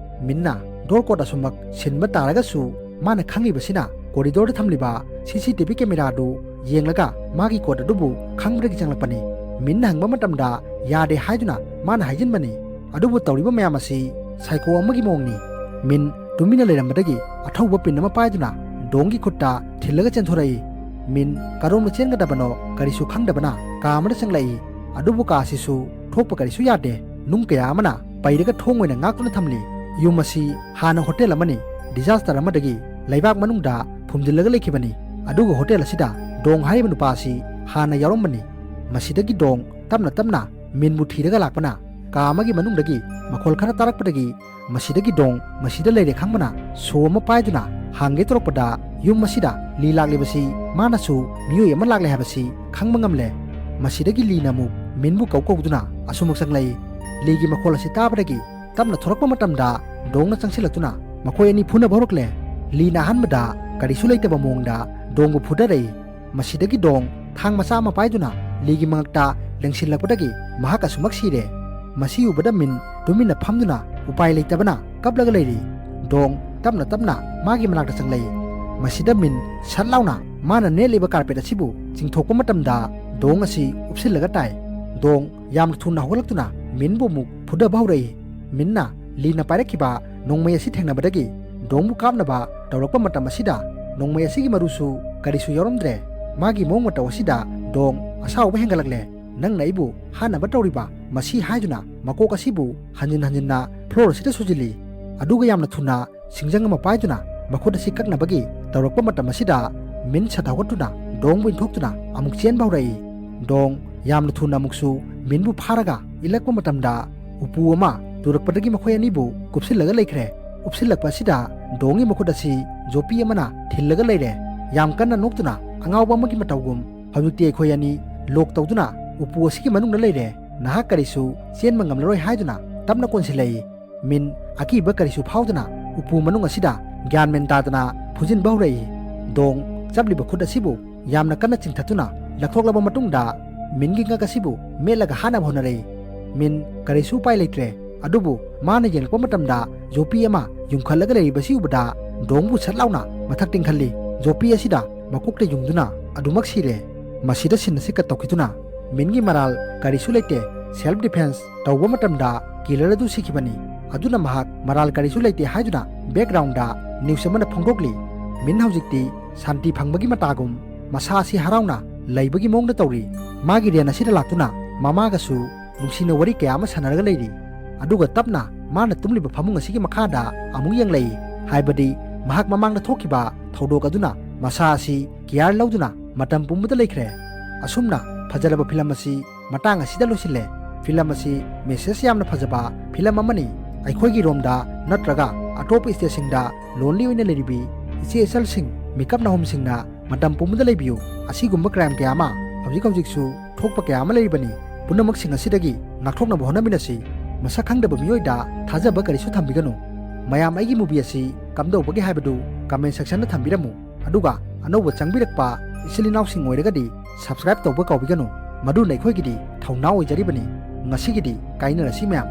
ꯃꯤꯟꯅ ꯗꯣꯔ ꯀꯣꯗ ꯑꯁꯨꯃꯛ ꯁꯤꯟꯕ ꯇꯥꯔꯒꯁꯨ ꯃꯥꯅ ꯈꯪꯂꯤꯕꯁꯤꯅ ꯀꯣꯔꯤꯗꯣꯔꯗ ꯊꯝꯂꯤꯕ ꯁꯤ ꯁꯤ ꯇꯤ ꯚꯤ ꯀꯦꯃꯦꯔꯥꯗꯨ ꯌꯦꯡꯂꯒ ꯃꯥꯒꯤ ꯀꯣꯗ ꯑꯗꯨꯕꯨ ꯈꯪꯕꯗꯒꯤ ꯆꯪꯂꯛꯄꯅꯤ꯫ ꯃꯤꯟꯅ ꯍꯪꯕ ꯃꯇꯝꯗ ꯌꯥꯗꯦ ꯍꯥꯏꯗꯨꯅ ꯃꯥꯅ ꯍꯥꯏꯖꯤꯟꯕꯅꯤ꯫ ꯑꯗꯨꯕꯨ ꯇꯧꯔꯤꯕ ꯃꯌꯥꯝ ꯑꯁꯤ ꯁꯥꯏꯀꯣ ꯑꯃꯒꯤ ꯃꯑꯣꯡꯅꯤ꯫ ꯃꯤꯟ ꯇꯨꯃꯤꯟꯅ ꯂꯩꯔꯝꯕꯗꯒꯤ ꯑꯊꯧꯕ ꯄꯤꯟ ꯑꯃ ꯄꯥꯏꯗꯨꯅ ꯗꯣꯡꯒꯤ ꯈꯨꯠꯇ ꯊꯤꯜꯂꯒ ꯆꯦꯟꯊꯣꯔꯛꯏ꯫ ꯃꯤꯟ ꯀꯔꯣꯝꯗ ꯆꯦꯟꯒꯗꯕꯅꯣ ꯀꯔꯤꯁꯨ ꯈꯪꯗꯕꯅ ꯀꯥ ꯑꯃꯗ ꯆꯪꯂꯛꯏ꯫ ꯑꯗꯨꯕꯨ ꯀꯥ ꯑꯁꯤꯁꯨ ꯊꯣꯛꯄ ꯀꯔꯤꯁꯨ ꯌꯥꯗꯦ꯫ ꯅꯨꯡ ꯀꯌꯥ ꯑꯃꯅ ꯄꯩꯔꯒ ꯊꯣꯡ ꯑꯣꯏꯅ ꯉꯥꯛꯇꯨꯅ ꯊꯝꯂꯤ꯫ ꯌꯨꯝ ꯑꯁꯤ ꯍꯥꯟꯅ ꯍꯣꯇꯦꯜ ꯑꯃꯅꯤ꯫ ꯗꯤꯖꯥꯁꯇꯔ ꯑꯃꯗꯒꯤ ꯂꯩꯕꯥꯛ ꯃꯅꯨꯡꯗ ꯐꯨꯝꯖꯤꯜꯂꯒ ꯂꯩꯈꯤꯕꯅꯤ꯫ ꯑꯗꯨꯒ ꯍꯣꯇꯦꯜ ꯑꯁꯤꯗ ꯗꯣꯡ ꯍꯥꯏꯔꯤꯕ ꯅꯨꯄꯥ ꯑꯁꯤ ꯍꯥꯟꯅ ꯌꯥꯎꯔꯝꯕꯅꯤ꯫ ꯃꯁꯤꯗꯒꯤ ꯗꯣꯡ ꯇꯞꯅ ꯇꯞꯅ ꯃꯤꯟꯕꯨ ꯊꯤꯔꯒ ꯂꯥꯛꯄꯅ ꯀꯥ ꯑꯃꯒꯤ ꯃꯅꯨꯡꯗꯒꯤ ꯃꯈꯣꯜ ꯈꯔ ꯇꯥꯔꯛꯄꯗꯒꯤ ꯃꯁꯤꯗꯒꯤ ꯗꯣꯡ ꯃꯁꯤꯗ ꯂꯩꯔꯦ ꯈꯪꯕꯅ ꯁꯣ ꯑꯃ ꯄꯥꯏꯗꯨꯅ ꯍꯥꯡꯒꯦ ꯇꯧꯔꯛꯄꯗ ꯌꯨꯝ ꯑꯁꯤꯗ ꯂꯤ ꯂꯥꯛꯂꯤꯕꯁꯤ ꯃꯥꯅꯁꯨ ꯃꯤꯑꯣꯏ ꯑꯃ ꯂꯥꯛꯂꯦ ꯍꯥꯏꯕꯁꯤ ꯈꯪꯕ ꯉꯝꯂꯦ꯫ ꯃꯁꯤꯗꯒꯤ ꯂꯤꯅ ꯑꯃꯨꯛ ꯃꯤꯟꯕꯨ ꯀꯧ ꯀꯧꯗꯨꯅ ꯑꯁꯨꯃꯛ ꯆꯪꯂꯛꯏ꯫ ꯂꯤꯒꯤ ꯃꯈꯣꯜ ꯑꯁꯤ ꯇꯥꯕꯗꯒꯤ ꯇꯞꯅ ꯊꯣꯔꯛꯄ ꯃꯇꯝꯗ ꯗꯣꯡꯅ ꯆꯪꯁꯤꯜꯂꯛꯇꯨꯅ ꯃꯈꯣꯏ ꯑꯅꯤ ꯐꯨꯅꯕ ꯍꯧꯔꯛꯂꯦ꯫ ꯂꯤꯅ ꯑꯍꯥꯟꯕꯗ ꯀꯔꯤꯁꯨ ꯂꯩꯇꯕ ꯃꯑꯣꯡꯗ ꯗꯣꯡꯕꯨ ꯐꯨꯗꯔꯛꯏ꯫ ꯃꯁꯤꯗꯒꯤ ꯗꯣꯡ ꯊꯥꯡ ꯃꯆꯥ ꯑꯃ ꯄꯥꯏꯗꯨꯅ ꯂꯤꯒꯤ ꯃꯉꯛꯇ ꯂꯦꯡꯁꯤꯜꯂꯛꯄꯗꯒꯤ ꯃꯍꯥꯛ ꯑꯁꯨꯃꯛ ꯁꯤꯔꯦ꯫ ꯃꯁꯤ ꯎꯕꯗ ꯃꯤꯟ ꯇꯨꯃꯤꯟꯅ ꯐꯝꯗꯨꯅ ꯎꯄꯥꯏ ꯂꯩꯇꯕꯅ ꯀꯞꯂꯒ ꯂꯩꯔꯤ꯫ ꯗꯣꯡ ꯇꯞꯅ ꯇꯞꯅ ꯃꯥꯒꯤ ꯃꯅꯥꯛꯇ ꯆꯪꯂꯛꯏ꯫ ꯃꯁꯤꯗ ꯃꯤꯟ ꯁꯠ ꯂꯥꯎꯅ ꯃꯥꯅ ꯅꯦꯠꯂꯤꯕ ꯀꯥꯔꯄꯦꯠ ꯑꯁꯤꯕꯨ ꯆꯤꯡꯊꯣꯛꯄ ꯃꯇꯝꯗ ꯗꯣꯡ ꯑꯁꯤ ꯎꯞꯁꯤꯜꯂꯒ ꯇꯥꯏ꯫ ꯗꯣꯡ ꯌꯥꯝꯅ ꯊꯨꯅ ꯍꯧꯒꯠꯂꯛꯇꯨꯅ ꯃꯤꯟꯕꯨ ꯑꯃꯨꯛ ꯐꯨꯗꯕ ꯍꯧꯔꯛꯏ꯫ ꯃꯤꯟꯅ ꯂꯤꯅ ꯄꯥꯏꯔꯛꯈꯤꯕ ꯅꯣꯡꯃꯩ ꯑꯁꯤ ꯊꯦꯡꯅꯕꯗꯒꯤ ꯗꯣꯡꯕꯨ ꯀꯥꯞꯅꯕ ꯇꯧꯔꯛꯄ ꯃꯇꯝ ꯑꯁꯤꯗ ꯅꯣꯡꯃꯩ ꯑꯁꯤꯒꯤ ꯃꯔꯨꯁꯨ ꯀꯔꯤꯁꯨ ꯌꯥꯎꯔꯝꯗ꯭ꯔꯦ꯫ ꯃꯥꯒꯤ ꯃꯑꯣꯡ ꯃꯇꯧ ꯑꯁꯤꯗ ꯗꯣꯡ ꯑꯁꯥꯎꯕ ꯍꯦꯟꯒꯠꯂꯛꯂꯦ꯫ "ꯅꯪꯅ ꯑꯩꯕꯨ ꯍꯥꯠꯅꯕ ꯇꯧꯔꯤꯕ ꯃꯁꯤ?" ꯍꯥꯏꯗꯨꯅ ꯃꯀꯣꯛ ꯑꯁꯤꯕꯨ ꯍꯟꯖꯤꯟ ꯍꯟꯖꯤꯟꯅ ꯐ꯭ꯂꯣꯔ ꯑꯁꯤꯗ ꯁꯨꯖꯤꯜꯂꯤ꯫ ꯑꯗꯨꯒ ꯌꯥꯝꯅ ꯊꯨꯅ ꯁꯤꯡꯖꯪ ꯑꯃ ꯄꯥꯏꯗꯨꯅ ꯃꯈꯨꯠ ꯑꯁꯤ ꯀꯛꯅꯕꯒꯤ ꯇꯧꯔꯛꯄ ꯃꯇꯝ ꯑꯁꯤꯗ ꯃꯤꯟ ꯁꯠ ꯍꯧꯒꯠꯇꯨꯅ ꯗꯣꯡꯕꯨ ꯏꯟꯊꯣꯛꯇꯨꯅ ꯑꯃꯨꯛ ꯆꯦꯟꯕ ꯍꯧꯔꯛꯏ꯫ ꯗꯣꯡ ꯌꯥꯝꯅ ꯊꯨꯅ ꯑꯃꯨꯛꯁꯨ ꯃꯤꯟꯕꯨ ꯐꯥꯔꯒ ꯏꯜꯂꯛꯄ ꯃꯇꯝꯗ ꯎꯄꯨ ꯑꯃ ꯇꯨꯔꯛꯄꯗꯒꯤ ꯃꯈꯣꯏ ꯑꯅꯤꯕꯨ ꯀꯨꯞꯁꯤꯜꯂꯒ ꯂꯩꯈ꯭ꯔꯦ꯫ ꯎꯞꯁꯤꯜꯂꯛꯄ ꯑꯁꯤꯗ ꯗꯣꯡꯒꯤ ꯃꯈꯨꯠ ꯑꯁꯤ ꯖꯣꯄꯤ ꯑꯃꯅ ꯊꯤꯜꯂꯒ ꯂꯩꯔꯦ꯫ ꯌꯥꯝ ꯀꯟꯅ ꯅꯣꯛꯇꯨꯅ ꯑꯉꯥꯎꯕ ꯑꯃꯒꯤ ꯃꯇꯧꯒꯨꯝ, "ꯍꯧꯖꯤꯛꯇꯤ ꯑꯩꯈꯣꯏ ꯑꯅꯤ ꯂꯣꯛ ꯇꯧꯗꯨꯅ ꯎꯄꯨ ꯑꯁꯤꯒꯤ ꯃꯅꯨꯡꯗ ꯂꯩꯔꯦ꯫ ꯅꯍꯥꯛ ꯀꯔꯤꯁꯨ ꯆꯦꯟꯕ ꯉꯝꯂꯔꯣꯏ" ꯍꯥꯏꯗꯨꯅ ꯇꯞꯅ ꯀꯣꯟꯁꯤꯜꯂꯛꯏ꯫ ꯃꯤꯟ ꯑꯀꯤꯕ ꯀꯔꯤꯁꯨ ꯐꯥꯎꯗꯅ ꯎꯄꯨ ꯃꯅꯨꯡ ꯑꯁꯤꯗ ꯒ꯭ꯌꯥꯟ ꯃꯦꯟ ꯇꯥꯗꯅ ꯐꯨꯖꯤꯟꯕ ꯍꯧꯔꯛꯏ꯫ ꯗꯣꯡ ꯆꯞꯂꯤꯕ ꯈꯨꯠ ꯑꯁꯤꯕꯨ ꯌꯥꯝꯅ ꯀꯟꯅ ꯆꯤꯡꯊꯠꯇꯨꯅ ꯂꯧꯊꯣꯛꯂꯕ ꯃꯇꯨꯡꯗ ꯃꯤꯟꯒꯤ ꯉꯛ ꯑꯁꯤꯕꯨ ꯃꯦꯠꯂꯒ ꯍꯥꯠꯅꯕ ꯍꯣꯠꯅꯔꯛꯏ꯫ ꯃꯤꯟ ꯀꯔꯤꯁꯨ ꯎꯄꯥꯏ ꯂꯩꯇ꯭ꯔꯦ꯫ ꯑꯗꯨꯕꯨ ꯃꯥꯅ ꯌꯦꯡꯂꯛꯄ ꯃꯇꯝꯗ ꯖꯣꯄꯤ ꯑꯃ ꯌꯨꯡꯈꯠꯂꯒ ꯂꯩꯔꯤꯕꯁꯤ ꯎꯕꯗ ꯗꯣꯡꯕꯨ ꯁꯠ ꯂꯥꯎꯅ ꯃꯊꯛ ꯇꯤꯡꯈꯠꯂꯤ꯫ ꯖꯣꯄꯤ ꯑꯁꯤꯗ ꯃꯀꯣꯛꯇ ꯌꯨꯡꯗꯨꯅ ꯑꯗꯨꯃꯛ ꯁꯤꯔꯦ꯫ ꯃꯁꯤꯗ ꯁꯤꯟ ꯑꯁꯤ ꯀꯠ ꯇꯧꯈꯤꯗꯨꯅ ꯃꯤꯟꯒꯤ ꯃꯔꯥꯜ ꯀꯔꯤꯁꯨ ꯂꯩꯇꯦ, ꯁꯦꯜꯐ ꯗꯤꯐꯦꯟꯁ ꯇꯧꯕ ꯃꯇꯝꯗ ꯀꯤꯂꯔ ꯑꯗꯨ ꯁꯤꯈꯤꯕꯅꯤ꯫ ꯑꯗꯨꯅ ꯃꯍꯥꯛ ꯃꯔꯥꯜ ꯀꯔꯤꯁꯨ ꯂꯩꯇꯦ ꯍꯥꯏꯗꯨꯅ ꯕꯦꯛꯒ꯭ꯔꯥꯎꯟꯗ ꯅ꯭ꯌꯨꯁ ꯑꯃꯅ ꯐꯣꯡꯗꯣꯛꯂꯤ꯫ ꯃꯤꯟ ꯍꯧꯖꯤꯛꯇꯤ ꯁꯥꯟꯇꯤ ꯐꯪꯕꯒꯤ ꯃꯇꯥꯒꯨꯝ ꯃꯁꯥ ꯑꯁꯤ ꯍꯔꯥꯎꯅ ꯂꯩꯕꯒꯤ ꯃꯑꯣꯡꯗ ꯇꯧꯔꯤ꯫ ꯃꯥꯒꯤ ꯔꯦꯟ ꯑꯁꯤꯗ ꯂꯥꯛꯇꯨꯅ ꯃꯃꯥꯒꯁꯨ ꯅꯨꯡꯁꯤꯅ ꯋꯥꯔꯤ ꯀꯌꯥ ꯑꯃ ꯁꯥꯟꯅꯔꯒ ꯂꯩꯔꯤ꯫ ꯑꯗꯨꯒ ꯇꯞꯅ ꯃꯥꯅ ꯇꯨꯝꯂꯤꯕ ꯐꯃꯨꯡ ꯑꯁꯤꯒꯤ ꯃꯈꯥꯗ ꯑꯃꯨꯛ ꯌꯦꯡꯂꯛꯏ꯫ ꯍꯥꯏꯕꯗꯤ ꯃꯍꯥꯛ ꯃꯃꯥꯡꯗ ꯊꯣꯛꯈꯤꯕ ꯊꯧꯗꯣꯛ ꯑꯗꯨꯅ ꯃꯁꯥ ꯑꯁꯤ ꯀꯤꯌꯥꯔ ꯂꯧꯗꯨꯅ ꯃꯇꯝ ꯄꯨꯝꯕꯗ ꯂꯩꯈ꯭ꯔꯦ꯫ ꯑꯁꯨꯝꯅ ꯐꯖꯔꯕ ꯐꯤꯂꯝ ꯑꯁꯤ ꯃꯇꯥꯡ ꯑꯁꯤꯗ ꯂꯣꯏꯁꯤꯜꯂꯦ꯫ ꯐꯤꯂꯝ ꯑꯁꯤ ꯃꯦꯁꯦꯖ ꯌꯥꯝꯅ ꯐꯖꯕ ꯐꯤꯂꯝ ꯑꯃꯅꯤ꯫ ꯑꯩꯈꯣꯏꯒꯤ ꯔꯣꯝꯗ ꯅꯠꯇ꯭ꯔꯒ ꯑꯇꯣꯞꯄ ꯁ꯭ꯇꯦꯠꯁꯤꯡꯗ ꯂꯣꯟꯂꯤ ꯑꯣꯏꯅ ꯂꯩꯔꯤꯕꯤ ꯏꯆꯦ ꯏꯆꯜꯁꯤꯡ, ꯃꯤꯀꯞ ꯅꯥꯍꯨꯝꯁꯤꯡꯅ ꯃꯇꯝ ꯄꯨꯝꯕꯗ ꯂꯩꯕꯤꯌꯨ꯫ ꯑꯁꯤꯒꯨꯝꯕ crime ꯀꯌꯥ ꯑꯃ ꯍꯧꯖꯤꯛ ꯍꯧꯖꯤꯛꯁꯨ ꯊꯣꯛꯄ ꯀꯌꯥ ꯑꯃ ꯂꯩꯔꯤꯕꯅꯤ꯫ ꯄꯨꯝꯅꯃꯛꯁꯤꯡ ꯑꯁꯤꯗꯒꯤ ꯉꯥꯛꯊꯣꯛꯅꯕ ꯍꯣꯠꯅꯃꯤꯟꯅꯁꯤ꯫ ꯃꯁꯛ ꯈꯪꯗꯕ ꯃꯤꯑꯣꯏꯗ ꯊꯥꯖꯕ ꯀꯔꯤꯁꯨ ꯊꯝꯕꯤꯒꯅꯨ꯫ ꯃꯌꯥꯝ ꯑꯩꯒꯤ movie ꯑꯁꯤ ꯀꯝꯗꯧꯕꯒꯦ ꯍꯥꯏꯕꯗꯨ comment sectionꯗ ꯊꯝꯕꯤꯔꯝꯃꯨ꯫ ꯑꯗꯨꯒ ꯑꯅꯧꯕ ꯆꯪꯕꯤꯔꯛꯄ ꯏꯆꯤꯜ ꯏꯅꯥꯎꯁꯤꯡ ꯑꯣꯏꯔꯒꯗꯤ subscribe ꯇꯧꯕ ꯀꯥꯎꯕꯤꯒꯅꯨ꯫ ꯃꯗꯨꯅ ꯑꯩꯈꯣꯏꯒꯤꯗꯤ ꯊꯧꯅꯥ ꯑꯣꯏꯖꯔꯤꯕꯅꯤ꯫ ꯉꯁꯤꯒꯤꯗꯤ ꯀꯥꯏꯅꯔꯁꯤ ꯃꯌꯥꯝ꯫